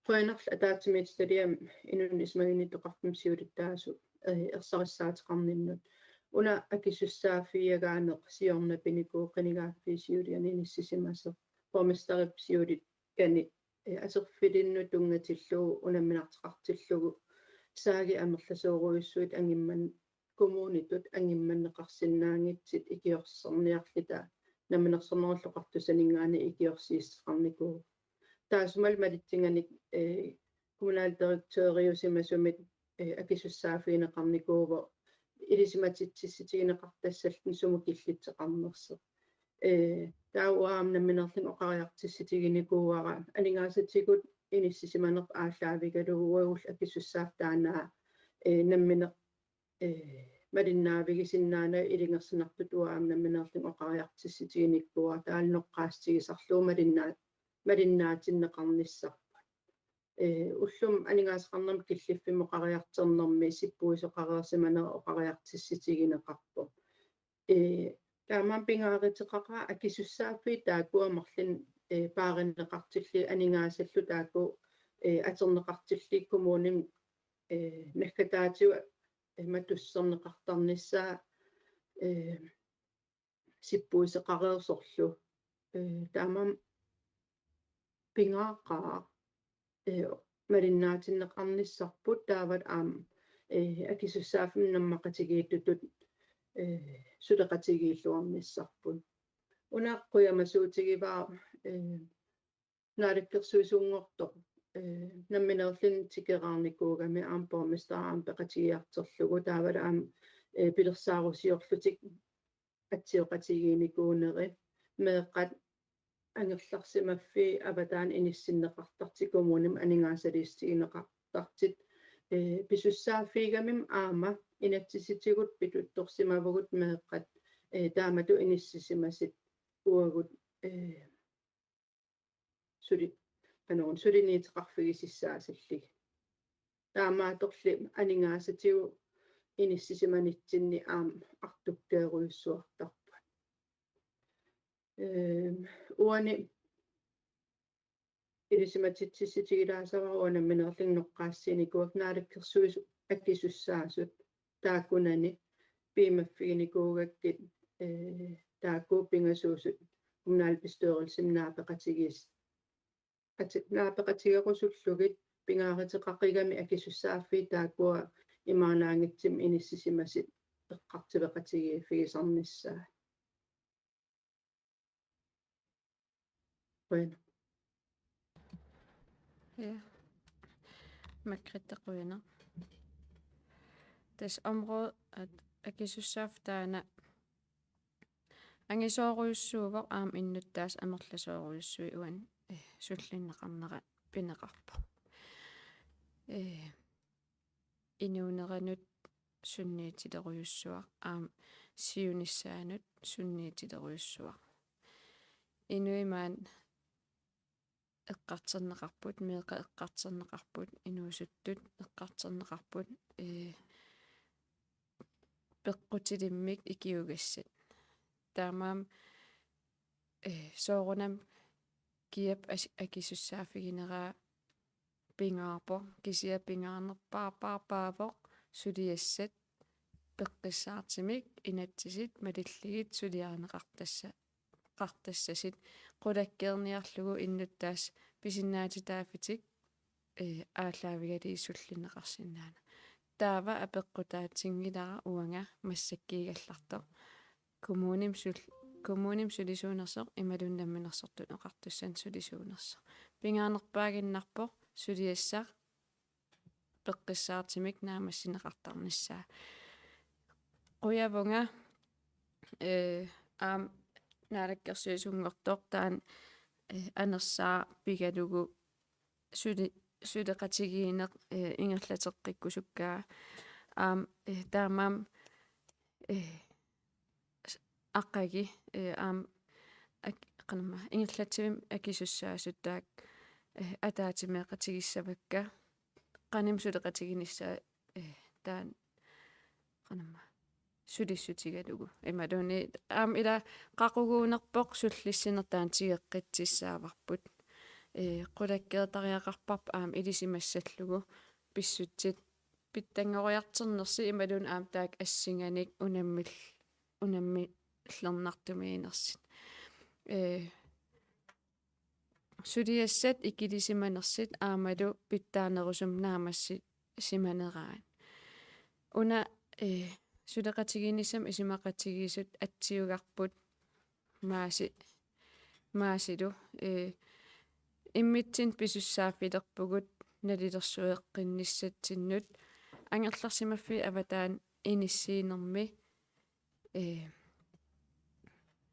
Qujanarlu ataatsimiititaliami inunnut isumaginnittoqarfimmi siulittaasoq, eh, ersarissaateqarninnut. Una akisussaaffigiagaaneq siorna pinikuuvoq qinigaaffiup siuliani inissisimasoq. Borgmesterip siuliani, eh, atorfilinnut tunngatillugu unamminartoqartillugu saagit amerlasoorujussuit angimmat kommunitut angimmanneqarsinnaanngitsut ikiorserniarluta Namminersornerullutik Oqartussaninngaanniit ikiorsiissaqarnikuuvoq. Taassumalu malitsinganik, eh, kommunaldirektøriusimasumit, eh, akisussaaffigineqarnikuuvoq ilisimatitsissutigineqartassallutik sumut killitseqarnersoq. Eh, taava aamma nammineerlunga oqariartuussutiginikuuara aningaasatigut inissisimaneq aallaavigalugu uagullu akisussaaffiup taanna, eh, nammineq, eh, malinnaavigisinnaanagit ilungersunartutut uanga aamma nammineerlunga oqariartuussutiginikuuara taavalu noqqaassutigisarlugu malinnaa-, malinnaatinneqarnissarput. Eh, ullumi aningaasaqarnermut killiffimmut oqariartornermi sippuisoqareersimaneq oqariartuussutigineqarpoq. Eh, taamaammat pingaaruteqaqaaq akisussaaffiit taakkua marlunnik, eh, paarineqartillugit aningaasallu taakku, eh, atorneqartillugit kommunimi, eh, naggataatigut, eh, matusserneqartarnissaa, eh, sippuisoqareersorlu. Eh, taamaammat pingaaruteqaqaaq, eh, malinnaatinneqarnissarput taavalu aamma, eh, akisussaaffimmut nammaqatigiittutut, eh, suleqatigiilluarnissarput. Una qujamasuutigivara, eh, naalakkersuisunngortoq, eh, nammineerluni tikeraarnikuugami aamma borgmesteri aamma peqatigiartorlugu taavalu aamma, eh, pilersaarusiorlutik atsioqatigiinnikuuneri meeqqat angerlarsimaffii avataani inissinneqartartut kommunimi aningaasaliissutigineqartartut, eh, pisussaaffigigamimmi aamma inatsisitigut pituttorsimavugut meeqqat, eh, taamatut inissisimasut uagut, eh, suli-, qanoq una suliniuteqarfigisussaasallugu. Taamaattorli aningaasatigut inissisimanitsinni aamma artukkeerujussuartarput. Ehm, uani ilisimatitsissutigilaassavarput uanga nammineerlunga noqqaassiinikuuakka naalakkersuisut akisussaasut taakkunani piumaffiginikuugakkit, eh, taakku pingasuusut kommunalbestyrelsimi naapeqatigiis-, ati-, naapeqatigerusullugit pingaaruteqaqigami akisussaaffiit taakkua imaannaanngitsumik inissisimasut eqqartueqatigiiffigisarnissaat. Qujanaq. Ja. Margrethe, qujanaq. Tassa området, at akisussaaffiup taanna angisoorujussuuvoq aamma innuttaasut amerlasoorujussuit uani, eh, sullinneqarnera pineqarpoq. Eh, inuuneranut sunniutilerujussuaq, aamma siunissaanut sunniutilerujussuaq. Inuit maani eqqartorneqarput, meeqqat eqqartorneqarput, inuusuttut eqqartorneqarput, ee, peqqutilimmik ikiugassat. Taamaammat, ee, soorunami kiap as-, akisussaaffigineraa pingaarpoq, kisianni pingaarnerpaarpaavoq suliassat peqqissaartumik inatsisit malillugit suliarineqartassa-, qartassasut qulakkeerniarlugu innuttaasut pisinnaatitaaffitik, eh, aallaavigalugit sullinneqarsinnaanera. Taava apeqqutaatinngilara uanga massakkuugallartoq. Kommunimi sul-, kommunimi sulisuunersoq imaluunniit Namminersortut Oqartussanut sulisuunersoq. Pingaarnerpaaginnarpoq suliassaq peqqissaartumik naammassineqartarnissaa. Qujavunga, eh, aamma naalakkersuisunngortoq taanna, eh, anersaaq pigalugu suli-, suleqatigiinneq, eh, ingerlateqqikkusukkaa. Aamma, eh, taamaammat, eh, s-, aqagu, eh, aamma ak-, qanormaa, ingerlatsivimmi akisussaasut taakku, eh, ataatsimeeqatigissavakka, qanimut suleqatiginissaa, eh, taanna, qanormaa, sulissutigalugu. Imaluunniit aamma ila qaquguunerpoq sullissineq taanna tigeqqissaavarput. Eh, qulakkeertariaqarparput aamma ilisimassallugu pissutsit pitsanngoriartornersut imaluunniit aamma taakku assinganik unammil-, unammillernartumiinnersut. Eh, suliassat ikilisimanersut aammalu pitsaanerusumik naammassimaneraat. Una, eh, suleqatigiinnissamut isumaqatigiissut atsiugarput Maasi, Maasilu, ee, immitsinnut pisussaaffilerpugut nalilersueqqinnissatsinnut angerlarsimaffiit avataani inissiinermi, ee,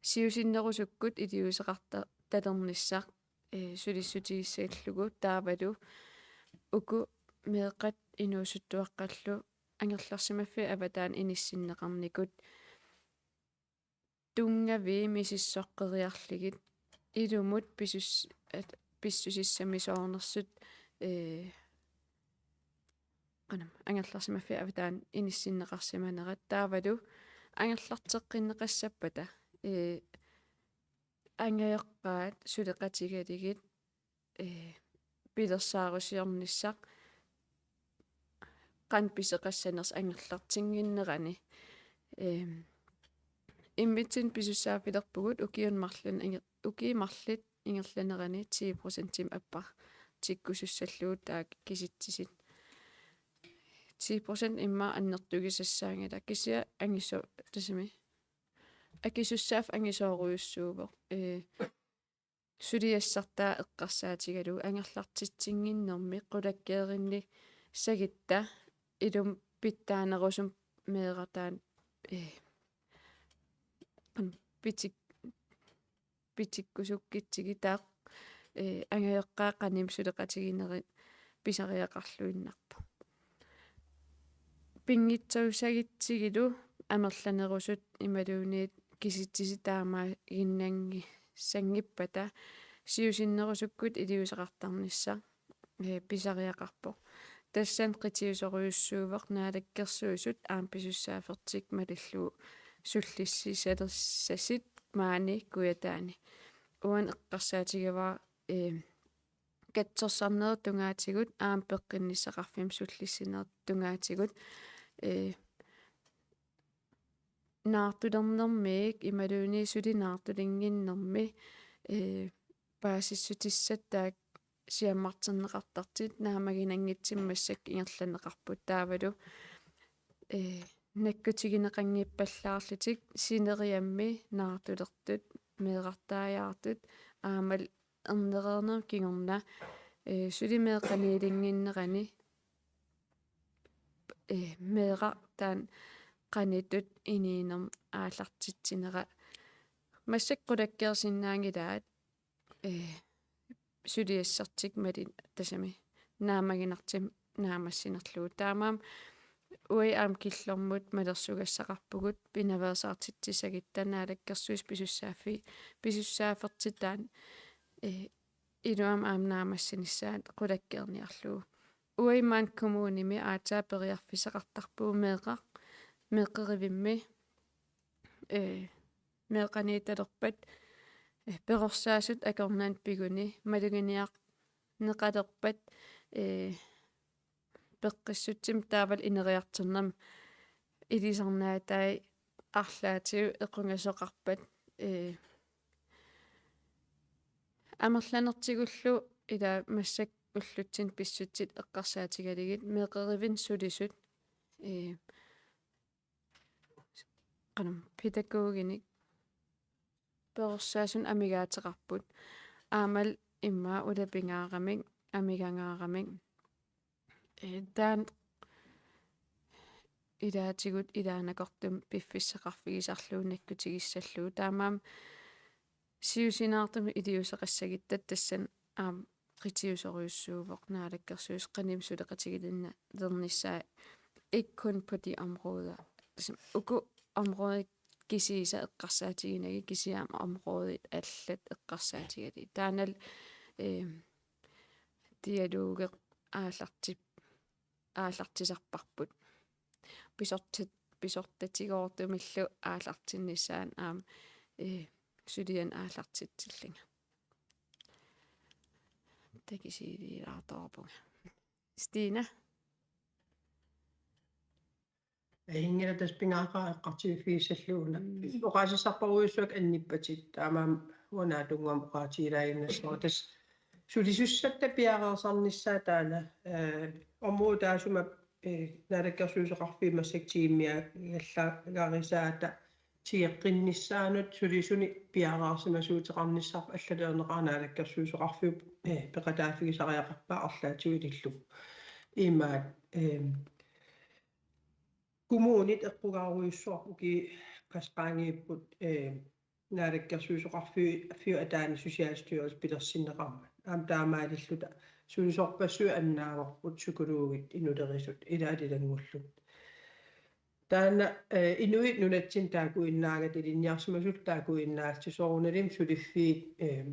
siusinnerusukkut iliuuseqarta-, talernissaq, ee, sulissutigissallugu taavalu uku meeqqat inuusuttuaqqallu angerlarsimaffiit avataani inissinneqarnikut tunngavii misissoqqeriarlugit ilumut pisus-, at-, pissusissamisoornersut, ee, qanam, angerlarsimaffiit avataani inissinneqarsimanerat taavalu angerlarteqqinneqassappata, ee, angajoqqaat suleqatigalugit, ee, pilersaarusiornissaq qanoq pisoqassanersoq angerlartinnginnerani. Ee, immitsinnut pisussaaffilerpugut ukiuni marlunni inger-, ukiut marluk ingerlaneranni ti procentimik appartikkussussallugu taakku kisitsisit. Ti procent immaqa annertugisassaanngilaq kisianni angiso-, tassami akisussaaffik angisoorujussuuvoq. Ee, suliassartaa eqqarsaatigalugu angerlartitsinnginnermi qulakkeerinnissagutta ilumut pitsaanerusumik meeraq taanna, ee, qan-, pitik-, pitikkusukkutsigit taakku, ee, angajoqqaat qanimut suleqatiginerit pisariaqarluinnarpoq. Pinngitsoorsagutsigu amerlanerusut imaluunniit kisitsisit taamaaginnanngisaanngippata siusinnerusukkut iliuuseqartarnissaq, ee, pisariaqarpoq. Tassani qitiusorujussuuvoq Naalakkersuisut aamma pisussaaffertik malillugu sullissisalersasut maani Kujataani. Uani eqqarsaatigivara, ee, katsorsarnerup tungaatigut aamma peqqinnissaqarfimmut sullissinerup tungaatigut, ee, naartulernermik imaluunniit suli naartulinnginnermi, ee, paasissutissat taakku siammarterneqartartut naammaginanngitsumik massakkut ingerlanneqarput taavalu, ee, nakkutigineqanngippallaarlutik sineriammi naartulertut meerartaajaartut aammalu ernereernermut kingorna, ee, suli meeqqaniilinnginnerani, ee, meeraq taanna qanittut inuunermi aallartitsinera massakkut qulakkeersinnaanngilaat, ee, suliassartik mali-, tassami naammaginartumik naammassinerlugu. Taamaammat uagut aamma killormut malersugassaqarpugut pinaveersaartitsissagutta Naalakkersuisut pisussaaffi-, pisussaaffertik taanna, ee, iluamik aamma naammassinissaat qulakkeerniarlugu. Uagut maani kommunimi aatsaat periarfissaqartarpugut meeqqat, meeqqerivimmi, ee, meeqqaniitalerpat, ee, perorsaasut akornanni piguni maluginiarneqalerpat, ee, peqqissutsimik taavalu ineriartornermi ilisarnaatai arlaatigut equngasoqarpat, ee, amerlanertigullu ila massakkut ullutsinni pissutsit eqqarsaatigalugit meeqqerivinni sulisut, ee, qanam, pædagoginik perorsaasunik amigaateqarput. Aammalu immaqa ulapingaaramik, amigangaaramik. Ee, taanna ilaatigut ilaannakortumik piffissaqarfigisarlugu nakkutigissallugu. Taamaammat siusinaartumik iliuuseqassagutta tassani aamma qitiusorujussuuvoq Naalakkersuisut qanimut suleqatigilernissaat, ikke kun på de områder. Tassami uku områdit kisiisa eqqarsaatiginagit kisianni områdit allat eqqarsaatigalugit. Taannalu, ee, dialogi aallarti-, aallartisarparput. Pisortat-, pisortatigoortumillu aallartinnissaat aamma, ee, sulianik aallartitsillunga. Takisuulilaartorupunga. Stina. Ajunngilaq, tassa pingaartoq eqqartuiffigissallugu una. Mm. Oqaasissarparujussuakka annippatit. Taamaammat uanga naatunngama oqaatigilaaginnassaanga. Tassa sulisussatta piareersarnissaa taanna, ee, område taassuma ee, naalakkersuisoqarfiit massakkut tigummiagallaarisaata tigeqqinnissaanut sulisunik piareersimasuuteqarnissarput allaliorneqarpoq naalakkersuisoqarfiup, ee, peqataaffigisariaqarpaa arlaatigut ilillugu. Imaat, ee, kommunit eqqugaarujussuarput ukiut qassit qaangiupput, ee, naalakkersuisoqarfiup ataani Socialstyrelsen pilersinneqarmat. Aamma taamaalilluta sulisorpassuit annaavarput psykologit inulerisut ilaat ilanngullugit. Taanna, ee, inuit nunatsinni taakkuinnaagatta ilinniarsimasullu taakkuinnaasut soorunalimi suliffiit, ee,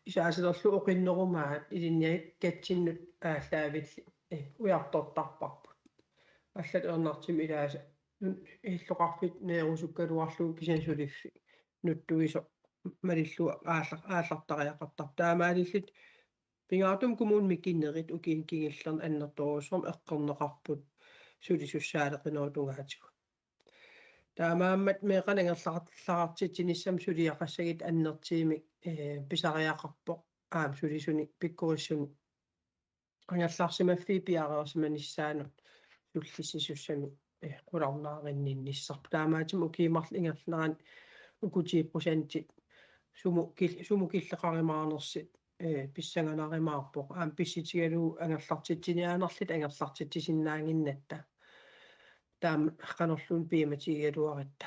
isaasalerlu oqinnerumaat ilinniakkatsinnut aallaavillit, ee, ujartortarparput. Allat ernartimi ilaasa nun-, illoqarfik neerusukkaluarlugu kisianni suliffik nutsuisoq malillugu aallar-, aallartariaqartarpoq. Taamaalilluta pingaartumik kommunit mikinerit ukiuni kingullerni annertoorujussuarmik eqqorneqarput sulisussaaleqinerup tungaatigut. Taamaammat meeqqanik angerlar-, -lartitsinissamut suliaqassagitta annertuumik, ee, pisariaqarpoq aamma sulisunik pikkorissunik angerlarsimaffiit piareersimanissaannut sullissisussamik, ee, qularnaarinninnissarput. Taamaattumik ukiut marluk ingerlaneranni uku ti procentit sumut kil-, sumut killeqarumaarnersut, ee, pissanganarumaarpoq. Aamma pissutigalugu angerlartitsiniaannarluta angerlartitsisinnaannginnatta. Taama qanorluunniit piumatigigaluaratta.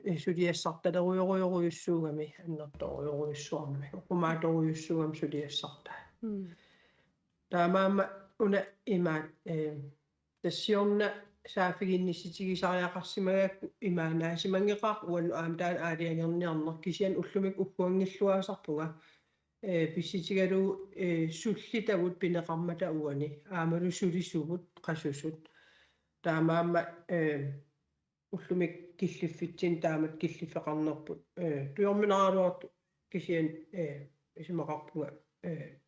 Ee, suliassartalerujorujorujussuugami annertoorujorujussuarmik, oqimaatorujussuugami suliassartaa. Mm. Taamaammat una imaat, ee, tassa siorna saaffiginnissutigisariaqarsimagakku imaannaasimanngikkaarpoq uannut aamma taanna aalajangerniarneq, kisianni ullumikkut ugguanngilluinnarpunga, ee, pissutigalugu, ee, sullitagut pineqarmata uani aammalu sulisugut qasusut. Taamaammat, ee, ullumikkut killiffitsinni taamatut killiffeqarnerput, ee, tujorminaraluartoq kisianni, ee, isumaqarpunga, ee,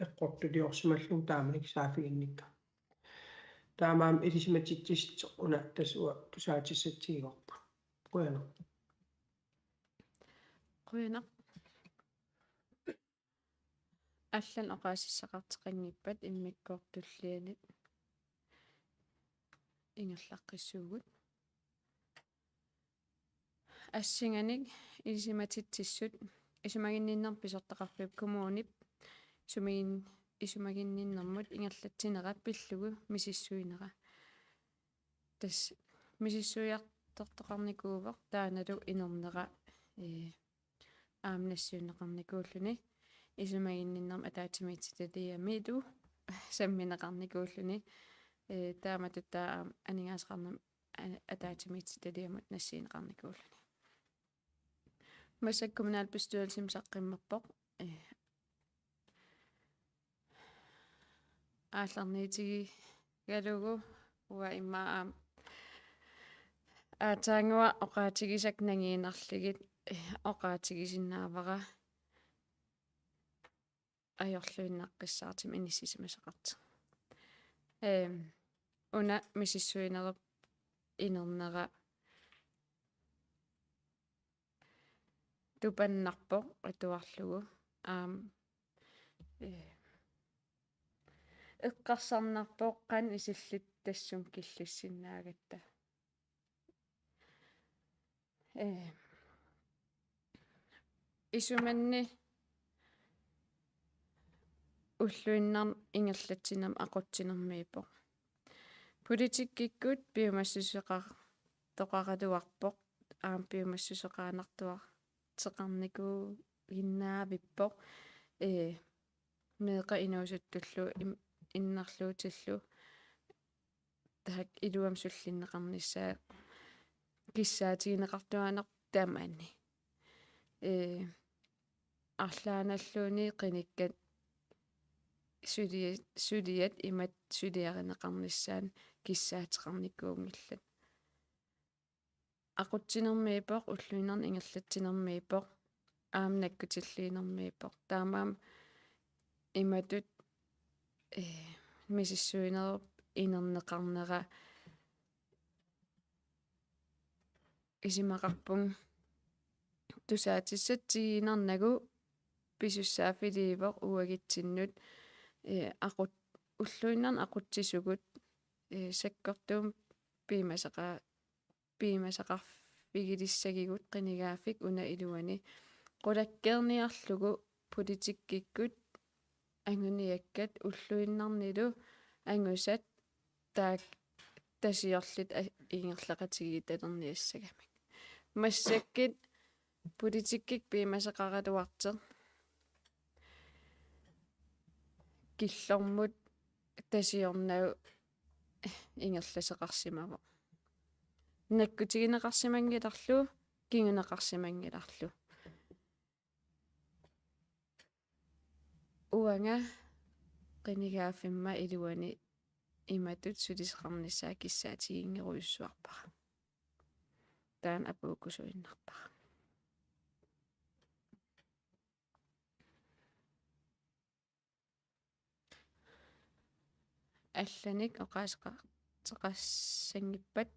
eqqortuliorsimallugu taamanikkut saaffiginnikka. Taamaammat ilisimatitsissuseq una tassa uanga tusaatissatsigivarput. Qujanaq. Qujanaq. Allanut oqaasissaqartoqanngippat immikkoortut tullianut ingerlaqqissuugut. Assinganik ilisimatitsissut isumaginninnermut pisortaqarfiup kommunip isumagin-, isumaginninnermut ingerlatsinera pillugu misissuinera. Tassa misissuiartortoqarnikuuvoq taannalu inernera, ee, aamma nassiunneqarnikuulluni, isumaginninnermut ataatsimiititaliamilu sammineqarnikuulluni, ee, taamatut taava aamma aningaasaqarnermut a-, ataatsimiititaliamut nassiunneqarnikuulluni. Massakkut kommunalbestyrelsimi saqqummerpoq, ee, aallarniutigigalugu uanga immaqa aamma aatsaannguaq oqaatigisakka nangiinnarlugit, ee, oqaatigisinnaavara ajorluinnaqqissaartumik inissisimasaqartoq. Eem, una misissuinerup inernera tupannarpoq atuarlugu. Aamma, ee, eqqarsarnarpoq qanoq isilluta tassunga killissinnaagatta. Ee, isumanni ulluinnarni ingerlatsinermi aqutsinermiippoq. Politikkikkut piumassuseqartoqaraluarpoq, aamma piumassuseqarnartuarteqarnikuuginnavippoq, ee, meeqqat inuusuttullu im-, innarluutillu taakku iluamik sullinneqarnissaat kissaatigineqartuaannarpoq tamaani. Ee, arlaannalluunniit qinikkat sulia-, suliat imatut suliarineqarnissaannut kissaateqarnikuunngillat. Aqutsinermiippoq, ulluinnarni ingerlatsinermiippoq, aamma nakkutilliinermiippoq. Taamaammat imatut, ee, misissuinerup inerneqarnera isumaqarpunga tusaatissatsiinnarnagu pisussaaffiliivoq uagutsinnut, ee, aqut-, ulluinnarni aqutsisugut eh, sakkortuumik piumasaqa-, piumasaqarfigilissagigut qinigaaffik una iluani qulakkeerniarlugu politikkikkut anguniakkat ulluinnarnilu angusat taakku tasiorlutik a-, ingerlaqatigiittalerniassagamik. Massakkut politikkikkut piumasaqaraluartoq killormut tasiornagu ingerlasoqarsimavoq. Nakkutigineqarsimanngilarlu, kinguneqarsimanngilarlu. Uanga qinigaaffimma iluani imatut sulisoqarnissaa kissaatiginngerujussuarpara. Taanna apuukkusuinnarpara. Allanik oqaaseqartoqassanngippat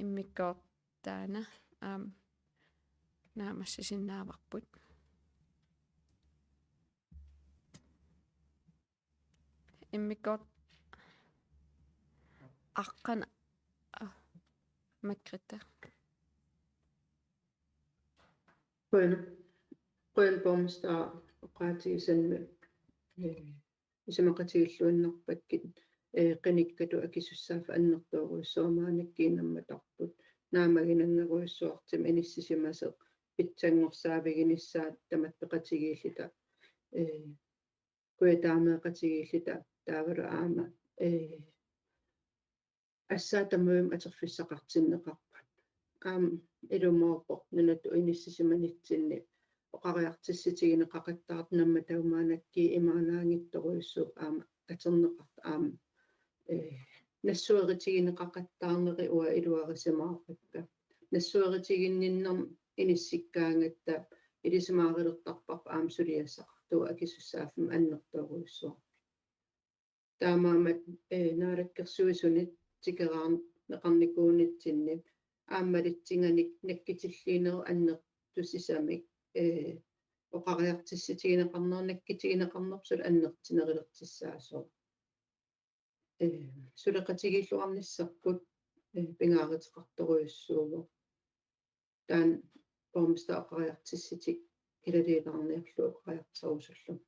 immikkoortoq taanna aamma naammassisinnaavarput. Immikkoortoq aqqaneq, ah, Margrethe. Qujanaq. Qujanaq borgmester oqaatigisanni, eh, isumaqatigilluinnarpakkit, eh, qinikkatut akisussaaffik annertoorujussuuvoq, maannakkut nammatarput. Naammaginanngerujussuartumik inissisimasoq pitsanngorsaaviginissaat tamatta peqatigiilluta, eh, kujataameeqatigiilluta taavalu aamma, eh, assaat tamarmik atorfissaqartinneqarput. Aamma ilumoorpoq nunatut inissisimanitsinni oqariartuutigineqaqattaartoq nammattaanik maannakkut imaannaanngitsorujussuuvoq aamma atorneqartoq aamma, eh, nassuerutigineqaqattaarnerit uanga iluarisimaarpakka. Nassuerutiginninnermik inissikkaangatta ilisimaarulertarparput aamma suliassaqartugut akisussaaffimmi annertoorujussuarmik. Taamaammat, eh, naalakkersuisunit tikeraarneqarnikuunitsinni aammalitsinngaanniit nakkutilliinerup annertusisamik, eh, oqariartuutigineqarneq, nakkutigineqarnerput suli annertunerulertussaasoq. Eh, suleqatigiilluarnissakkut, eh, pingaaruteqartorujussuuvoq. Taanna borgmester oqariartuutit ilaliilaarniarlugu oqariartuutillugu.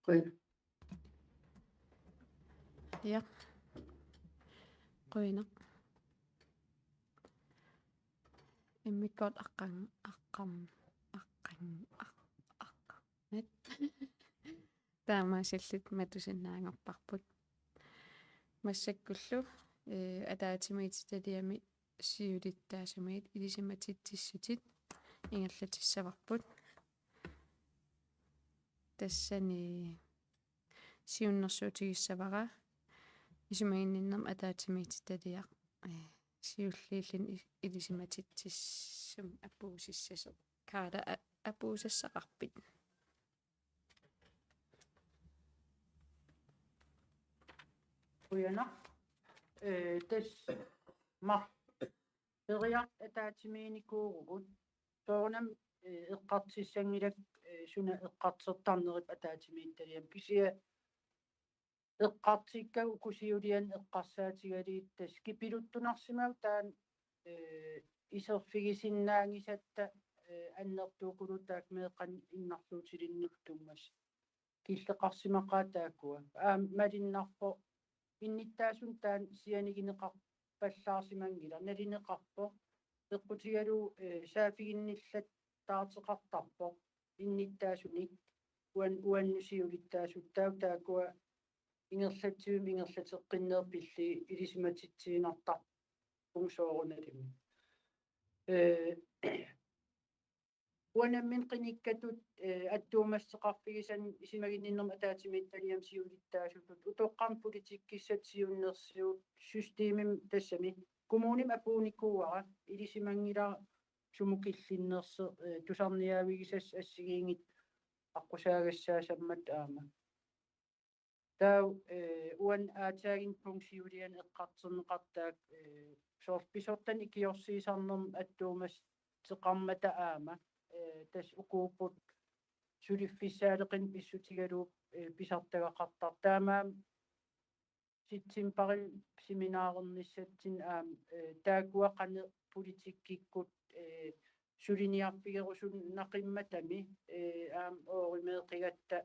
Qujanaq. Ja. Qujanaq. Immikkoortoq aqqan-, aqqan-, aqqan-, aq-, aqqarnat. Taamaasilluta matusinnaanngorparput. Massakkullu, eh, ataatsimiititaliami siulittaasumiit ilisimatitsissutit ingerlatissavarput. Tassani siunnersuutigissavara isumaginninnermut ataatsimiititaliaq, eh, siulliulluni i-, ilisimatitsissumik apuussissasoq. Kaala a-, apuussassaqarpit? Qujanaq. Eh, tassa ma-, periarfissat ataatsimiinnikuuvugut. Soorunami, eh, eqqartussanngilakka, eh, suna eqqartortarnerippoq ataatsimiititaliami. Kisianni eqqartukkagut uku siuliani eqqarsaatigalugit tassa kipiluttunarsimavoq taanna, eh, iserfigisinnaanngisatta, eh, annertuukuluttaaq meeqqanik innarluutilinnik tunngasut. Killeqarsimaqaat taakkua. Aamma malunnarpoq innuttaasunik taanna sianigineqarpallaarsimanngilaq, nalineqarpoq. Peqqutigalugu, eh, saaffiginnillattaartoqartarpoq innuttaasunik uan-, uannut siulittaasutut. Taava taakkua ingerlatsivimmi ingerlateqqinneq pillugit ilisimatitsiinnartarpugut soorunalimi. Eh, uanga nammineq qinikkatut, eh, attuumassuteqarfigisannut isumaginninnermut ataatsimiititaliami siulittaasutut utoqqarnut politikkissatut siunnersuut systemimi tassami kommunimi apuunnikuuara, ilisimanngilara sumut killinnersoq, eh, tusarniaavigisassat assigiinngitsut aqqusaagassaasammat aamma. Taava, eh, uani aatsaannguaq siuliani eqqartorneqartaakka, eh, soorlu pisortanit ikiorsiisarnermut attuumassuteqarmata aamma, eh, tassa ukuupput suliffissaaleqineq pissutigalugu, eh, pisartagaqartartoq. Taamaammat septembarimi seminarernissatsinni aamma, eh, taakkua qanoq politikkikkut, eh, suliniarfigerusunnaqimmatami, eh, aamma oorimeeqigatta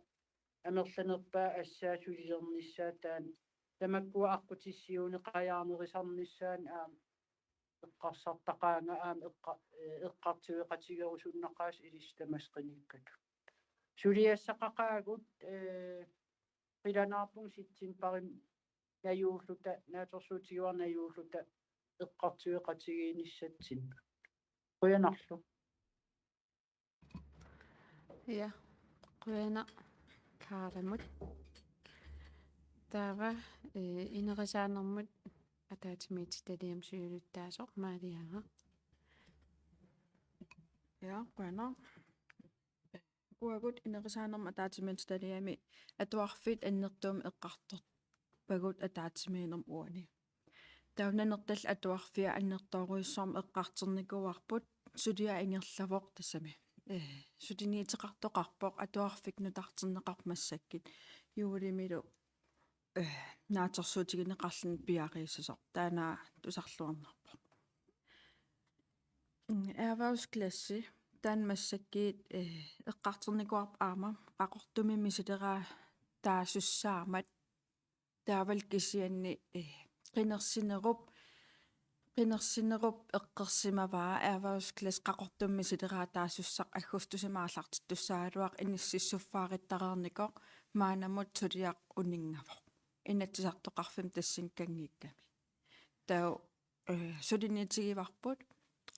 amerlanerpaat assaat sulilernissaat taanna tamakkua aqqutissiuunneqajaarnerisarnissaanut aamma eqqarsartaqaanga aamma eqqa-, eh, eqqartueqatigerusunnaqaasut ilissi tamassi qinikkatut. Suliassaqaqaagut, eh, qilanaarpunga septembarimi najuulluta, naatsorsuutigaara najuulluta eqqartueqatigiinnissatsinnut. Qujanarlu. Ja, qujanaq Kaaramut. Taava, eh, inerisaanermut ataatsimiititaliami siulittaasoq Maaliaga. Ja, qujanaq. Uagut inerisaanermut ataatsimiititaliami atuarfiit annertuumik eqqartorpagut ataatsimiinnermi uani. Taava Nanortallip Atuarfia annertoorujussuarmik eqqartornikuuarput, suliaq ingerlavoq tassami. Eh, suliniuteqartoqarpoq atuarfik nutarterneqarpoq massakkut. Juulimilu, eh, naatsorsuutigineqarluni piareersimasoq. Taanna tusarluarnerpoq. Mm, erhvervsklassi, taanna massakkut, eh, eqqartornikuuarput aamma Qaqortumi misileraataasussaammat taavalu kisianni, eh, qinersinerup, qinersinerup eqqorsimavaa erhvervsklassi Qaqortumi misileraataasussaq aggustusimi aallartittussaagaluaq inississuffaaruttareernikoq maannamut suliaq uninngavoq. Inatsisartoqarfimmi tassani kanngikkami. Taava, eh, suliniutigivarput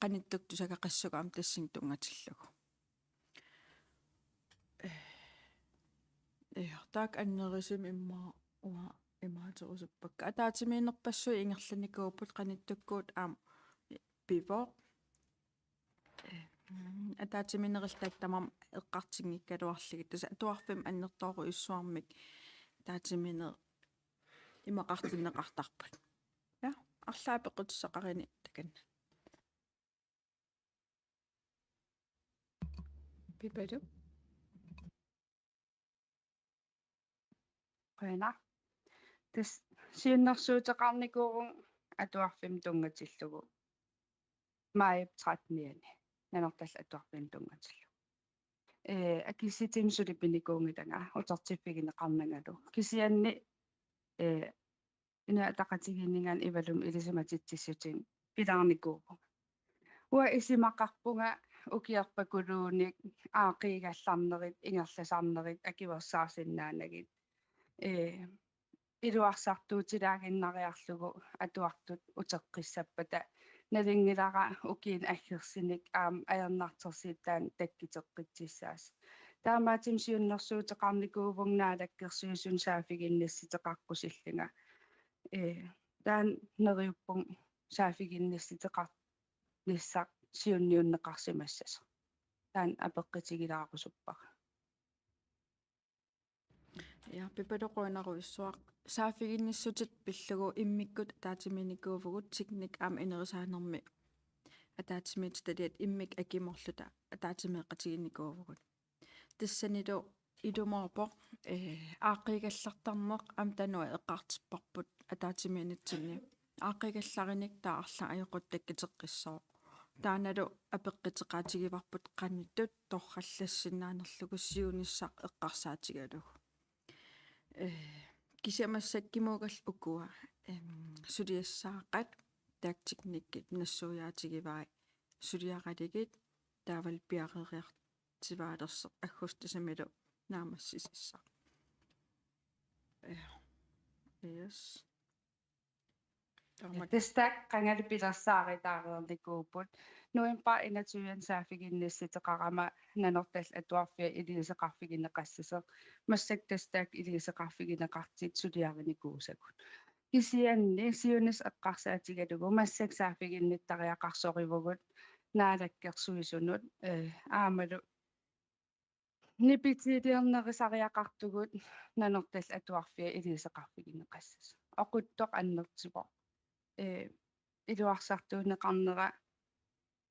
qanittukkut tusagaqassagut aamma tassani tunngatillugu. Eh, eh, taakku annerusumik immaqa uanga imaaterusuppakka. Ataatsimiinnerpassuit ingerlanikuupput qanittukkut aamma pivoq. Eh, mm, ataatsimiinnerillu tamarmik eqqartunngikkaluarlugit. Tassa atuarfimmi annertoorujussuarmik ataatsimiinneq imaqartinneqartarput. Ja, arlaat apeqqutissaqaruni takanna. Pipalu. Qujanaq. Tassa siunnersuuteqarnikuuvunga atuarfimmi tunngatillugu. Maajip trettenianni. Nanortallip Atuarfiani tunngatillugu. Eh, akissutini suli pinikuunngilanga, utertiffigineqarnangalu. Kisianni, eh, Inuit Ataqatigiinninngaanniit Ivalummi ilisimatitsissutini pilaarnikuuvunga. Uanga isumaqarpunga ukiorpakuluunniit aaqqiigallarnerit, ingerlasarnerit, akuersaarsinnaanagit. Eh, iluarsartuutilaaginnariarlugu atuartut uteqqissappata nalunngilara ukiuni aggersinik aamma ajornartorsiut taanna takkuteqqississaasoq. Taamaattumik siunnersuuteqarnikuuvunga Naalakkersuisunut saaffiginnissuteqaqqusillunga. Eh, taanna neriuppunga saaffiginnissuteqarnissaq siunniunneqarsimassasoq. Taanna apeqqutigilaarusuppara. Ja, Pipalu qujanarujussuaq. Saaffiginnissutit pillugu immikkut ataatsimiinnikuuvugut, teknik aamma inerisaanermi ataatsimiititaliat immikkut akimorluta ataatsimeeqatigiinnikuuvugut. Tassanilu ilumoorpoq, eh, aaqqiigallartarneq aamma taanna eqqartorparput ataatsimiinnitsinni. Aaqqiigallarinik taava arlaat ajoquttat takkuteqqissooq. Taannalu apeqquteqaatigivarput qanoq ittut torrallassinnaanerlugu siunissaq eqqarsaatigalugu. Eh, kisianni massakkumut ukua, em, suliassaaqat taakku teknikkit nassuiaatigivai suliaralugit taavalu piareeriartuaalersoq aggustusimilu naammassisissaq. Eh, yes. Taama. Tassa taakku qangali pilersaaruteqareernikuupput. November enogtyve saaffiginnissuteqarama Nanortallip Atuarfia iliuuseqarfigineqassasoq. Massakkut tassa taakku iliuuseqarfigineqartut suliarinikuusagut. Kisianni siunissaq eqqarsaatigalugu massakkut saaffiginnittariaqarsorivugut Naalakkersuisunut, eh, aammalu nipitiliornerusariaqartugut Nanortallip Atuarfia iliuuseqarfigineqassasoq. Oquttoq annertuvoq. Eh, iluarsartuunneqarnera,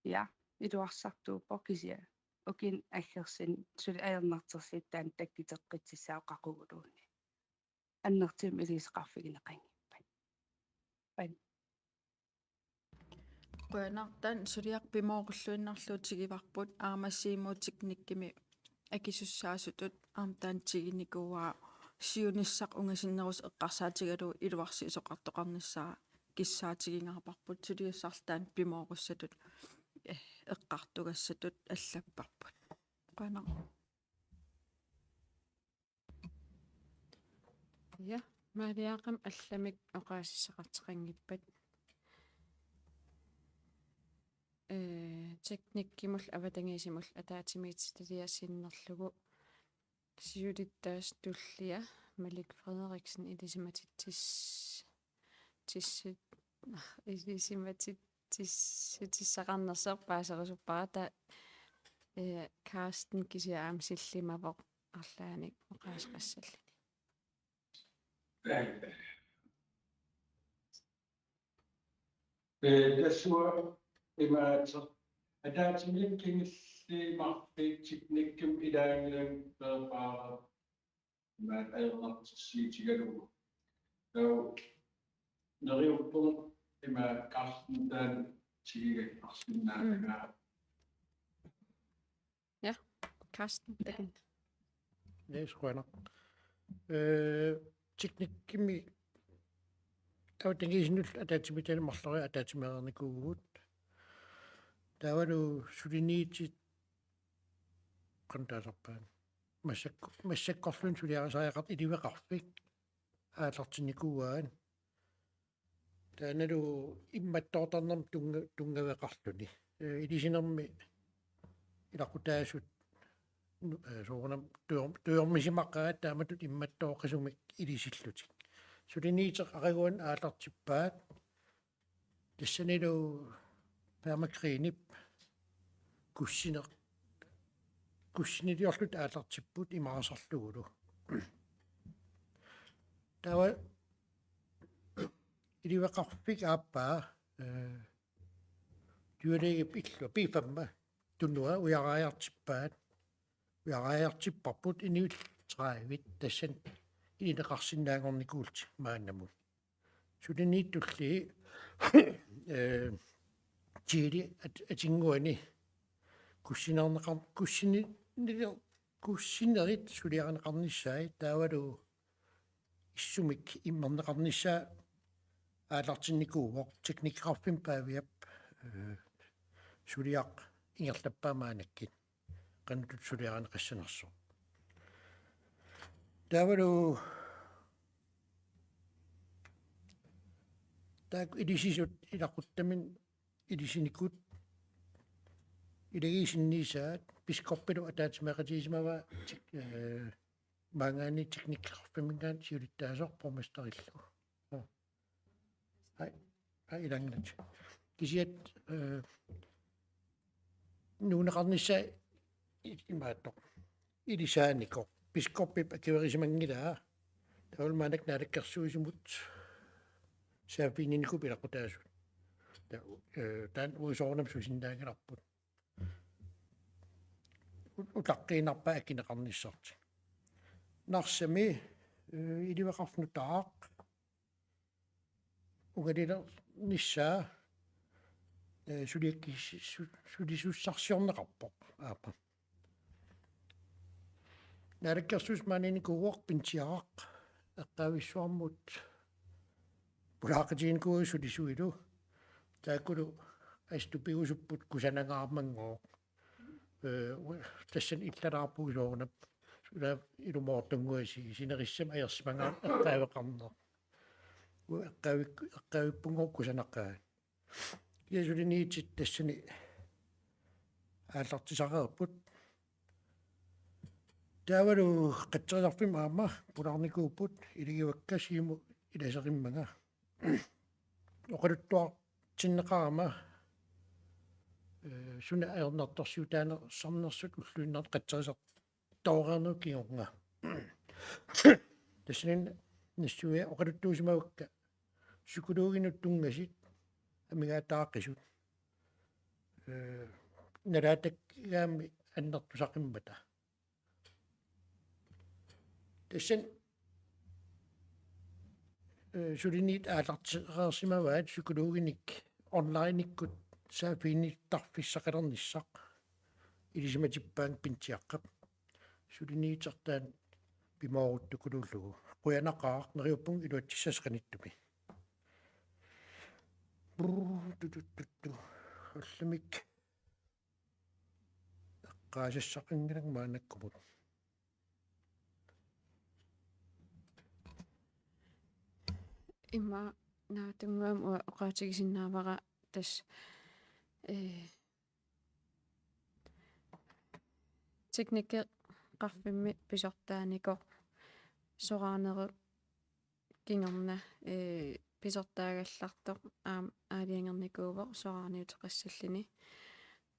ja, iluarsartuuppoq kisianni ukiuni aggersuni suli ajornartorsiut taanna takkuteqqississaaq qaquguluunniit. Annertuumik iliuuseqarfigineqanngilaq. Qujanaq. Taanna suliaq pimoorulluinnarlugu tigivarput, aamma Siumup teknikkimi akisussaasutut aamma taanna tiginikuuaa, siunissaq ungasinnerusoq eqqarsaatigalugu iluarsiisoqartoqarnissaa kissaatigingaarparput, suliassarlu taanna pimoorussatut, eh, eqqartugassatut allapparput. Qujanaq. Ja, Maaliaqami allamik oqaasissaqartitaqanngippat. Eh, teknikkimullu avatangiisimullu ataatsimiititaliaq sinnerlugu siulittaasup tullia Malik Frederiksen ilisimatitsis-, tissi-, ilisimatitsissutissaqarnersoq paaserusuppara, taava, eh, Carsten kisianni aamma sillimavoq arlaannik oqaaseqassalluni. Eh, tassunga imaattoq, ataatsimiinneq kingulliit marluk teknikkimik ilaanngilaq peerpaaraq, imaattoq ajornartorsiutigalugu. Taava neriuppunga imaattoq Carsten taanna tigigassarsinnaanera. Mm. Ja, Carsten, takanna. Yes, qujanaq. Eh, teknikkimi avatangiisinullu ataatsimiititaliaq marloriarluni ataatsimeereernikuuvugut. Taavalu suliniutit qanoq taasarpaat. Massakko-, massakkorluunniit suliarisariaqartut iliveqarfik aallartinnikuuaat. Taannalu immattoortarnermik tunnga-, tunngaveqarluni. Eh, ilisinermi ilaqutaasut nu-, eh, soorunami tujor-, tujormisimaqaat taamatut immattooqqisumik ilisillutik. Suliniutit aqaguani aallartippaat. Tassanilu permagreenip kussineq-, kussiniliorlutik aallartipput imaarsarlugulu. Taava iliveqarfik aappaa, eh, dyrlægep illua, B fem, tunua ujaraajartippaat, ujaraajartipparput inuit tredive, tassani ilineqarsinnaanngornikuullutik maannamut. Suliniutit tullii, eh, Chile at-, atinnguani kussinerneqar-, kussini-, niler-, kussinerit suliarineqarnissaat taavalu issumik immerneqarnissaa aallartinnikuuvoq, teknikeqarfimmi Paaviap, eh, suliaq ingerlappaa maannakkut qanoq suliarineqassanersoq. Taavalu taakku ilisisut ilaquttaminnik ilisinikut ilagiit sinniisaat, biskoppilu ataatsimeeqatigisimavaa, eh, maanngaanniit teknikeqarfimminngaanniit siulittaasoq borgmesterillu. Ai, ai, ilanngullugit. Kisianni, eh, nuunneqarnissaa i-, imaattoq ilisaanikoq. Biskoppip akuerisimanngilaa. Taavalu maannakkut naalakkersuisunut saaffiginninnikut ilaqutaasut. Ta-, eh, taanna uagut soorunami susinnaanngilarput. U-, utaqqiinnarpaa akineqarnissartik. Narsami, eh, iliveqarfik nutaaq ungalilernissaa, eh, suliakki-, su-, sulisussarsiorneqarpoq aamma. Naalakkersuisut maaniinnikuuvoq Pinsiaraq, eqqaavissuarmut pulaaqatiginikuuagut sulisuilu, taakkulu assut tupigusupput kusanangaarmanngooq. Eh, u-, tassani illalaarpugut soorunami. Suna ilumoortunnguassi sinerissami ajersimagaanni eqqaaveqarneq. U-, eqqaavik-, eqqaavippunngooq kusanaqaat. Kisianni suliniutit tassani aallartisareerput. Taavalu qatserisarfimmi aamma pulaarnikuupput, ilagivakka Siumut ilaserimmanga. Oqaluttuartinneqarama, eh, suna ajornartorsiutaanersarnersut ulluinnarni qatserisartooreernerup kingorna. Tassani nassuiaat oqaluttuusimavakka psykologinut tunngasut amigaataaqisut. Eh, nalaatakkami annertusaqimmata. Tassani eh, suliniit aallartereersimavaat psykologinik onlinekkut saaffiginnittarfissaqalernissaq. Ilisimatippaanga Pintsiaqqap. Suliniutertaan pimooruttukuluullugu. Qujanaqaaq, neriuppunga iluatsissaasi qanittumi. Brrr, tu, tu, tu, tu. Ullumikkut eqqaasassaqanngilanga maannakkumut. Immaqa naatsunnguamik uanga oqaatigisinnaavara tassa, eh, teknikkeqarfimmi pisortaanikoq soraarnerup kingorna, eh, pisortaagallartoq aamma aalajangernikuuvoq soraarniuteqassalluni.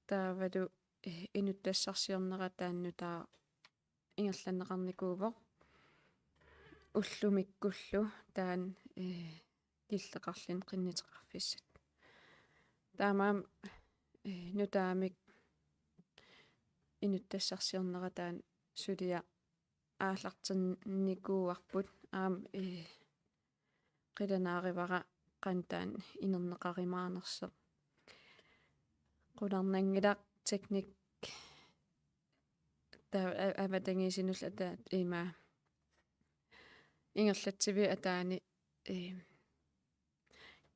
Taavalu, eh, inuttassarsiornera taanna nutaaq ingerlanneqarnikuuvoq ullumikkullu taanna, eh, killeqarluni qinnuteqarfissat. Taamaammat, eh, nutaamik inuttassarsiornera taanna suliaq aallartinnikuuarput aamma, eh, qilanaarivara qanoq taanna inerneqarumaarnersoq. Qularnanngilaq teknik taava a-, avatangiisinullu ataat ima ingerlatsiviup ataani, eh,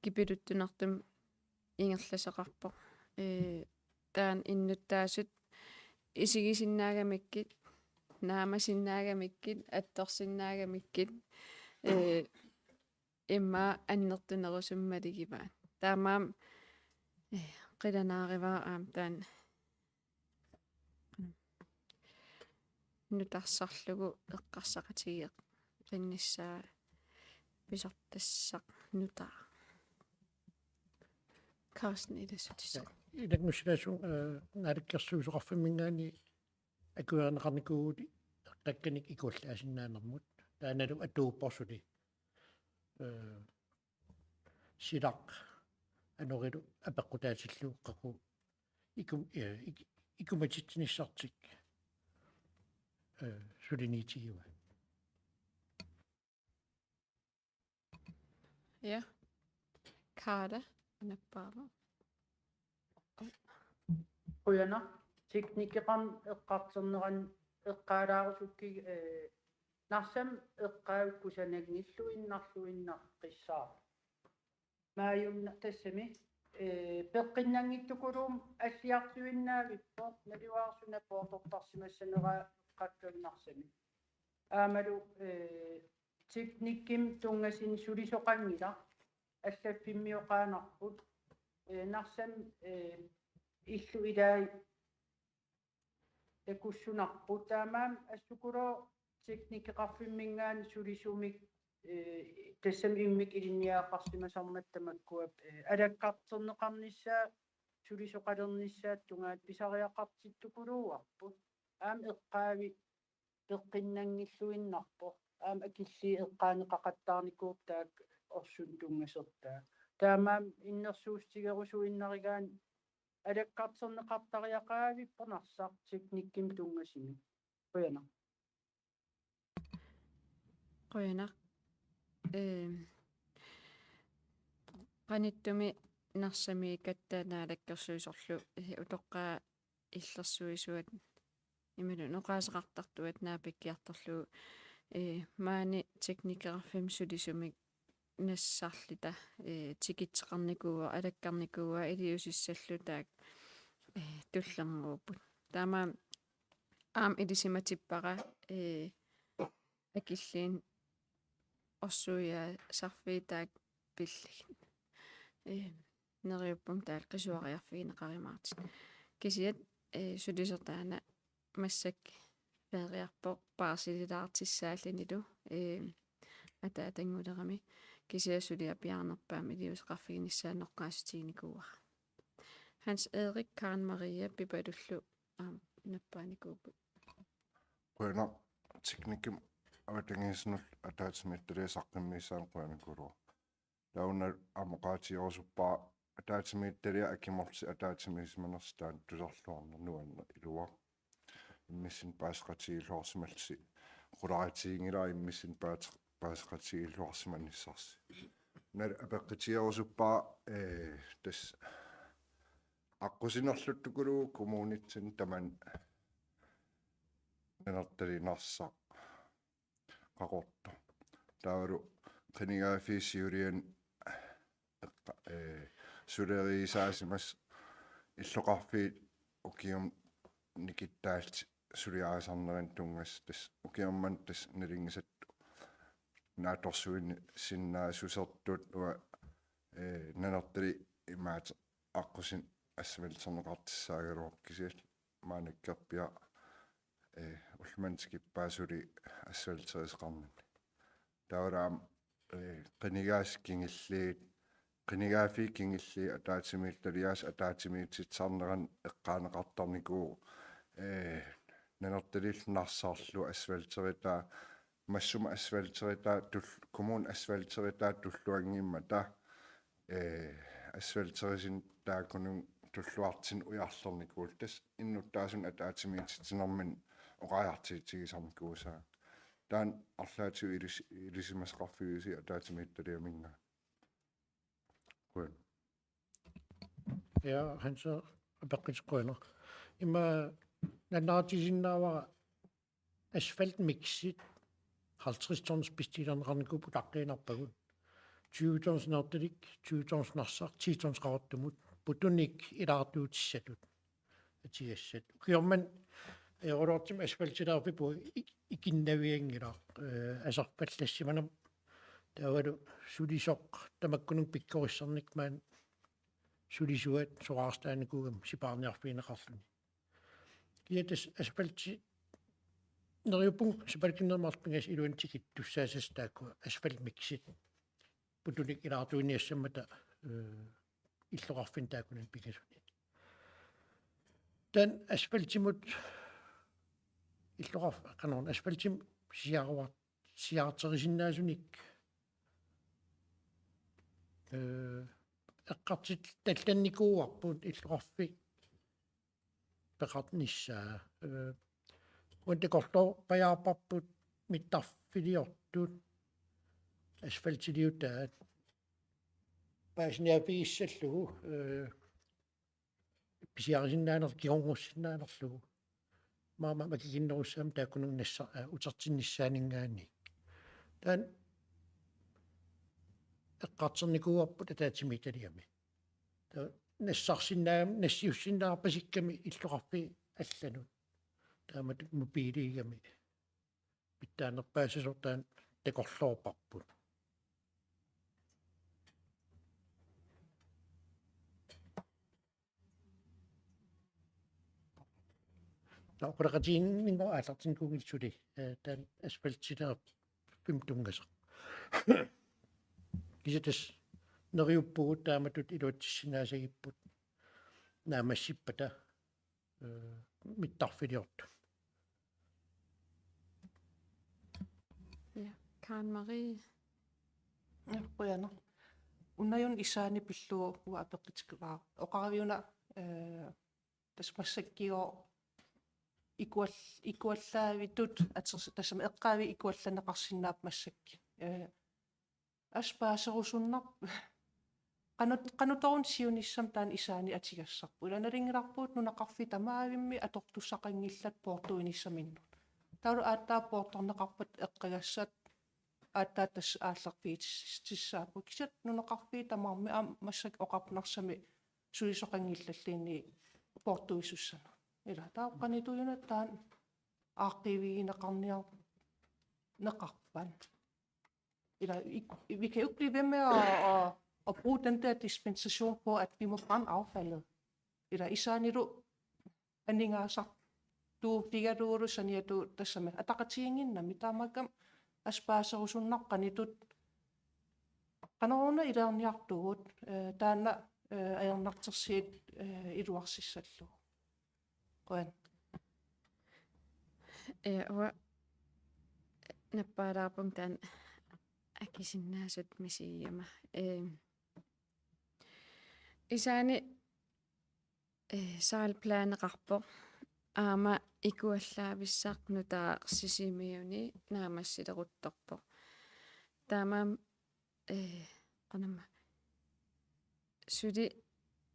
kipiluttunartumik ingerlasoqarpoq. Eh, taanna innuttaasut isigisinnaagamikku, naamasinnaagamikkit, attorsinnaagamikkit, eh, immaqa annertunerusumik maligivaat. Taamaammat, eh, qilanaarivara aamma taanna nutarsarlugu eqqarsaqatigiiqqinnissaa pisortassaq nutaaq. Carsten, ilassutissaaq. Ilanngussilaassuunga, eh, Naalakkersuisoqarfimminngaanniit akuerineqarnikuuvugut eqqakkanik ikuallaasinnaanermut. Taannalu atuuppoq suli. Eh, silaq anorilu apeqqutaatillugu qaqugu ikum-, eh, ik-, ikumatitsinissartik, eh, suliniutigivaat. Ja. Kaala, nappaava. Qujanaq, teknikkeqarn eqqartorneran eqqaalaarusukkik, eh, Narsami eqqaavi kusananngilluinnarluinnaqqissaaq. Maajunna tassami, eh, peqqinnanngitsukuluummat alliartuinnaavippoq, naluara suna poortortarsimassaneraa eqqakkavit Narsami. Aammalu, eh, teknikkimi tunngasuni sulisoqanngilaq, allaffimmioqaannarput, eh, Narsami, eh, illu ilai takussunarput, taamaammat assukulooq teknikkeqarfimminngaanniit sulisumik, eh, tassami immikkut ilinniagaqarsimasarmata tamakkua, eh, alakkarterneqarnissaa, sulisoqalernissaata tungaanut pisariaqartittukuluuarput. Aamma eqqaavi peqqinnanngilluinnarpoq. Aamma akilliit eqqaaneqaqattaarnikuupput taakku orsunik tunngasortaa. Taamaammat innersuussutigerusuinnarigaanni alakkarterneqartariaqaavippoq Narsaq teknikkimi tunngasumik. Qujanaq. Qujanaq. Ehm, qanittumi Narsamiikkatta Naalakkersuisorlu, eh, utoqqaat illersuisuat imaluunniit oqaaseqartartuat naapikkiartorlugu, eh, maani teknikkeqarfimmi sulisumik nassarluta, eh, tikitseqarnikuuara, alakkarnikuuara, iliuusissallu taakku, eh, tullermuupput. Taamaammat aamma ilisimatippara, eh, akilliit orsuiaasarfiit taakku pillugit. Eh, neriuppunga taakku qisuariarfigineqarumaartut. Kisianni, eh, sulisoq taanna massakkut feeriarpoq paarsililaartussaallunilu, eh, ataatanngulerami. Kisianni suliaq piaarnerpaamik iliuuseqarfiginissaa noqqaassutiginikuuara. Hans Erik, Karen Marie Pipalullu aamma nappaanikuupput. Qujanaq, teknikkimi avatangiisinullu ataatsimiititaliap saqqummiussaanut qujanikuullugu. Taanna aamma oqaatigerusuppara ataatsimiititaliap akimorlutik ataatsimiissimanersut taanna tusarluarneq nuanneq iluaq. Immissinnut paaseqatigiilluarsimallusi qulaatiginngilara immissinnut paase-, paasiqatigiilluarsimanissarsi. Una apeqqutigerusuppara, ee, tassa aqqusinerluttukuluuvoq kommunitsinni tamani Nanortalik Narsaq Qaqortoq. Taavalu qinigaaffii siuliani eqqa-, ee, suleriaaseqarsimasoq illoqarfiit ukiumut nikittaallutik suliarisarneranut tunngasut, tassa ukioq manna tassa nalunngisatsinni naatsorsuisinnaassusertut uanga, ee, Nanortalik imaattoq aqqusineq asfalterneqartussaagaluarpoq, kisianni maannakkorpiaq, ee, ullumimut tikippaat suli asfalterisoqarnini. Taavalu aamma, ee, qinigaasut kingulliit, qinigaaffii kingulliit ataatsimiititaliaasut ataatsimiititsisarneranut eqqaaneqartarnikuuvoq, ee, Nanortalimillu Narsarlu asfalteritaa, massuma asfalteritaa tul-, kommunip asfalteritaa tulluanngimmata, ee, asfalterisunik taakkununnga tulluartunik ujarlernikuullutik, tassa innuttaasunik ataatsimiititsinermini oqariartuutigisarnikuusaat. Taanna arlaatigut ilis-, ilisimasaqarfigisigit ataatsimiititaliaminngaanniit. Qujan. Ja, Hans, apeqqutit qujanaq. Ima nalunaarutigisinnaavara asfaltmixit halvtreds tons bestillerneqarnikuupput utaqqiinnarpagut. Tyve tons Nanortalik, tyve tons Narsaq, ti tons Qaqortumut, putunik ilaartuutissatut atugassat. Ukioq manna, ee, ajoraluartumik asfaltilaarfipput ik-, ikinnavianngilaq, ee, aserfallassimanera. Taavalu sulisoq tamakkununnga pikkorissarnikka maani sulisuat soraartaanikuugami sipaarniarfigineqarluni. Kisianni tassa asfalti neriuppunga sapalkinnermarpingas iluani tikittussaassasoq taakku asfaltmixit. Putunik ilaartuiniassammata, ee, illoqarfinni taakkunani pingasuni. Taanna asfaltimut illoqarf-, qanoruna asfaltimut siaruar-, siaarterisinnaasunik, ee, eqqartullanikuuarput illoqarfik peqarnissaa. Ee, uani takorloorpajaarparput mittarfiliortut asfaltiliutaat paasiniaaffigissallugu, ee, pisiarisinnaanerlugu, kingornussinnaanerlugu. Maama makikinnerussaammat taakkununnga nassa-, aa, utertinnissaaninngaanniit. Taanna eqqartornikuuarput ataatsimiititaliami. Taava nassarsinnaa-, nassiussinnaarpasikkami illoqarfiit allanut. Taamatut mobiiliugami pitsaanerpaassasoq taanna takorloorparput. Taava oqaloqatigiinninngooq aallartinnikuunngilaq suli, ee, taanna asfaltilaarfimmut tunngasoq. Kisianni tassa neriuppugut taamatut iluatsissinnaasagipput naammassippata, ee, mittarfiliortut. Ja, Karen Marie. Ja, qujanaq. Una una isaani pillugu uanga apeqqutigaara. Oqaravit una, ee, tassa massakkut ikual-, ikuallaavitut aters-, tassami eqqaavik ikuallanneqarsinnaapput massakkut. Ee, assut paaserusunnarpoq qanut-, qanoq-una siunissami taanna isaani atugassarput. Ila nalunngilarput nunaqarfiit tamaavimmik atortussaqanngillat poortuinissaminnut. Taavalu aatsaat poortorneqarpata eqqagassat aatsaat tassa aallerfigitissaapput. Kisianni nunaqarfiit tamarmik aamma massakkut oqarpoq Narsami sulisoqanngillalluunniit poortuisussanut. Ila taava qanoq-una taanna aaqqiivigineqarniar-, neqarpat. Ila, ik-, vi kan jo ikke blive ved med at, at, at bruge den der dispensation på, at vi må brænde affaldet. Ila isaanilu aningaasartuugaluarlugulu saniatigut tassami ataqatigiinnginnami, taamaakkami assut paaserusunnarpoq qanoq-una, qanoq-una ilinniartugut, ee, taanna, ee, ajornartorsiut, ee, iluarsissallugu. Qujan. Ee, uanga nappaalaarpunga taanna akisinnaasutut misigigama. Ee, isaani, ee, saal planeqarpoq. Aamma ikuallaavissaq nutaaq Sisimiuni naammassileruttorpoq. Taamaammat, eh, qanamma. Suli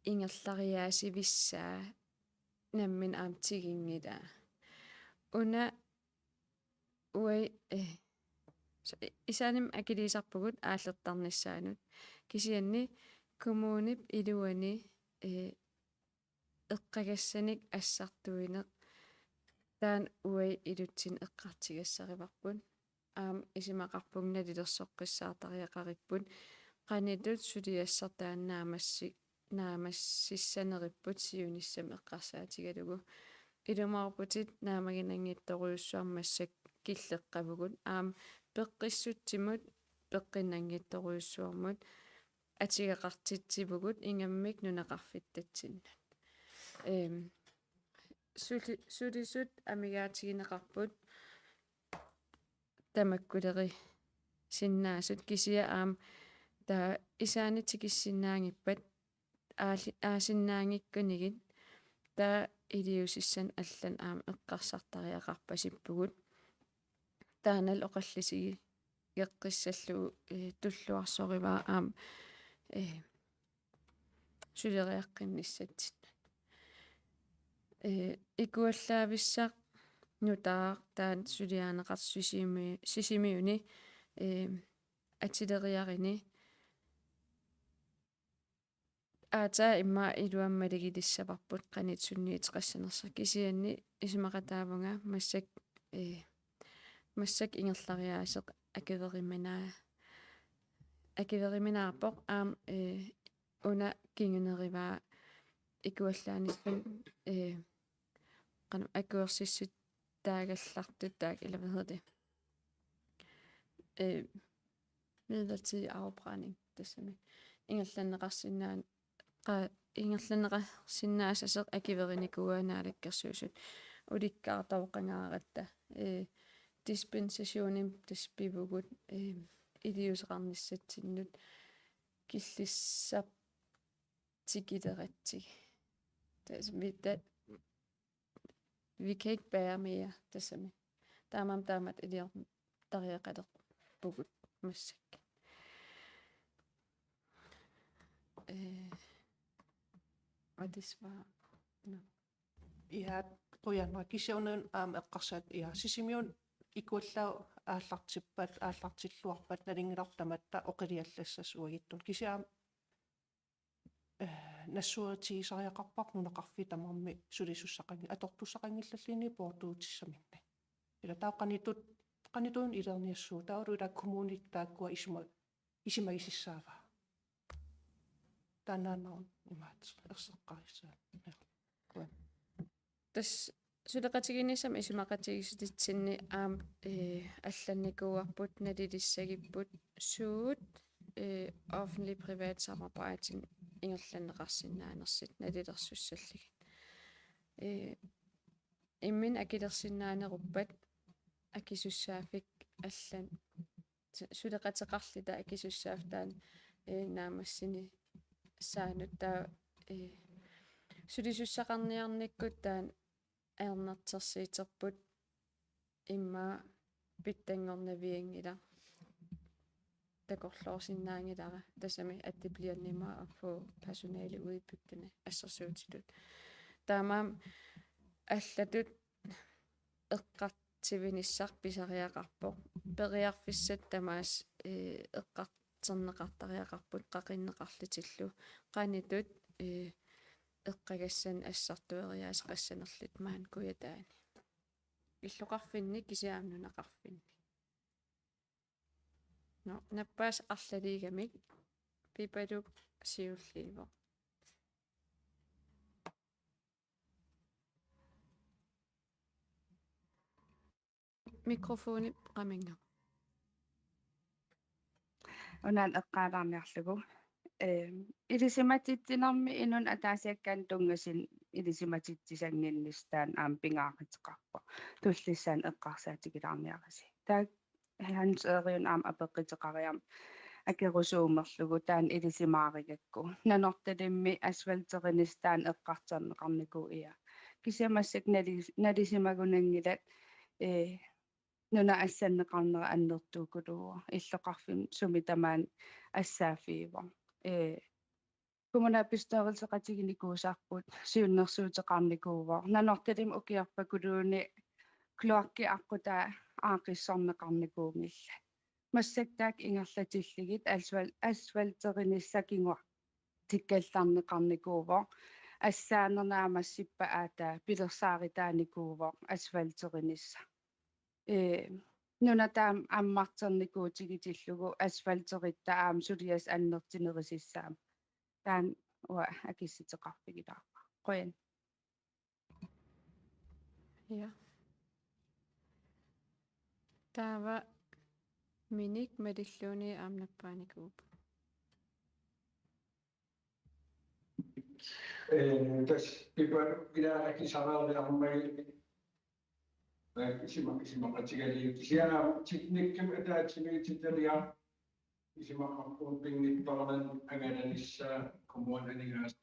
ingerlariaasivissaa nammineq aamma tiginngilaa. Una uai, eh, so-, i-, isaanimik akiliisarpugut aallertarnissaanut. Kisianni kommunip iluani, eh, eqqagassanik assartuineq taanna uai ilutsinni eqqartugassarivarput. Aamma isumaqarpunga nalilersoqqissaartariaqaripput. Qanoq ittut suliassaq taanna naammassi-, naammassissaneripput siunissami eqqarsaatigalugu. Ilumoorputit naammaginanngitsorujussuarmik massakkut killeqqavugut. Aamma peqqissutsimut peqqinnanngitsorujussuarmut atugaqartitsivugut ingammik nunaqarfittatsinnut. Ehm, suli-, sulisut amigaatigineqarput tamakkulerisinnaasoq kisianni aamma taava isaanni tikissinnaanngippat aali-, aasinnaanngikkunigit taava iliuusissanik allanut aamma eqqarsartariaqarpasippugut. Taannalu oqallisigeqqissallugu, eh, tulluarsorivara aamma, eh, suleriaqqinnissatsinnut. Eh, ikuallaavissaq nutaaq taanna suliarineqartoq Sisimi-, Sisimiuni, eh, atuleriarini. Aatsaat immaqa iluamik maligilissavarput qanoq sunniuteqassanersoq, kisianni isumaqataavunga massakkut, eh, massakkut ingerlariaaseq akueriminaa-, akueriminaarpoq aamma, eh, una kingunerivaa ikuallaanissaq, eh, qanoq akuersissuttaagallartut taakku, eller hvad hedder det? Øh, midlertidig afbrænding, tassami. Ingerlanneqarsinnaan-, qa-, ingerlanneqarsinnaasasoq akuerinikuuaa Naalakkersuisut. Ulikkaartavut qangaaratta. Øh, dispensationimik tassa pivugut, øh, iliuuseqarnissatsinnut killissap tikileratsigit. Tassami, ta-, vi kan ikke bære mere, tassami. Taamaammat taamatut iliortariaqalerpugut massakkut. Øh, og det svarer. Nå. Ja, qujanaq, kisianni aamma eqqarsaat, ja, Sisimiuni ikuallaat aallartippat, aallartilluarpat nalunngilarput tamatta oqiliallassasut uagutsinnut. Kisianni aamma, eh, nassuerutigisariaqarparput nunaqarfiit tamarmik sulisussaqanngi-, atortussaqanngillalluunniit poortuutissaminnik. Ila taava qanoq ittut, qanoq ittut ilerniassuugut, taavalu ila kommunit taakkua isuma-, isumagisassaavaa. Taannaannaruna imaattoq erseqqarissaaq. Qujan. Tassa suleqatigiinnissamut isumaqatigiissutitsinni aamma, eh, allannikuuarput nalilissagipput suut, eh, offentlig-privat samarbejde ingerlanneqarsinnaanersut nalilersussallugit. Eh, imminut akilersinnaaneruppat akisussaaffik allan su-, suleqateqarluta akisussaaffik taanna, eh, naammassinissaanut taava, eh, sulisussaqarniarnikkut taanna ajornartorsiuterput immaqa pitsanngornavianngilaq, takorloorsinnaanngilara, tassami at det bliver nemmere at få personale ude i bygderne, assersuutitut. Taamaammat allatut eqqartuinissaq pisariaqarpoq. Periarfissat tamaasa, eh, eqqartorneqartariaqarput qaqinneqarlutillu. Qanoq ittut, eh, eqqagassanik assartueriaaseqassanerluta maani Kujataani. Illoqarfinni kisianni aamma nunaqarfinni. Nå, nappaasaq arlaliigamik Pipaluk siulliuvoq. Mikrofoni qaminga. Unaana eqqaalaarniarlugu. Ehm, ilisimatitsinermi inunnut ataasiakkaanut tunngasunut ilisimatitsisanginnissaq taanna aamma pingaaruteqarpoq. Tullissaani eqqarsaatigilaarniaritsi. Taakku Hans Eriun aamma apeqquteqariarmat akerusuumerlugu taanna ilisimaarigakku. Nanortalimmi asfalterinissaq taanna eqqartorneqarnikuuvoq, ila. Kisianni massakkut nali-, nalisimagunanngilat, eh, nuna assanneqarnera annertuukuluuvoq, illoqarfimmi sumi tamaani assaaffigivoq. Ee, kommunalbestyrelseqatiginikuusarput siunnersuuteqarnikuuvoq. Nanortalimmi ukiorpakuluunniit kloakki aqqutaa aaqqissorneqarnikuunngillat. Massakkut taakku ingerlatillugit asfal-, asfalterinissaq kinguartikkallarneqarnikuuvoq. Assaaneq naammassippat aataa pilersaaruteqarnikuuvoq asfalterinissaq. Ee, nuna taama ammarternikuutigitillugu asfalteritta aamma suliassaq annertunerussaammat. Taanna uanga akissuteqarfigilaarpara. Qujan. Ja. Taava Minik malillugu aamma nappaanikuuvoq. Ee, tassa Pipaluk ilaa akisariarmat, ee, isima-, isimaqatigalugu kisianni teknikkimik ataatsimiititaliaq isumaqarpunga pinngitsoornani angalanissaa kommunip aningaasat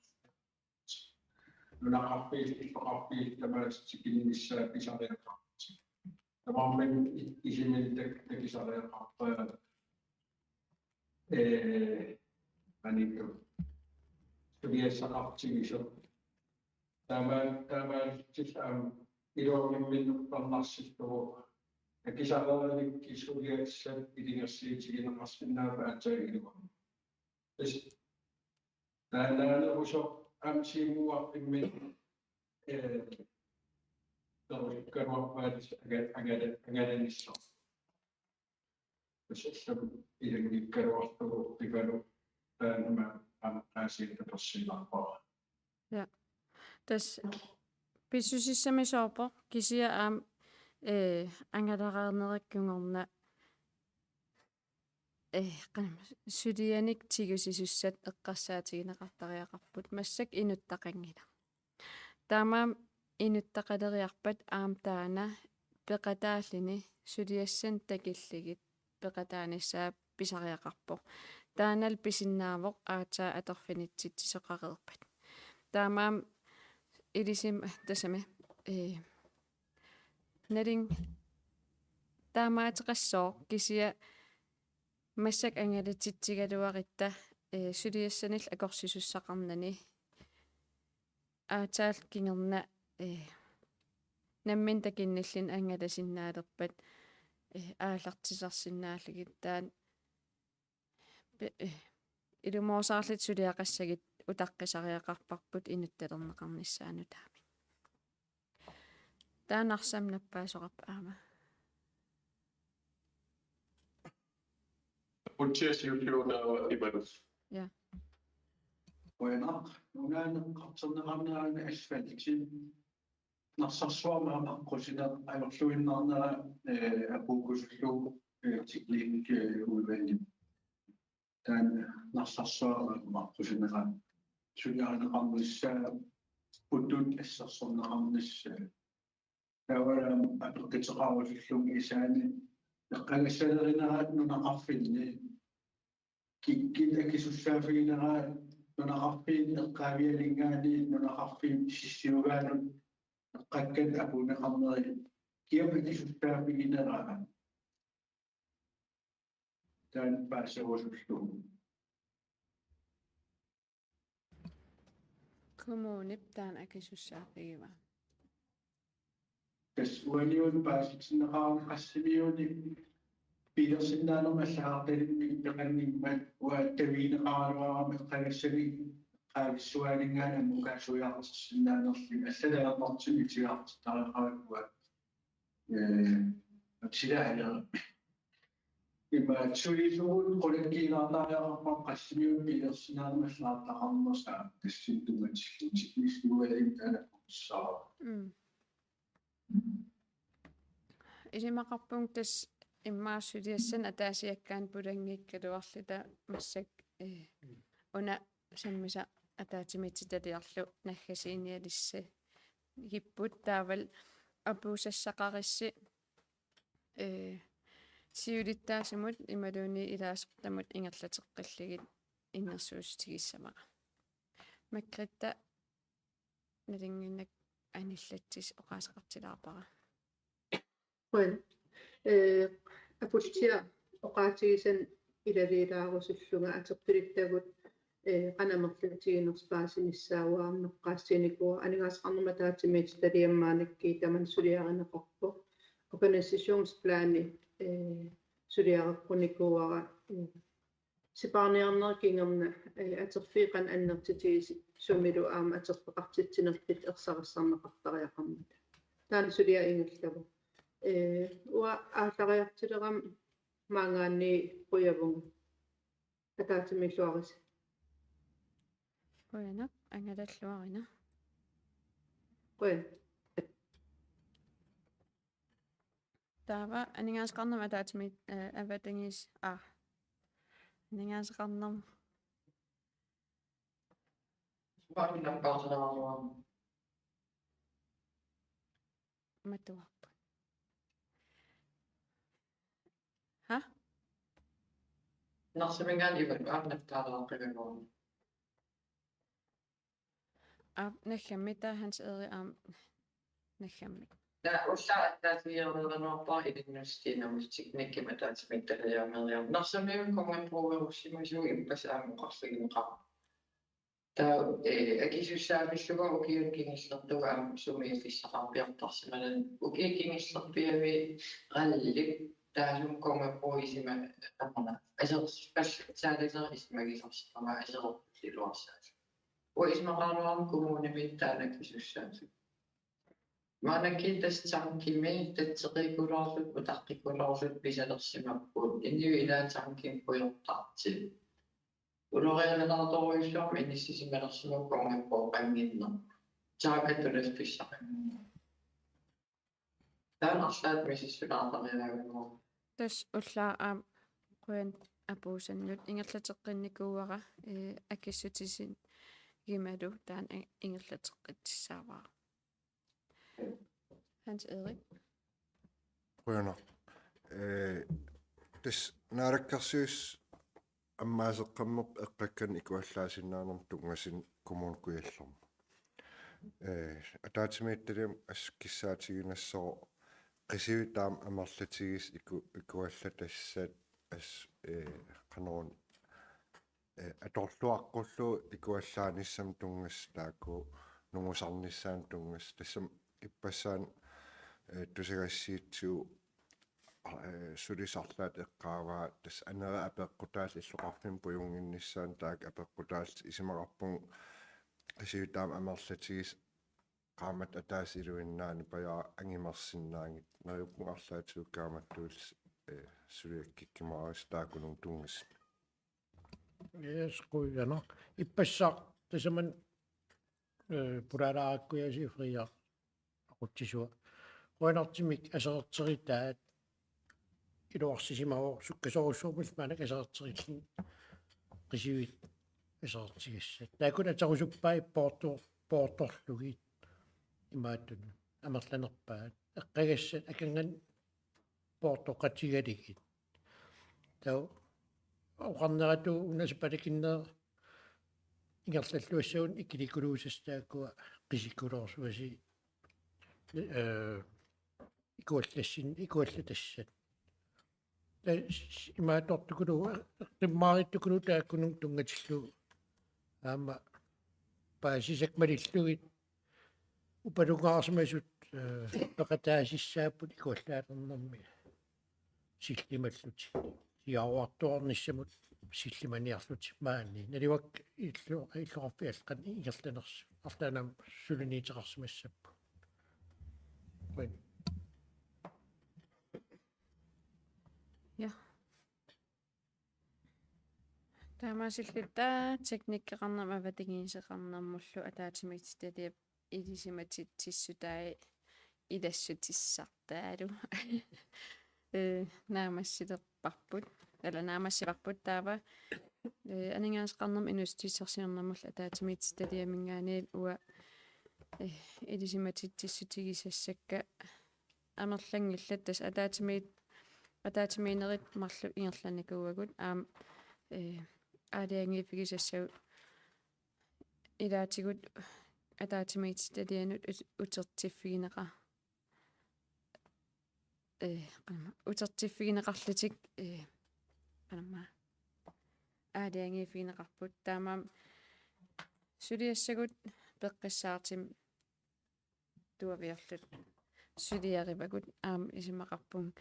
nunaqarfiit, illoqarfiit tamaasa tikinnissaat pisariaqartut. Tamarmik i-, isumik tak-, takusariaqarpaat. Ee, anikku. Suliassaqartigisoq. Taama-, taamaalillutillu aamma iluamik imminnut parnarsillugu. Akisariarluni suliassat ilungersuutigineqarsinnaapput aatsaat iluamik. Tassa taannaalerusoq aamma siumuarpimmi, ee, perusukkaluarpaat anga-, angala-, angalanissaq. Tassa allamik ilanngukkaluarlugu Pipaluk taanna aamma aasiit tapersiinnarpara. Ja. Tassa pissusissamisoorpoq kisianni aamma, ee, angalaraarnera kingorna, ee, qan-, sulianik tigusisussat eqqarsaatigineqartariaqarput massakkut inuttaqanngilaq. Taamaammat inuttaqaleriarpat aamma taanna peqataalluni suliassanik takullugit peqataanissaa pisariaqarpoq. Taannalu pisinnaavoq aatsaat atorfinitsitsisoqareerpat. Taamaammat ilisim-, tassami, ee, nalunngi-, taamaateqassooq kisianni massakkut angalatitsigaluarutta, ee, suliassanillu akorsisussaqarnani aatsaat kingorna, ee, nammineq takunnilluni angalasinnaalerpat, ee, aallartisarsinnaallugit taanna pe-, eh, ilumoorsaarluta suliaqassagutta utaqqisariaqarparput inuttalerneqarnissaa nutaamik. Taanna arsamik nappaasoqarpoq aamma. Utsiasiuliunaava imalus. Ja. Qujanaq, nunaaneqqartorneqarnerani asfalti Narsarsuarmi aamma aqqusineq ajorluinnarnera, eh, apuukkusullugu, eh, teknik, eh, udvalg. Taanna Narsarsuarmi aamma aqqusineq suliarineqarnissaa, puttut assersorneqarnissaa. Taavalu aamma apeqquteqarusullunga isaani eqqagassalerinerat nunaqarfinni. Kikkut akisussaaffigineraat nunaqarfiit eqqaavianinngaanniit nunaqarfiit sissiugaanut eqqakkat apuunneqarneri kiap akisussaaffigineraat taanna paaserusullugu. Kommunip taanna akisussaaffigivaa. Tassa uaniuni paasitinneqarami Qassimiuni pilersinnaanermi allagartalimmik peqanngimmat uanga tavigineqaraluarama eqqagassanik eqqaavissuaaninngaanniit ammukaasoqartissinnaanerluni allalaartortimik itigartitariaqarpara. Eh, silaaja. Ima sulisugut qulakkiilaartariaqarpara Qassimiuni pilersinnaanermi allagartaqarnersaa tassani tunngatillugu teknisk udvalg taanna. Mm. Isumaqarpunga tassa immaqa suliassanik ataasiakkaanut pulanngikkaluarluta massakkut, eh, una sammisaq ataatsimiititaliarlu naggasiinialissagipput taavalu apuussassaqarussi, eh, siulittaasumut imaluunniit ilaasortamut ingerlateqqillugit innersuussutigissavara. Margrethe nalunnginnakku anillatsisut oqaaseqartilaarpara. Qujan. Ee, Aputsiaq oqaatigisannik ilaliilaarusullunga atorfilittagut, ee, qanoq amerlatiginersoq paasinissaa uanga eqqaasinikuuara, aningaasaqarnermut ataatsimiititaliami maannakkut tamanna suliarineqarpoq. Organisationsplani, ee, suliareqqunikuuara, ee, sipaarniarnerit kingorna, ee, atorfiit qanoq annertutigisut sumilu aamma atorfeqartitsinerput ersarissarneqartariaqarmata. Taanna suliaq ingerlavoq. Ee, uanga aallariartilerama maanngaanniit qujavunga. Ataatsimiilluarisi. Qujanaq, angalalluarina. Qujan. Taava aningaasaqarnermut ataatsimiit-, eh, avatangiis-, ah. Aningaasaqarnermut. Matuarput. Ha? Narsaminngaanniit ivalu aamma naftaalaaqqigaluarmi. Aap, naggammik taava Hans Erik aamma naggammik. Taava ullaaq attaasigereeraluarpara ilinnut Stine Ulsik naggammik ataatsimiititaliami. Narsamiunut kongeqquuerussimasoq ippassaq aamma oqarfigineqarpoq. Taava, eh, akisussaaffigalugu ukiut kingullertut aamma sumiiffissaqarpiartarsimanani ukiut kingullerpiaviit qallit taassuminnga kongeqquuisima aamma aserfallatsaalisoq isumagisarsimammat aserorpassuarsaat. Uanga isumaqaraluarama kommunimi taanna akisussaaffigalugu. Maannakkut tassa tankimi tatseqikuluulluta utaqqikuluulluta pisalersimapput. Inuit ilaat tankimik pujortartut. Ulorianalaartorujussuarmik inissisimalersimapput kongeqquuqannginnerput. Taakku tulaffissaqannginnerput. Taanna arlaat misissuilaartariaqarpoq. Tassa ullaaq aamma qujan apuussannut ingerlateqqinnikuuara, ee, akissutissinngimalu taanna i-, ingerlateqqittussaavara. Hans Erik. Qujanaq. Ee, tassa Naalakkersuisut ammaaseqqammerput eqqakkanik ikuallaasinnaanermut tunngasut Kommune Kujallermi. Ee, ataatsimiititaliami assut kissaatiginnassaaq qisuit taama amerlatigisut iku-, ikuallatassat assut, ee, qanoruna, ee, atorluaqqullugu ikuallaanissamut tunngasut taakku nungusarnissaannut tunngasut tassami ippassaani, ee, tusagassiuutitigut, ee, sulisut arlaat eqqaavaat tassa anera apeqqutaallu illoqarfimmi pujunnginnissaannut taakku apeqqutaallu isumaqarpunga qisuit taama amerlatigisut qaammatit ataaseq iluinnaat nipajara angumersinnaanngitsut neriuppunga arlaatigut kaammattuullutik, ee, suliakkikkumaarissut taakkununnga tunngasut. Yes, qujanaq. Ippassaq tasamani, eh, pulaalaarakkujasi Fria aqutsisua. Qujanartumik aserorterutaat iluarsisimavoq sukkasoorujussuarmik maannakkut aserorterilluni qisuit aserortigassat. Taakku atorusuppai poortor-, poortorlugit imaattunut amerlanerpaat. Eqqagassat akornanni poortoqatigalugit. Taava oqarneratut una sapalakinneq ingerlalluassagunik ikilikuluusassat taakkua qisikuluusuasi, ee, ikuallassin-, ikuallatassat. Taava s-, s-, imaattortukuluuvoq, eqqimmaarittukuluuvoq taakkununnga tunngatillugu. Aamma paasisakka malillugit upalungaarsimasut, ee, peqataasussaapput ikuallaalernermi sillimallutik. Siaruartuarnissamut sillimaniarlutik maani. Naluara illu-, illoqarfiit allat qanoq ingerlanersut. Arlaannaam suliniuteqarsimassapput. Qujan. Ja. Taamaasilluta teknikkeqarnermut avatangiiseqarnermullu ataatsimiititaliap ilisimatitsissutai ilassutissartaalu. Ee, naammassilerparput, eller naammassivarput taava, ee, aningaasaqarnermut inuussutissarsiornermullu ataatsimiititaliaminngaanniit uanga, ee, ilisimatitsissutigisassakka amerlanngillat tassa ataatsimiit-, ataatsimiinnerit marluk ingerlanikuuagut aamma, ee, aalajangiiffigisassagut ilaatigut ataatsimiititalianut ut-, utertiffigineqa-, ee, qanormaa, utertiffigineqarlutik, ee, qanormaa, aalajangiiffigineqarput. Taamaammat suliassagut peqqissaartumik tuaviorlutik suliarivagut, aamma isumaqarpunga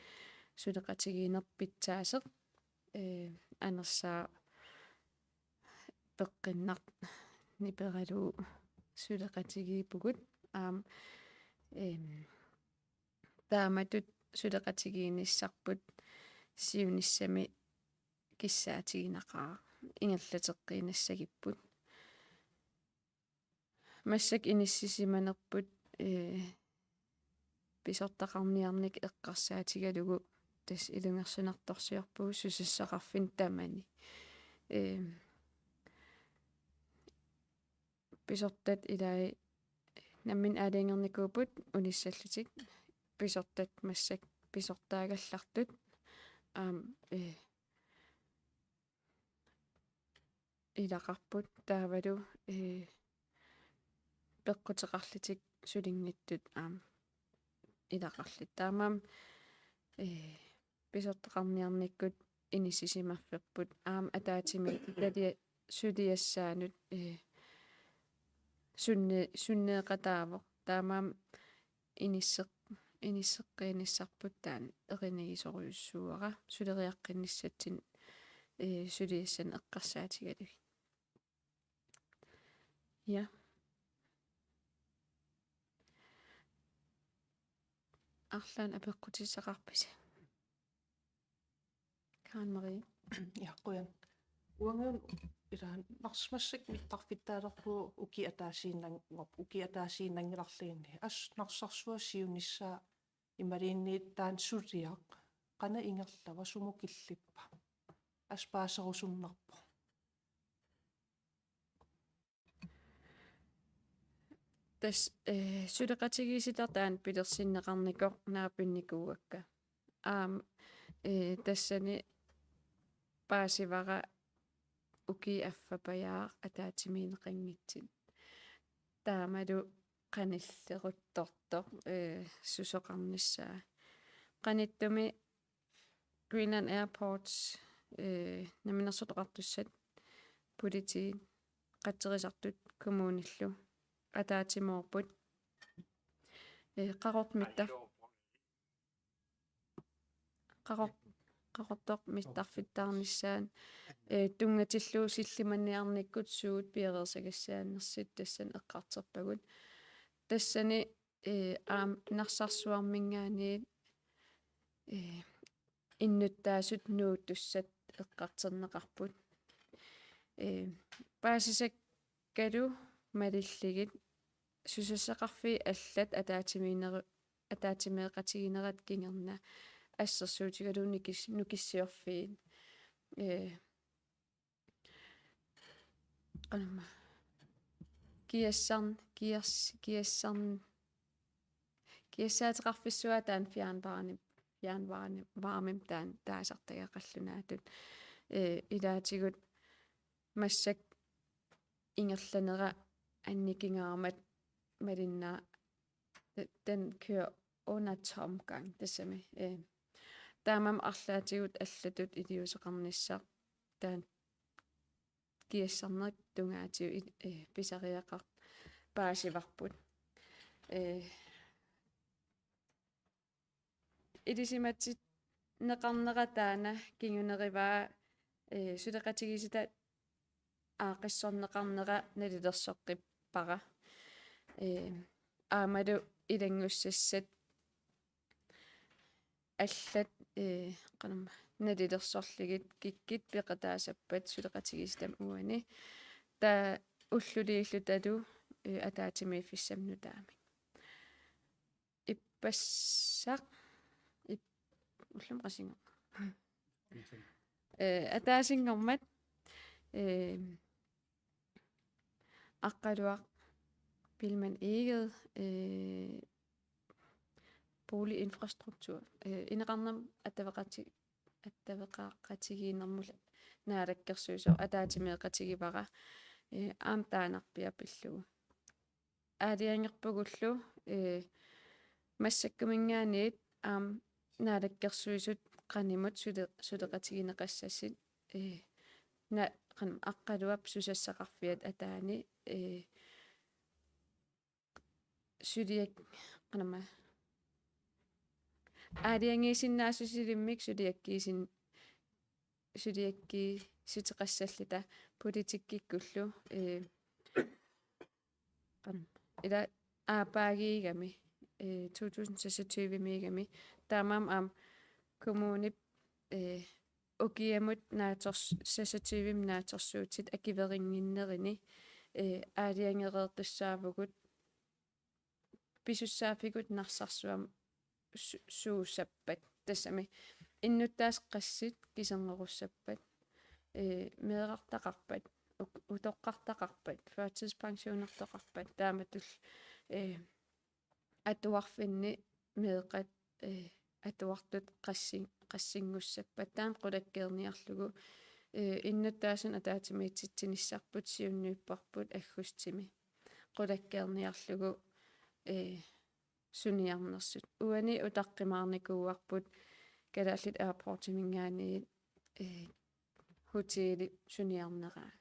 suleqatigiinneq pitsaasoq, ee, anersaaq peqqinnartoq niperalugu suleqatigiippugut, aamma, em, taamatut suleqatigiinnissarput siunissami kissaatiginaqaaq, ingerlateqqiinnassagipput. Massakkut inissisimanerput, ee, pisortaqarniarneq eqqarsaatigalugu tassa ilungersunartorsiorpugut susassaqarfinni tamani. Ee, pisortat ilai namminneq aalajangernikuupput unissallutik, pisortat massakkut pisortaagallartut, aamma, ee, ilaqarput taavalu, ee, peqquteqarlutik sulinngitsut aamma ilaqarlutik. Taamaammat, ee, pisortaqarniarnikkut inissisimaffeqarput aamma ataatsimiititaliap suliassaanut, ee, sunne-, sunneeqataavoq. Taamaammat inisseq-, inisseqqinissarput taanna erinigisorujussuuara suleriaqqinnissatsinnut, ee, suliassanik eqqarsaatigalugit. Ja. Arlaannik apeqqutissaqarpisi? Karen Marie. Ja, qujan. Uanga ila nars-, massakkut mittarfittaalerpugut ukiup ataasiinnanngorp-, ukiup ataasiinnanngilarluunniit. Assut Narsarsuaq siunissaa imaluunniit taanna suliaq qanoq ingerlava, sumut killippa? Assut paaserusunnarpoq. Tassa, ee, suleqatigiissitaq taanna pilersinneqarnikoq naapinnikuuakka. Aamma, ee, tassani paasivara ukiup affapajaaq ataatsimiinneqanngitsut. Taamalu qanilleruttortoq, ee, susoqarnissaa. Qanittumi Greenland Airports, ee, Namminersortoqartussat, politiit, qatserisartut kommunillu ataatsimoorput. Ee, Qaqortoq mittar-, Qaqor-, Qaqortoq mittarfittaarnissaanut, ee, tunngatillugu sillimanniarnikkut suut piareersagassaanersut tassani eqqartorpagut. Tassani, ee, aamma Narsarsuarminngaanniit, ee, innuttaasut nuuttussat eqqartorneqarput. Ee, paasisakkalu malillugit susassaqarfiit allat ataatsimiinneru-, ataatsimeeqatigiinnerat kingorna assersuutigalugu nukis-, nukissiorfiit. Ee, qanormaa. Kiassarn-, kias-, kiassarn-, kiassaateqarfissuaat taanna fjernvarme, fjernvarme, varmemik taanna taasartagaq qallunaatut. Ee, ilaatigut massakkut ingerlanera annikingaarmat malinnaavoq, de-, den kører under tomgang, tassami. Ee, taamaammat arlaatigut allatut iliuuseqarnissaq taanna kiassarneq tungaatigut il-, ee, pisariaqartoq paasivarput. Ee, ilisimatinneqarnera taanna kingunerivaa, ee, suleqatigiissitap aaqqissorneqarnera nalilersoqqippara. Ee, aammalu ilanngussassat allat, ee, qanormaa, nalilersorlugit kikkut peqataassappat suleqatigiissitami uani. Taava ulluliullutalu, ee, ataatsimiiffissamik nutaamik. Ippassaq, ip-, ullumi qasinngormat. Ee, ataasinngormat, ee, Aqqaluaq Biilmann Egede, ee, boliginfrastruktur, ee, ineqarnermut attaveqati-, attaveqaqatigiinnermullu naalakkersuisoq ataatsimeeqatigivara, ee, aamma taannarpiaq pillugu. Aalajangerpugullu, ee, massakkuminngaanniit aamma naalakkersuisut qanimut sule-, suleqatigineqassassat, ee, na-, qanimut Aqqaluap susassaqarfiata ataani, ee, suliak-, qanimut aalajangiisinnaassusilimmik suliakkiisin-, suliakkiissuteqassalluta politikkikkullu, ee, qan-, ila aappaagiigami, ee, to tusind seksogtyve-miigami, taamaammat aamma kommunip, ee, ukiamut naators-, seksogtyve-mi naatsorsuutit akuerinnginnerini, ee, aalajangereertussaavugut pisussaaffigut Narsarsuarmi su-, suusappat. Tassami innuttaasut qassit kiserngorussappat, ee, meerartaqarpat, uk-, utoqqartaqarpat, førtidspensionertoqarpat, taamatut, ee, atuarfinni meeqqat, ee, atuartut qassin-, qassinngussappata taanna qulakkeerniarlugu, ee, innuttaasunut ataatsimiititsinissarput siunniupparput aggustimi. Qulakkeerniarlugu, ee, suniarnersut. Uani utaqqimaarnikuuarput Kalaallit Airportiminngaanniit, ee, hotelip suniarneraa.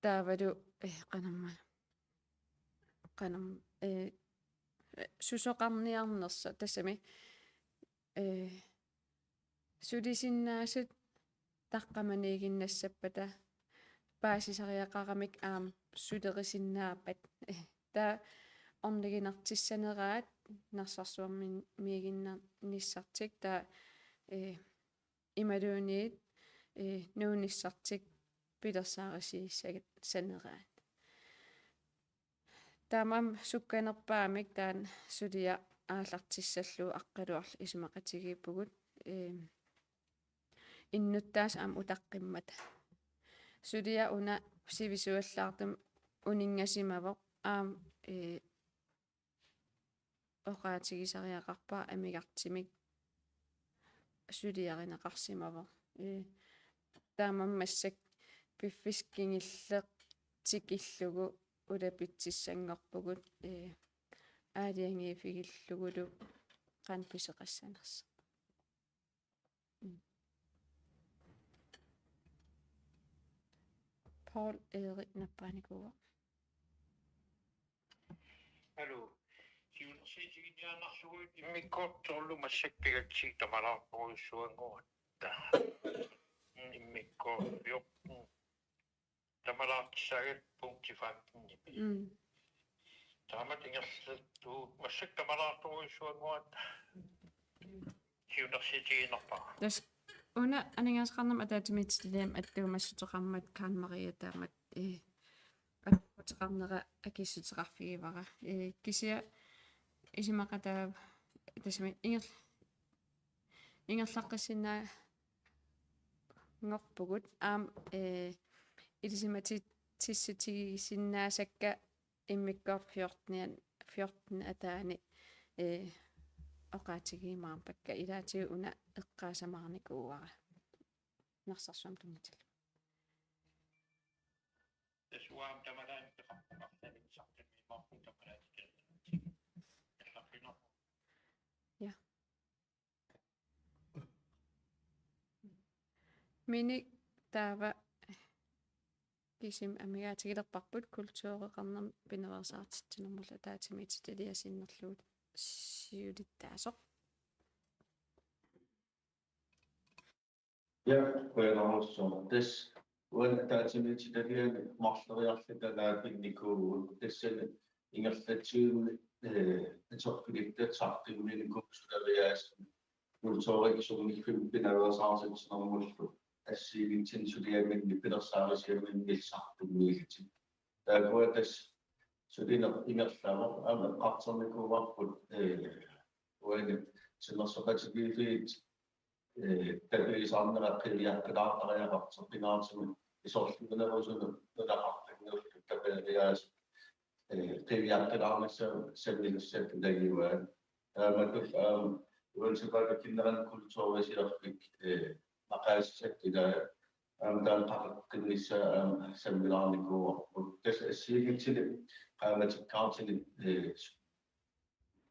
Taavalu, ee, qanimut, qanimut, ee, susoqarniarnersoq tassami, ee, sulisinnaasut taqqamaniiginnassappata paasisariaqaramik aamma sulerisinnaappata. Ee, taava orniginartissaneraat Narsarsuarmi-, miiginnarnissartik taava, ee, imaluunniit, ee, nuunissartik pilersaarisiissaneraat. Taamaammat sukkanerpaamik taanna suliaq aallartissallugu Aqqaluarlu isumaqatigiippugut, ee, innuttaasut aamma utaqqimmata. Suliaq una sivisuallaartumik uninngasimavoq aamma, ee, oqaatigisariaqarpara amigartumik suliarineqarsimavoq. Ee, taamaammat massakkut piffissaq kingulleq tikillugu ulapitsissanngorpugut, ee, aalajangiiffigillugulu qanoq pisoqassanersoq. Mm. Paul Erik nappaanikuuvoq. Aluu. Siunnersuutiginiaannarlugu immikkoortorlu massakkut pigakkisi tamalaartorujussuannguatta. Mm, immikkoorpiorput. Tamalaartissaagatta punkti femten-imi. Mm. Taamatut ingerlattuut massakkut tamalaartorujussuannguatta. Siunnersuutigiinnarpara. Tassa una aningaasaqarnermut ataatsimiititaliami attuumassuteqarmat Karen Marie taamatut, ee, apeqquteqarnera akissuteqarfigivara. Ee, kisianni isumaqataava tassami inger-, ingerlaqqissinnaanngorpugut aamma, ee, ilisimatitsissutigisinnaasakka immikkoortoq fjorten, fjorten ataani, ee, oqaatigiumaarpakka, ilaatigut una eqqaasamaarnikuuara Narsarsuarmut tunngatillugu. Tassa uanga tamalaani peqarpunartalimmik sartamiimaarput tamalaani. Ja. Minik taava kisimi amigaatigilerparput kultureqarnermut pinaveersaartitsinermullu ataatsimiititaliap sinnerlugu siulittaasoq. Ja, qujanarsuaq. Tassa uani ataatsimiititaliani marloriarluta naapinnikuuvugut, tassani ingerlatsivimmi, ee, atorfigittat sartamiinikuupput suleriaaseq kulturikkut sunngiffimmik pinaveersaartitsinermullu assigiinngitsunik suliaminnik pilersaarisiaminnik sartamiillutik. Taakkua tassa sulineq ingerlavoq, aamma eqqartornikuuarput, ee, uani timersoqatigiiffiit, ee, tapiisarnerat qiviaqqilaartariaqartoq, pingaartumik isorliunerusunut nunaqartunngorlutik tapeeriaasut, ee, qiviaqqilaarnissamut sammilissapput ilagivaat. Taamatut aamma uani sapaatip akunnerani kulturisiorfik, ee, maqaasissat ilaat. Aamma taanna qaqinnissaa aamma sammilaarnikuuarput. Tassa assigiinngitsunik qaammatikkaartunik, ee,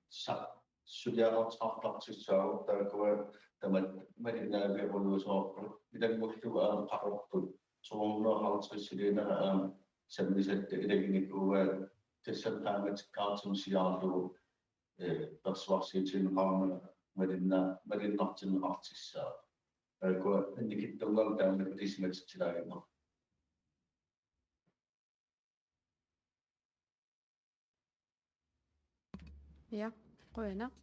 sa-, suliaqartoqartartussaavoq, taakkua tamatta malinnaavigerujussuupput. Ilanngullugu aamma qaqortut to hundrede og halvtreds silinera aamma sammisatta ilaginikuuaat, tassani qaammatikkaartumik siaarlugu, eh, persuarsiutigineqarmat malinna-, malinnartinneqartussaavoq. Taakkua annikitsunnguamik taamatut ilisimatitsilaarneq. Ja, qujanaq.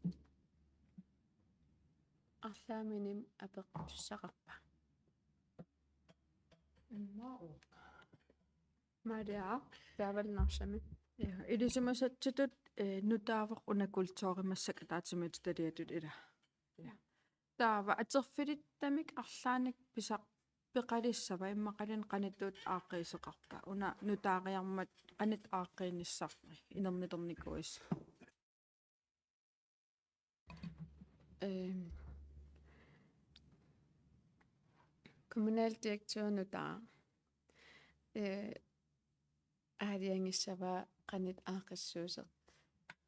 Arlaannik apeqqutissaqarpa? Immaqa. Maria, taavalu Narsami. Ja, ilisimasatsitut, eh, nutaavoq una kulturi massakkut ataatsimiititaliatut, ilaa. Ja. Taava atorfilittamik arlaannik pisar-, peqalissava immaqaluunniit qanoq aaqqisseqarpa? Una nutaariarmat qanoq aaqqiinissarpit inernilernikuuisi? Ehm, kommunaldirektør nutaaq. Eh, aalajangissavaa qanoq aaqqissuuseq.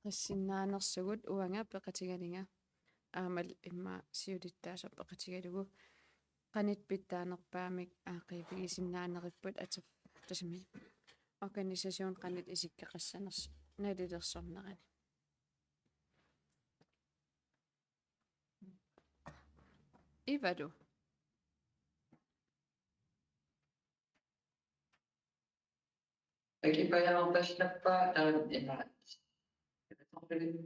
Qissinnaanersugut uanga peqatigalugu. Aammalu immaqa siulittaasoq peqatigalugu. Qanoq pitsaanerpaamik aaqqiivigisinnaaneripput ator-, tassami organisation qanoq isikkoqassanersoq nalilersornerani. Ivalu. Akipajaraarpallappa taanna ima. Soqili-,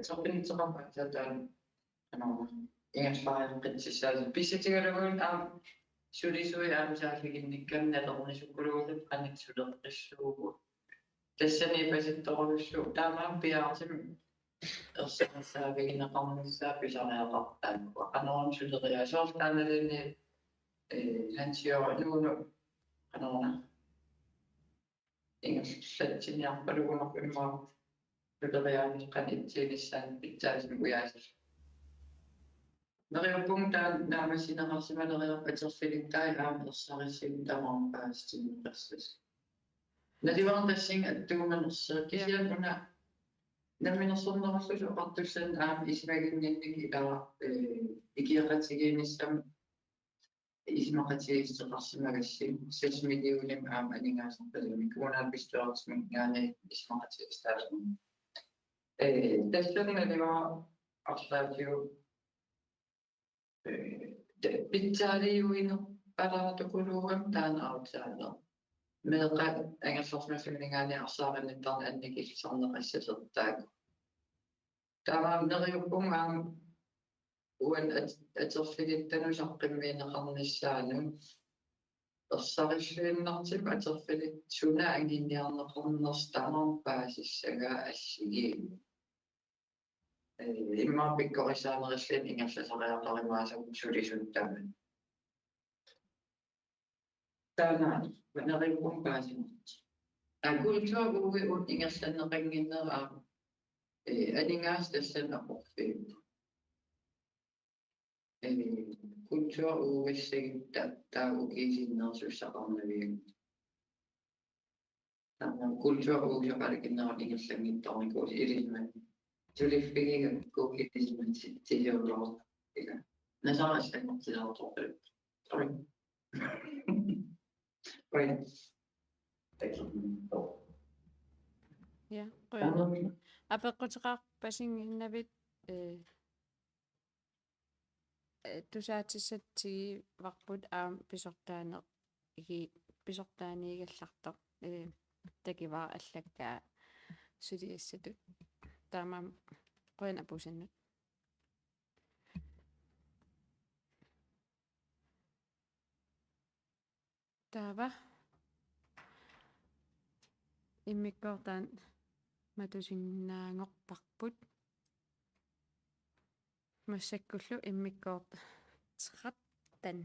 soqilitseqarpakka taanna. Qanoq ingerlariaqqississaasut. Pissutigalugu aamma sulisui aamma saalliginnikkami nalornisukuluusut qanoq suleqqissuugut. Tassani ipasittorujussuuvoq taamaammat piaartumik ersarissaaffigineqarnissaa pisariaqartarpoq. Qanoruna suleriaa soorlu taannaluunniit, eh, Hans Jørgen Nuno, qanoruna ingerlatsiniarpalugu immaqa suleriaanermut qanoq itsiinissaanut pitsaasumik ujaasilluni. Neriuppunga taanna naammassineqarsimaleriarpat atorfilittai aamma ersarissummik tamaasa paasitinneqassasoq. Naluara tassunga attuumanersoq kisianni una Namminersornerullutik Oqartussat aamma isumaginninneq ilaa, eh, ikioqatigiinnissamut isumaqatigiissuteqarsimagassi seks millionimik aamma aningaasarpalumi kommunalbestyrelsimut ingaanni isumaqatigiissutaasumut. Eh, tassani naluara arlaatigut eh, te-, pitsaaliuinerpalaartukuluugami taanna aftale. Meeqqat angerlarsimaffimminngaanniit arsaarinnittarneq annikillisarneqassasoq taakku. Taamaammat neriuppunga aamma uani at-, atorfilittanut saqqummiunneqarnissaanut. Ersarissuinnartumik atorfilit suna anguniarneqarnersoq tamaasa paasissagaa assigiimmik. Eh, immaqa pikkorissaanerulluunniit ingerlasariaqarumaarpugut sulisut tamarmik. Taanna neriuppunga paasinartoq. Aa, kulturuge ingerlanneqannginnera, eh, aningaasat tassani aporfiupput. Eh, kulturuge ta-, taava ukiusinnerusussaqarnavianngilaq. Taava kulturuge oqaluginnera ingerlanngitsoornikuusoq ilisimat. Suliffigigakku ilisimat ti-, tiliullugu. Ila. Nasara allanngortilaartoqqilupput. Sorry. Sorry. Ja, qujanaq. Taamaammat. Apeqquteqarpasinngillat, eh, eh, tusaatissatut tiguarput aamma pisortaaneq igi-, pisortaaniigallartoq, eh, takugara allakkaa suliassatut. Taamaammat qujanaq apuussannut. Taava immikkoortoq taanna matusinnaanngorparput. Massakkullu immikkoortoq tretten.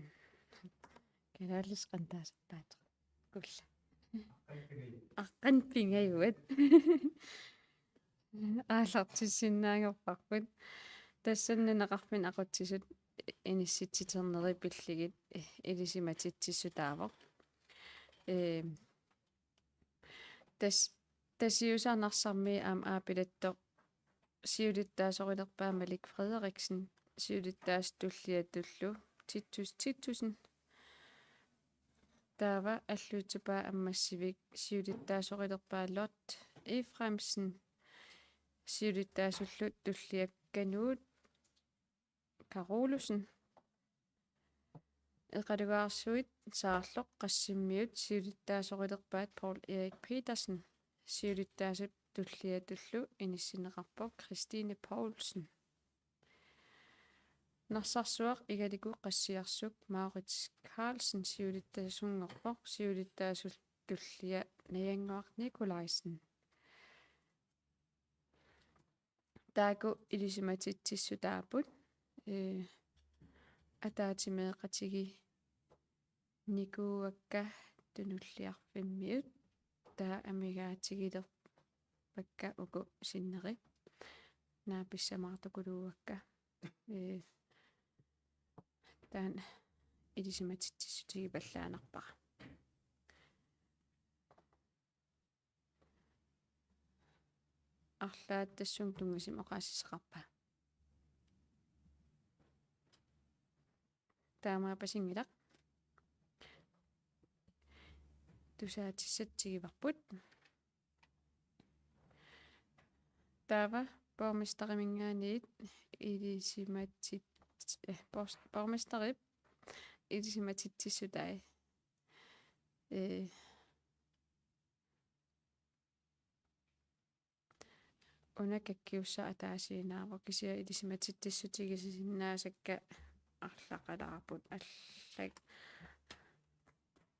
Kalaallisut qanoq taasarpaat? Kulla. Aqqaneq-pingajuat. Aallartissinnaanngorparput. Tassani nunaqarfinni aqutsisut inissitsiternerit pillugit, eh, ilisimatitsissutaavoq. Eh, tas-, Tasiusaq Narsarmii aamma aapilattoq siulittaasorilerpaa Malik Frederiksen, siulittaasup tulliatullu Titus Titussen. Taava Alluitsupaa Ammassivik, siulittaasorilerpaa Lot Efraimsen, siulittaasullu tulliakkanut Karolussen. Eqalugaarsuit Saarloq Qassimmiut, siulittaasorilerpaat Poul Erik Petersen, siulittaasup tulliatullu inissinneqarpoq Christine Poulsen. Narsarsuaq Igaliku Qassiarsuk Maurits Carlsen siulittaasunngorpoq, siulittaasup tullia Najannguaq Nikolajsen. Taakku ilisimatitsissutaapput, ee, ataatsimeeqatiginikuuakka Tunulliarfimmiut, taava amigaatigilerpakka uku sinneri. Naapissamaartukuluuakka. Ee, taanna ilisimatitsissutigipallaannarpara. Arlaat tassunga tunngasumik oqaasissaqarpa? Taamaappasinngilaq. Tusaatissatut tiguarput. Taava borgmesteriminngaanniit ilisimatit-, eh, bors-, borgmesterip ilisimatitsissutai. Eh, una kakkiussaq ataasiinnaavoq, kisianni ilisimatitsissutigisinnaasakka arlaqalaarput, allag-,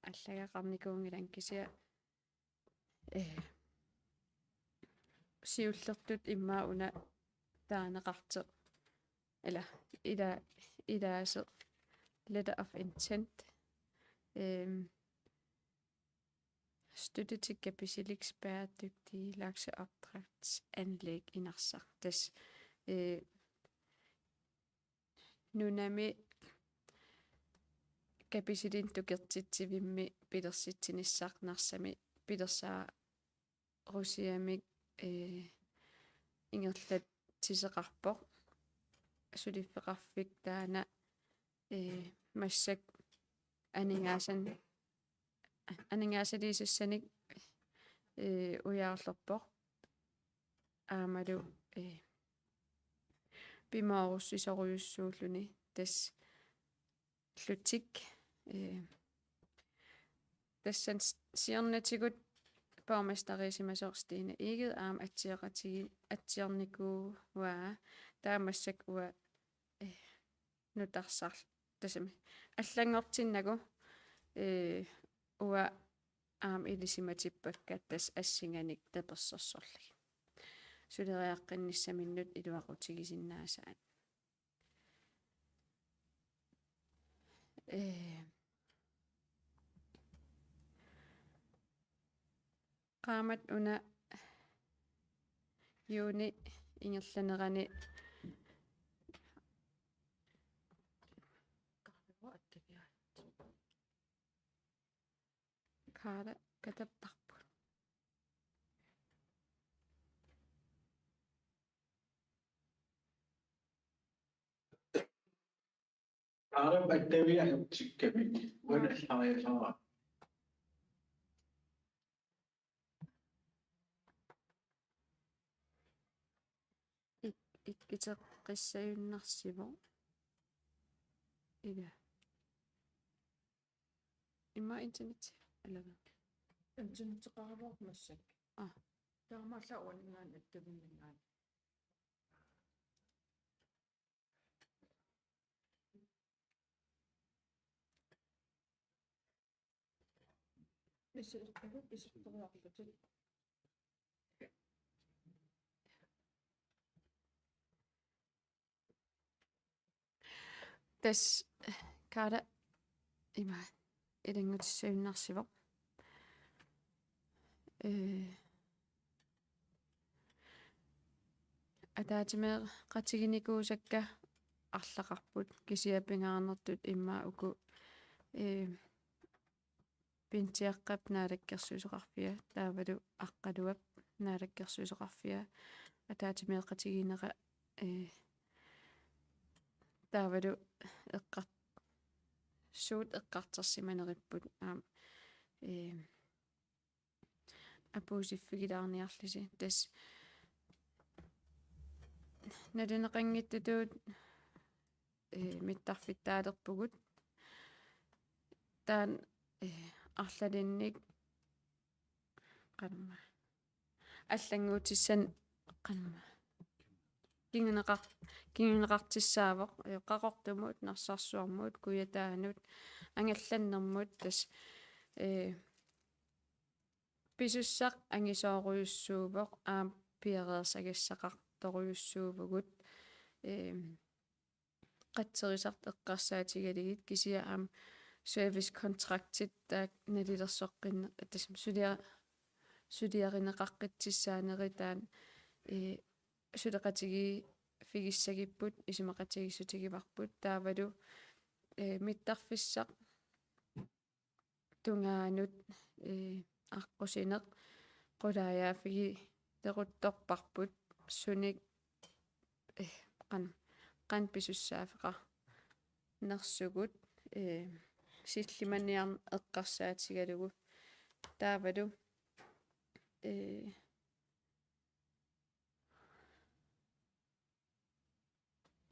allagaqarnikuunngilanga, kisianni, eh, siullertut immaqa una taaneqartoq, ila, ila, ilaasoq letter of intent. Ehm, støtte til Kapisilliks bæredygtige lakseopdrætsanlæg i Narsaq. Tassa, eh, nunami Kapisilinnut tukertitsivimmi pilersitsinissaq Narsami pilersaarusiamik, eh, ingerlatsisoqarpoq. Suliffeqarfik taanna, eh, massakkut aningaasan-, aningaasaliisassanik, eh, ujaarlerpoq. Aammalu, eh, pimoorussisorujussuulluni tassa lutik, eh, tassani s-, siornatigut borgmesteriusimasoq Stine Egede aamma atsioqatigi-, atsiornikuuaa, taava massakkut uanga, eh, nutarsar-, tassami allanngortinnagu, eh, uanga aamma ilisimatippakka tassa assinganik tapersersorlugit. Suleriaqqinnissaminut iluaqutigisinnaasaat. Eh, qaammat una juuni ingerlanerani Kaala katattarput. Aarap attaviaq tikkamik. Uanallariasara. Ik-, ikkiteqqissajunnarsivoq. Ila. Immaqa internet. Alava. Interneteqaravoq massakkut. Aa. Taamaallaat uaninngaanniit attavinninngaanniit. Isertoru-, isertoriarlutit. Tassa Kaala ima ilanngutissajunnarsivoq. Ee, ataatsimeeqatiginikuusakka arlaqarput, kisianni pingaarnertut immaqa uku, ee, Pintiaqqap naalakkersuisoqarfia taavalu Aqqaluap naalakkersuisoqarfia ataatsimeeqatigiinnera, ee, taavalu eqqar-, suut eqqartorsimaneripput aamma, ee, apuussiffigilaarniarlusi. Tassa nalineqanngitsutut, ee, mittarfittaalerpugut. Taanna, ee, arlalinnik qanormaa allannguutissanik qanormaa kinguneqar-, kinguneqartussaavoq, ee, Qaqortumut, Narsarsuarmut, Kujataanut, angallannermut, tassa, ee, pisussaq angisoorujussuuvoq, aamma piareersagassaqartorujussuuvugut, ee, qatserisartut eqqarsaatigalugit, kisianni aamma servicekontraktit taakku nalilersoqqinne-, tassami sulia-, suliarineqaqqitsissaaneri taanna, ee, suleqatigiiffigissagipput, isumaqatigiissutigivarput, taavalu, ee, mittarfissaq tungaanut, ee, aqqusineq qulaajaaffigileruttorparput sunik, ee, qan-, qanoq pisussaaffeqarnersugut, ee, sillimaniarneq eqqarsaatigalugu. Taavalu, ee,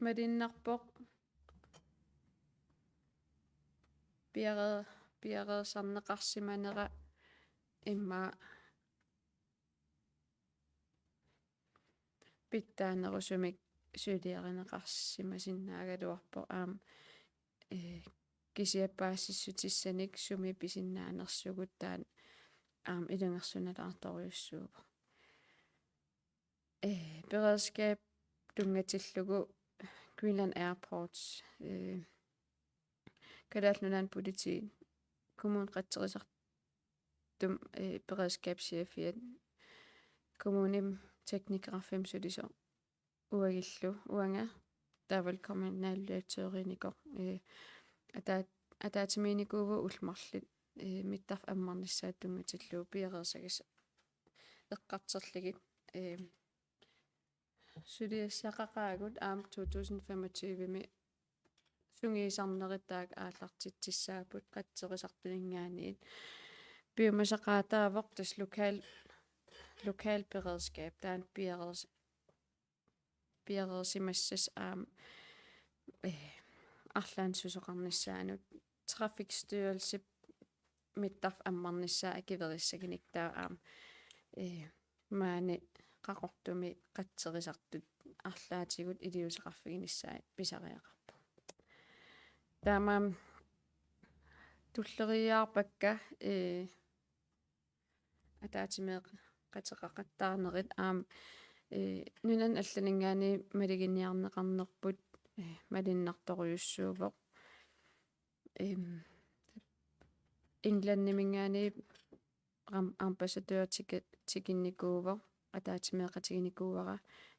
malunnarpoq piare-, piareersarneqarsimanera immaqa pitsaanerusumik suliarineqarsimasinnaagaluarpoq aamma, ee, kisianni paasissutissanik sumi pisinnaanersugut taanna aamma ilungersunalaartorujussuuvoq. Ee, beredskab tunngatillugu Greenland Airports, ee, Kalaallit Nunaanni Politi, Kommune Qatserisartumi, ee, beredskabschefiat, kommunimi teknikeqarfimmut sulisoq uagullu, uanga taavalu kommunaldirektørinikoq, ee, ataa-, ataatsimiinnikuuvugut ullut marluk, ee, mittarfik ammarnissaata tunngatillugu piareersagassat eqqartorlugit, ee, suliassaqaqaagut aamma to tusind femogtyve-mi sungiusarnerit taakku aallartitsissaapput qatserisartuninngaanniit. Piumasaqaataavoq tassa lokal-, lokalberedskab, taanna piareers-, piareersimassasut aamma, ee, arlaannik susoqarnissaannut. Trafikstyrelsip mittarfik ammarnissaa akuerissagunik taava aamma, ee, maani Qaqortumi qatserisartut arlaatigut iliuuseqarfiginissaat pisariaqarpoq. Taamaammat tulleriiaarpakka, ee, ataatsimeeqateqaqattaarnerit aamma, ee, nunanut allaninngaanniit maluginiarneqarnerput, ee, malunnartorujussuuvoq. Em, Englandiminngaanniit am-, ambassadør tiki-, tikinnikuuvoq, ataatsimeeqatiginikuuara.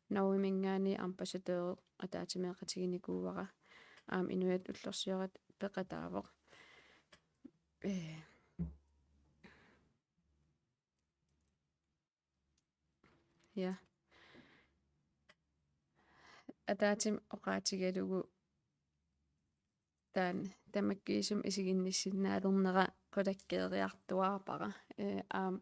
Norgeminngaanniit ambassadør ataatsimeeqatiginikuuara. Aamma inuiattut ullorsioratik peqataavoq. Ee, ja. Ataatsimik oqaatigalugu taanna tamakkiisumik isiginnissinnaalernera qulakkeeriartuaarpara. Ee, aamma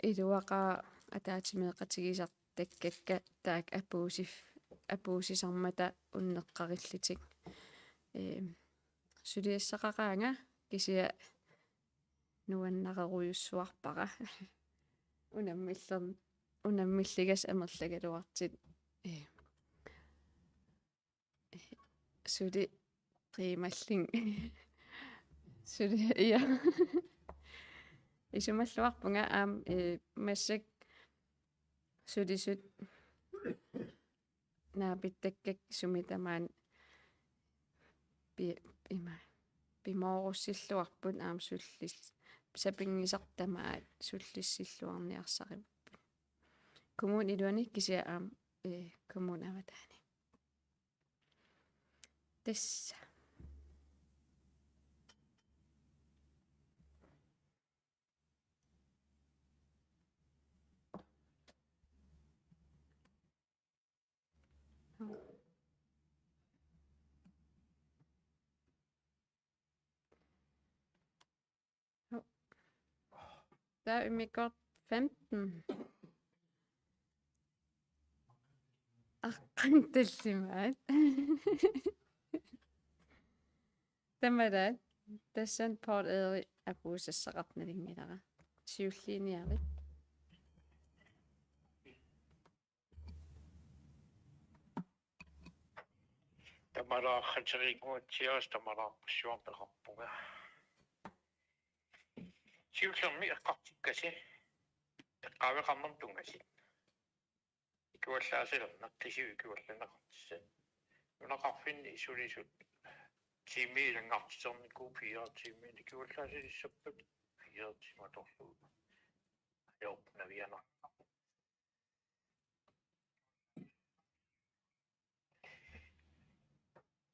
iluaqaaq ataatsimeeqatigisartakkakka taakku apuussif-, apuussisarmata unneqqarillutik. Ee, suliassaqaqaanga kisianni nuannarerujussuarpara. Unammiller-, unammilligassat amerlagaluartut. Ee. Suli qiimallin-. Suli, ja. Isumalluarpunga aamma, ee, massakkut sulisut naapittakkakkit sumi tamaani pi-, ima, pimoorussilluarput aamma sullis-, sapinngisartut tamaat sullissilluarniarsarivagut. Kommunip iluani kisianni aamma, ee, kommunip avataani. Tassa. Taava immikkoortoq femten. Aqqaneq tallimaat. Tamalaat, tassani Poul Erik apuussassaqartoq nalunngilara. Siulliiniarit. Tamalaartinnguatsiaas tamalaarpassuarnik peqarpunga. Siullermik eqqartukkasi eqqaaveqarnermut tunngasut. Ikuallaasilerneq, qisup ikuallanneqartussat. Nunaqarfinni sulisut tiimi ilanngartiternikuupput fire tiimi, ikuallaasilissappata fire tiimi atorlugu. Ajorput navianarpoq.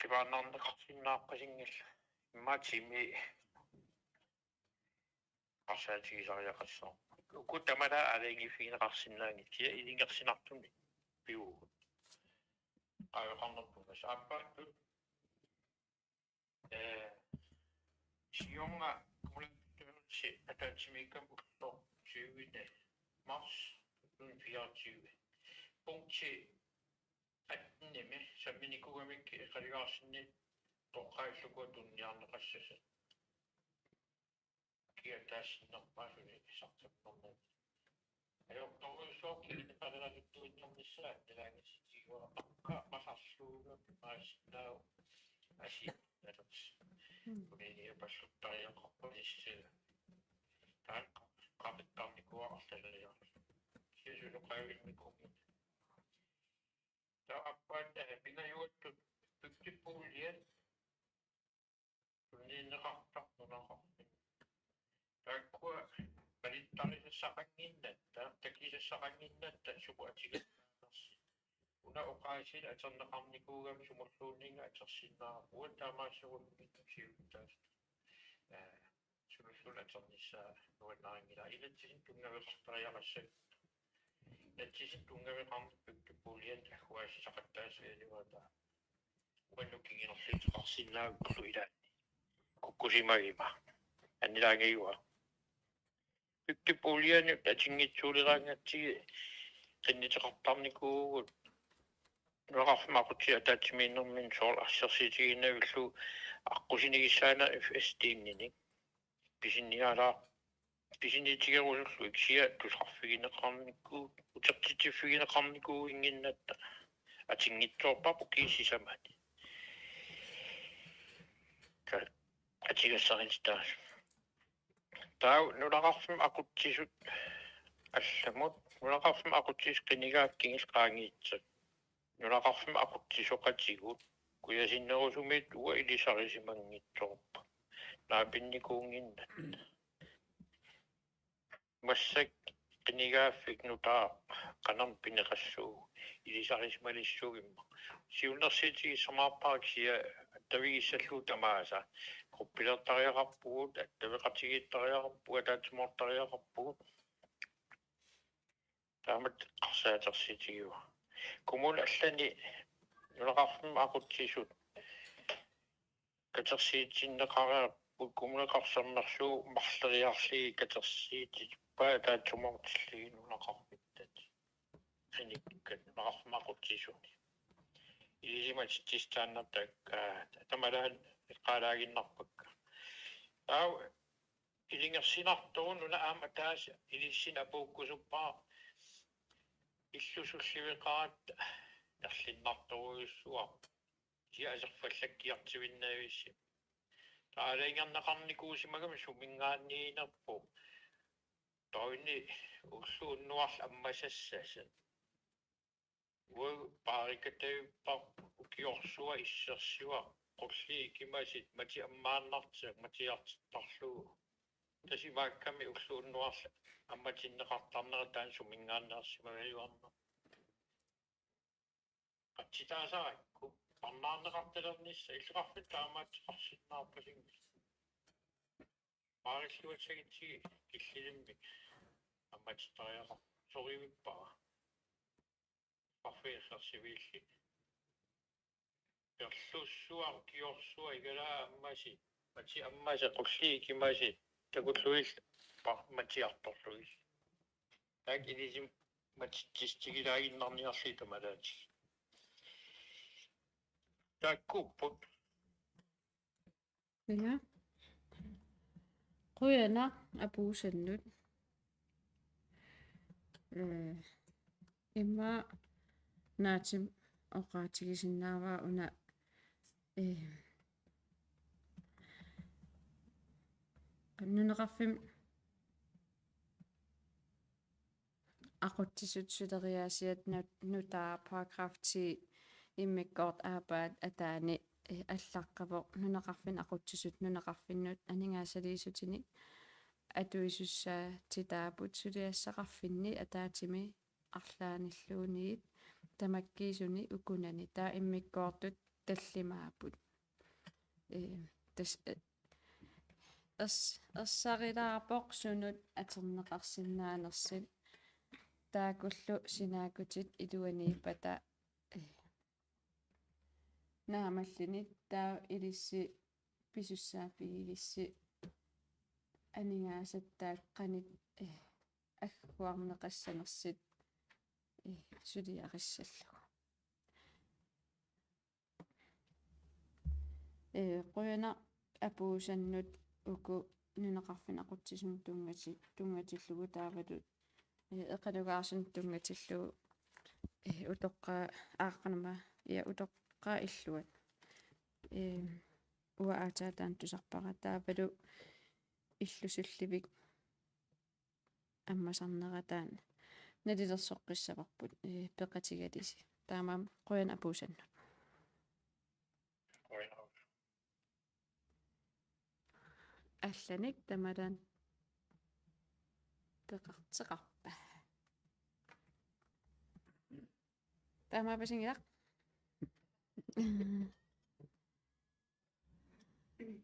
Qipaannarneqarsinnaarpasinngillat. Immaqa tiimi eqqarsaatigisariaqassaaq. Uku tamalaat aalajangiiffigineqarsinnaanngillat, kisianni ilungersunartumik pivugut. Eqqaaveqarnermut tunngasut aappaattut. Eh, siorna kommunalbestyrelse ataatsimiikkami ulloq tyvende marts to tusind fireogtyve. Punkti attenimi samminikuugamikkit eqalugaarsinnit toqqagalugit tuniniarneqassasut. Kia taassinnerpaasuni saqqummerneq. Ajortorujussuaq kisianni eqalugaasuttuinnarnissaa nalaangisitigiuarpakka masarluuga maassinnaavoq asi nalers. Mm. Kuniniapalluttariaqarpalissaalu. Taakku qaqittarnikuuarlariarlu. Siusunuqaavinnikuunngilaq. Taava aappaat, eh, pingajuattut bygdepulje. Tunniunneqartarpoq nunaqarfinni. Taakkua malittarisassaqannginnatta, takusassaqannginnatta suku atugassaanersoq. Una oqaasiineq atorneqarnikuugami sumulluunniit atorsinnaavarput, uanga taamaassagunnginnama siulittaasutut. Eh, sunaluunniit atornissaa nuannarinngilara. Inatsisini tunngaveqartariaqassaaq. Inatsisini tunngaveqarneq bygdepuljen agguaassaqattaassagigaluarpaa. Uannut kingunerluuteqarsinnaavugut ilaanni. Kukkusimaguma. Annilaangajuaa. Bygdepuljenut atunngitsooreraangatsigit qinnuteqartarnikuuvugut. Nunaqarfimmi aqutsisut ataatsimiinnerminni soorlu assersuutigiinnavillugu aqqusinigissaaneq F S D-nini. Pisinialaar-, pisiniutigerusullugu kisianni tusarfigineqarniku-, utertitsiffigineqarnikuunnginnatta atunngitsoorparput kiissisamani. Ka-, atugassarititaasut. Taava nunaqarfimmi aqutsisut allamut, nunaqarfimmi aqutsisut qinigaaffik kingulleq qaangiuttoq. Nunaqarfimmi aqutsisoqatigut kujasinnerusumiittut uanga ilisarisimanngitsoorpara. Naapinnikuunnginnatta. Massakkut qinigaaffik nutaaq qanormi pineqassuugut ilisarisimalissuugut immaqa. Siunnersuutigissamaarpara kisianni attavigissallugu tamaasa. Gruppilertariaqarpugut, attaveqatigiittariaqarpugut, ataatsimoortariaqarpugut. Taamatut eqqarsaatersuutigaara. Kommunit allanit nunaqarfimmi aqutsisut katersuutinneqareerput, Kommuneqarfik Sermersuup marloriarlugit katersuutippai ataatsimoortillugit nunaqarfittatit. Anikkat nunaqarfimmi aqutsisuni. Ilisimatitsisitaannartakka, aa, tamalaat eqqaalaaginnarpakka. Taava ilungersunartoq una aamma ataaseq ilissinnut apuukkusuppara, illusulliveqaratta nerlunnartorujussuarpoq. Kisianni aserfallakkiartuinnavissumik. Taava aalajangerneqarnikuusimagami suminngaanniinerpoq. Taava una ulloq unnuarlu ammasassasut. Uagut paarikatavipparput ukiorsuaq, issersuaq, qulliit ikimasut, matu ammaannartigu, matujartittarlugu. Tassa imaakkami ulloq unnuarlu ammatinneqartarnera taanna suminngaanneersimagaluarnerpoq. Qatsitaasarakku parnaarneqartalernissaq illoqarfiit taamaattoqarsinnaarpasinngillat. Paarilluassagutsigit killilimmik ammatittariaqartoq sorivippara. Parfiisersiviilli. Perlussuaq, ukiorsuaq, igalaat ammasut, matu ammasut, qulliit ikimasut, Takullugit pa-, matiartorlugit. Taak ilissi matitsissutigilaaginnarniarlugit tamalaatit. Taakkuupput. Ja. Qujanaq apuussannut. Ee, immaqa naatsumik oqaatigisinnaavara una, ee, nunaqarfimmi aqutsisut suleriaasiat nut-, nutaaq paragraf ti immikkoortoq aappaat ataani, eh, allaqqavoq nunaqarfinni aqutsisut nunaqarfinnut aningaasaliissutinik atuisussaatitaapput suliassaqarfinni ataatsimi arlaannilluunniit tamakkiisumik ukunani. Taava immikkoortut tallimaapput. Ee, tassa, ee, ers-, ersarilaarpoq sunut atorneqarsinnaanersut. Taakkulu sinaakkutit iluaniippata, ee, naammallutik taava ilissi pisussaaffigigissi aningaasattaaq qanoq, ee, agguarneqassanersut, ee, suliarissallugu. Ee, qujanaq apuussannut uku nunaqarfinni aqutsisut tunngati-, tunngatillugu taavalu, ee, eqalugaarsunut tunngatillugu, ee, utoqqaat aaqqanama, ja, utoqqaat illuat. Ee, uanga aatsaat taanna tusarpara taavalu illusullivik ammasarnera taanna nalilersoqqissavarput, ee, peqatigalisi. Taamaammat qujanaq apuussannut. Allanik tamarmik peqartoqarpa? Taamaappasinngilaq.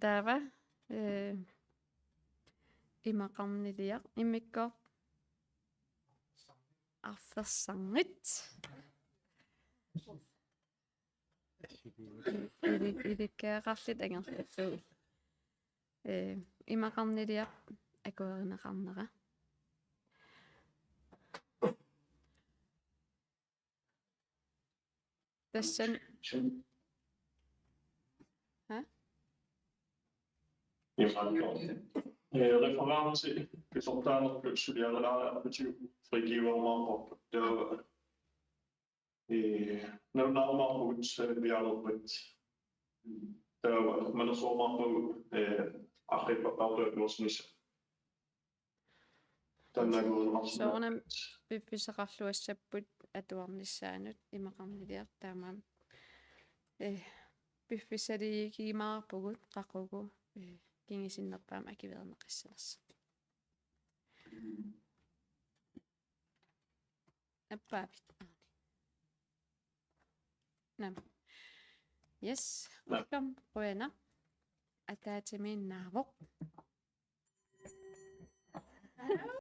Taava, ee, imaqarniliaq immikkoortoq arfersarnit. Ili-, ilikkagaqarluta angerlarlugu. Ee, imaqarniliaq akuerineqarnera. Tassani. Ha? Ee, referenci pisortaanerput suliarilaariarputigu frigiumaarparput. Taava, ee, nalunaarumaarpugut salliarnerput. Taava manersorumaarpagut, ee, arriippallaartut atuarsinissaq. Taannaguunerarsinnaavoq. Soorunami piffissaqarluassapput atuarnissaanut imaqarniliaq taamaammat. Ee, piffissaliigimaarpugut qaqugu, ee, kingusinnerpaamik akuerineqassanersoq. Appaavit. Naamik. Yes, naamik. Ullormut qujanaq. Ataatsimiinnaavoq.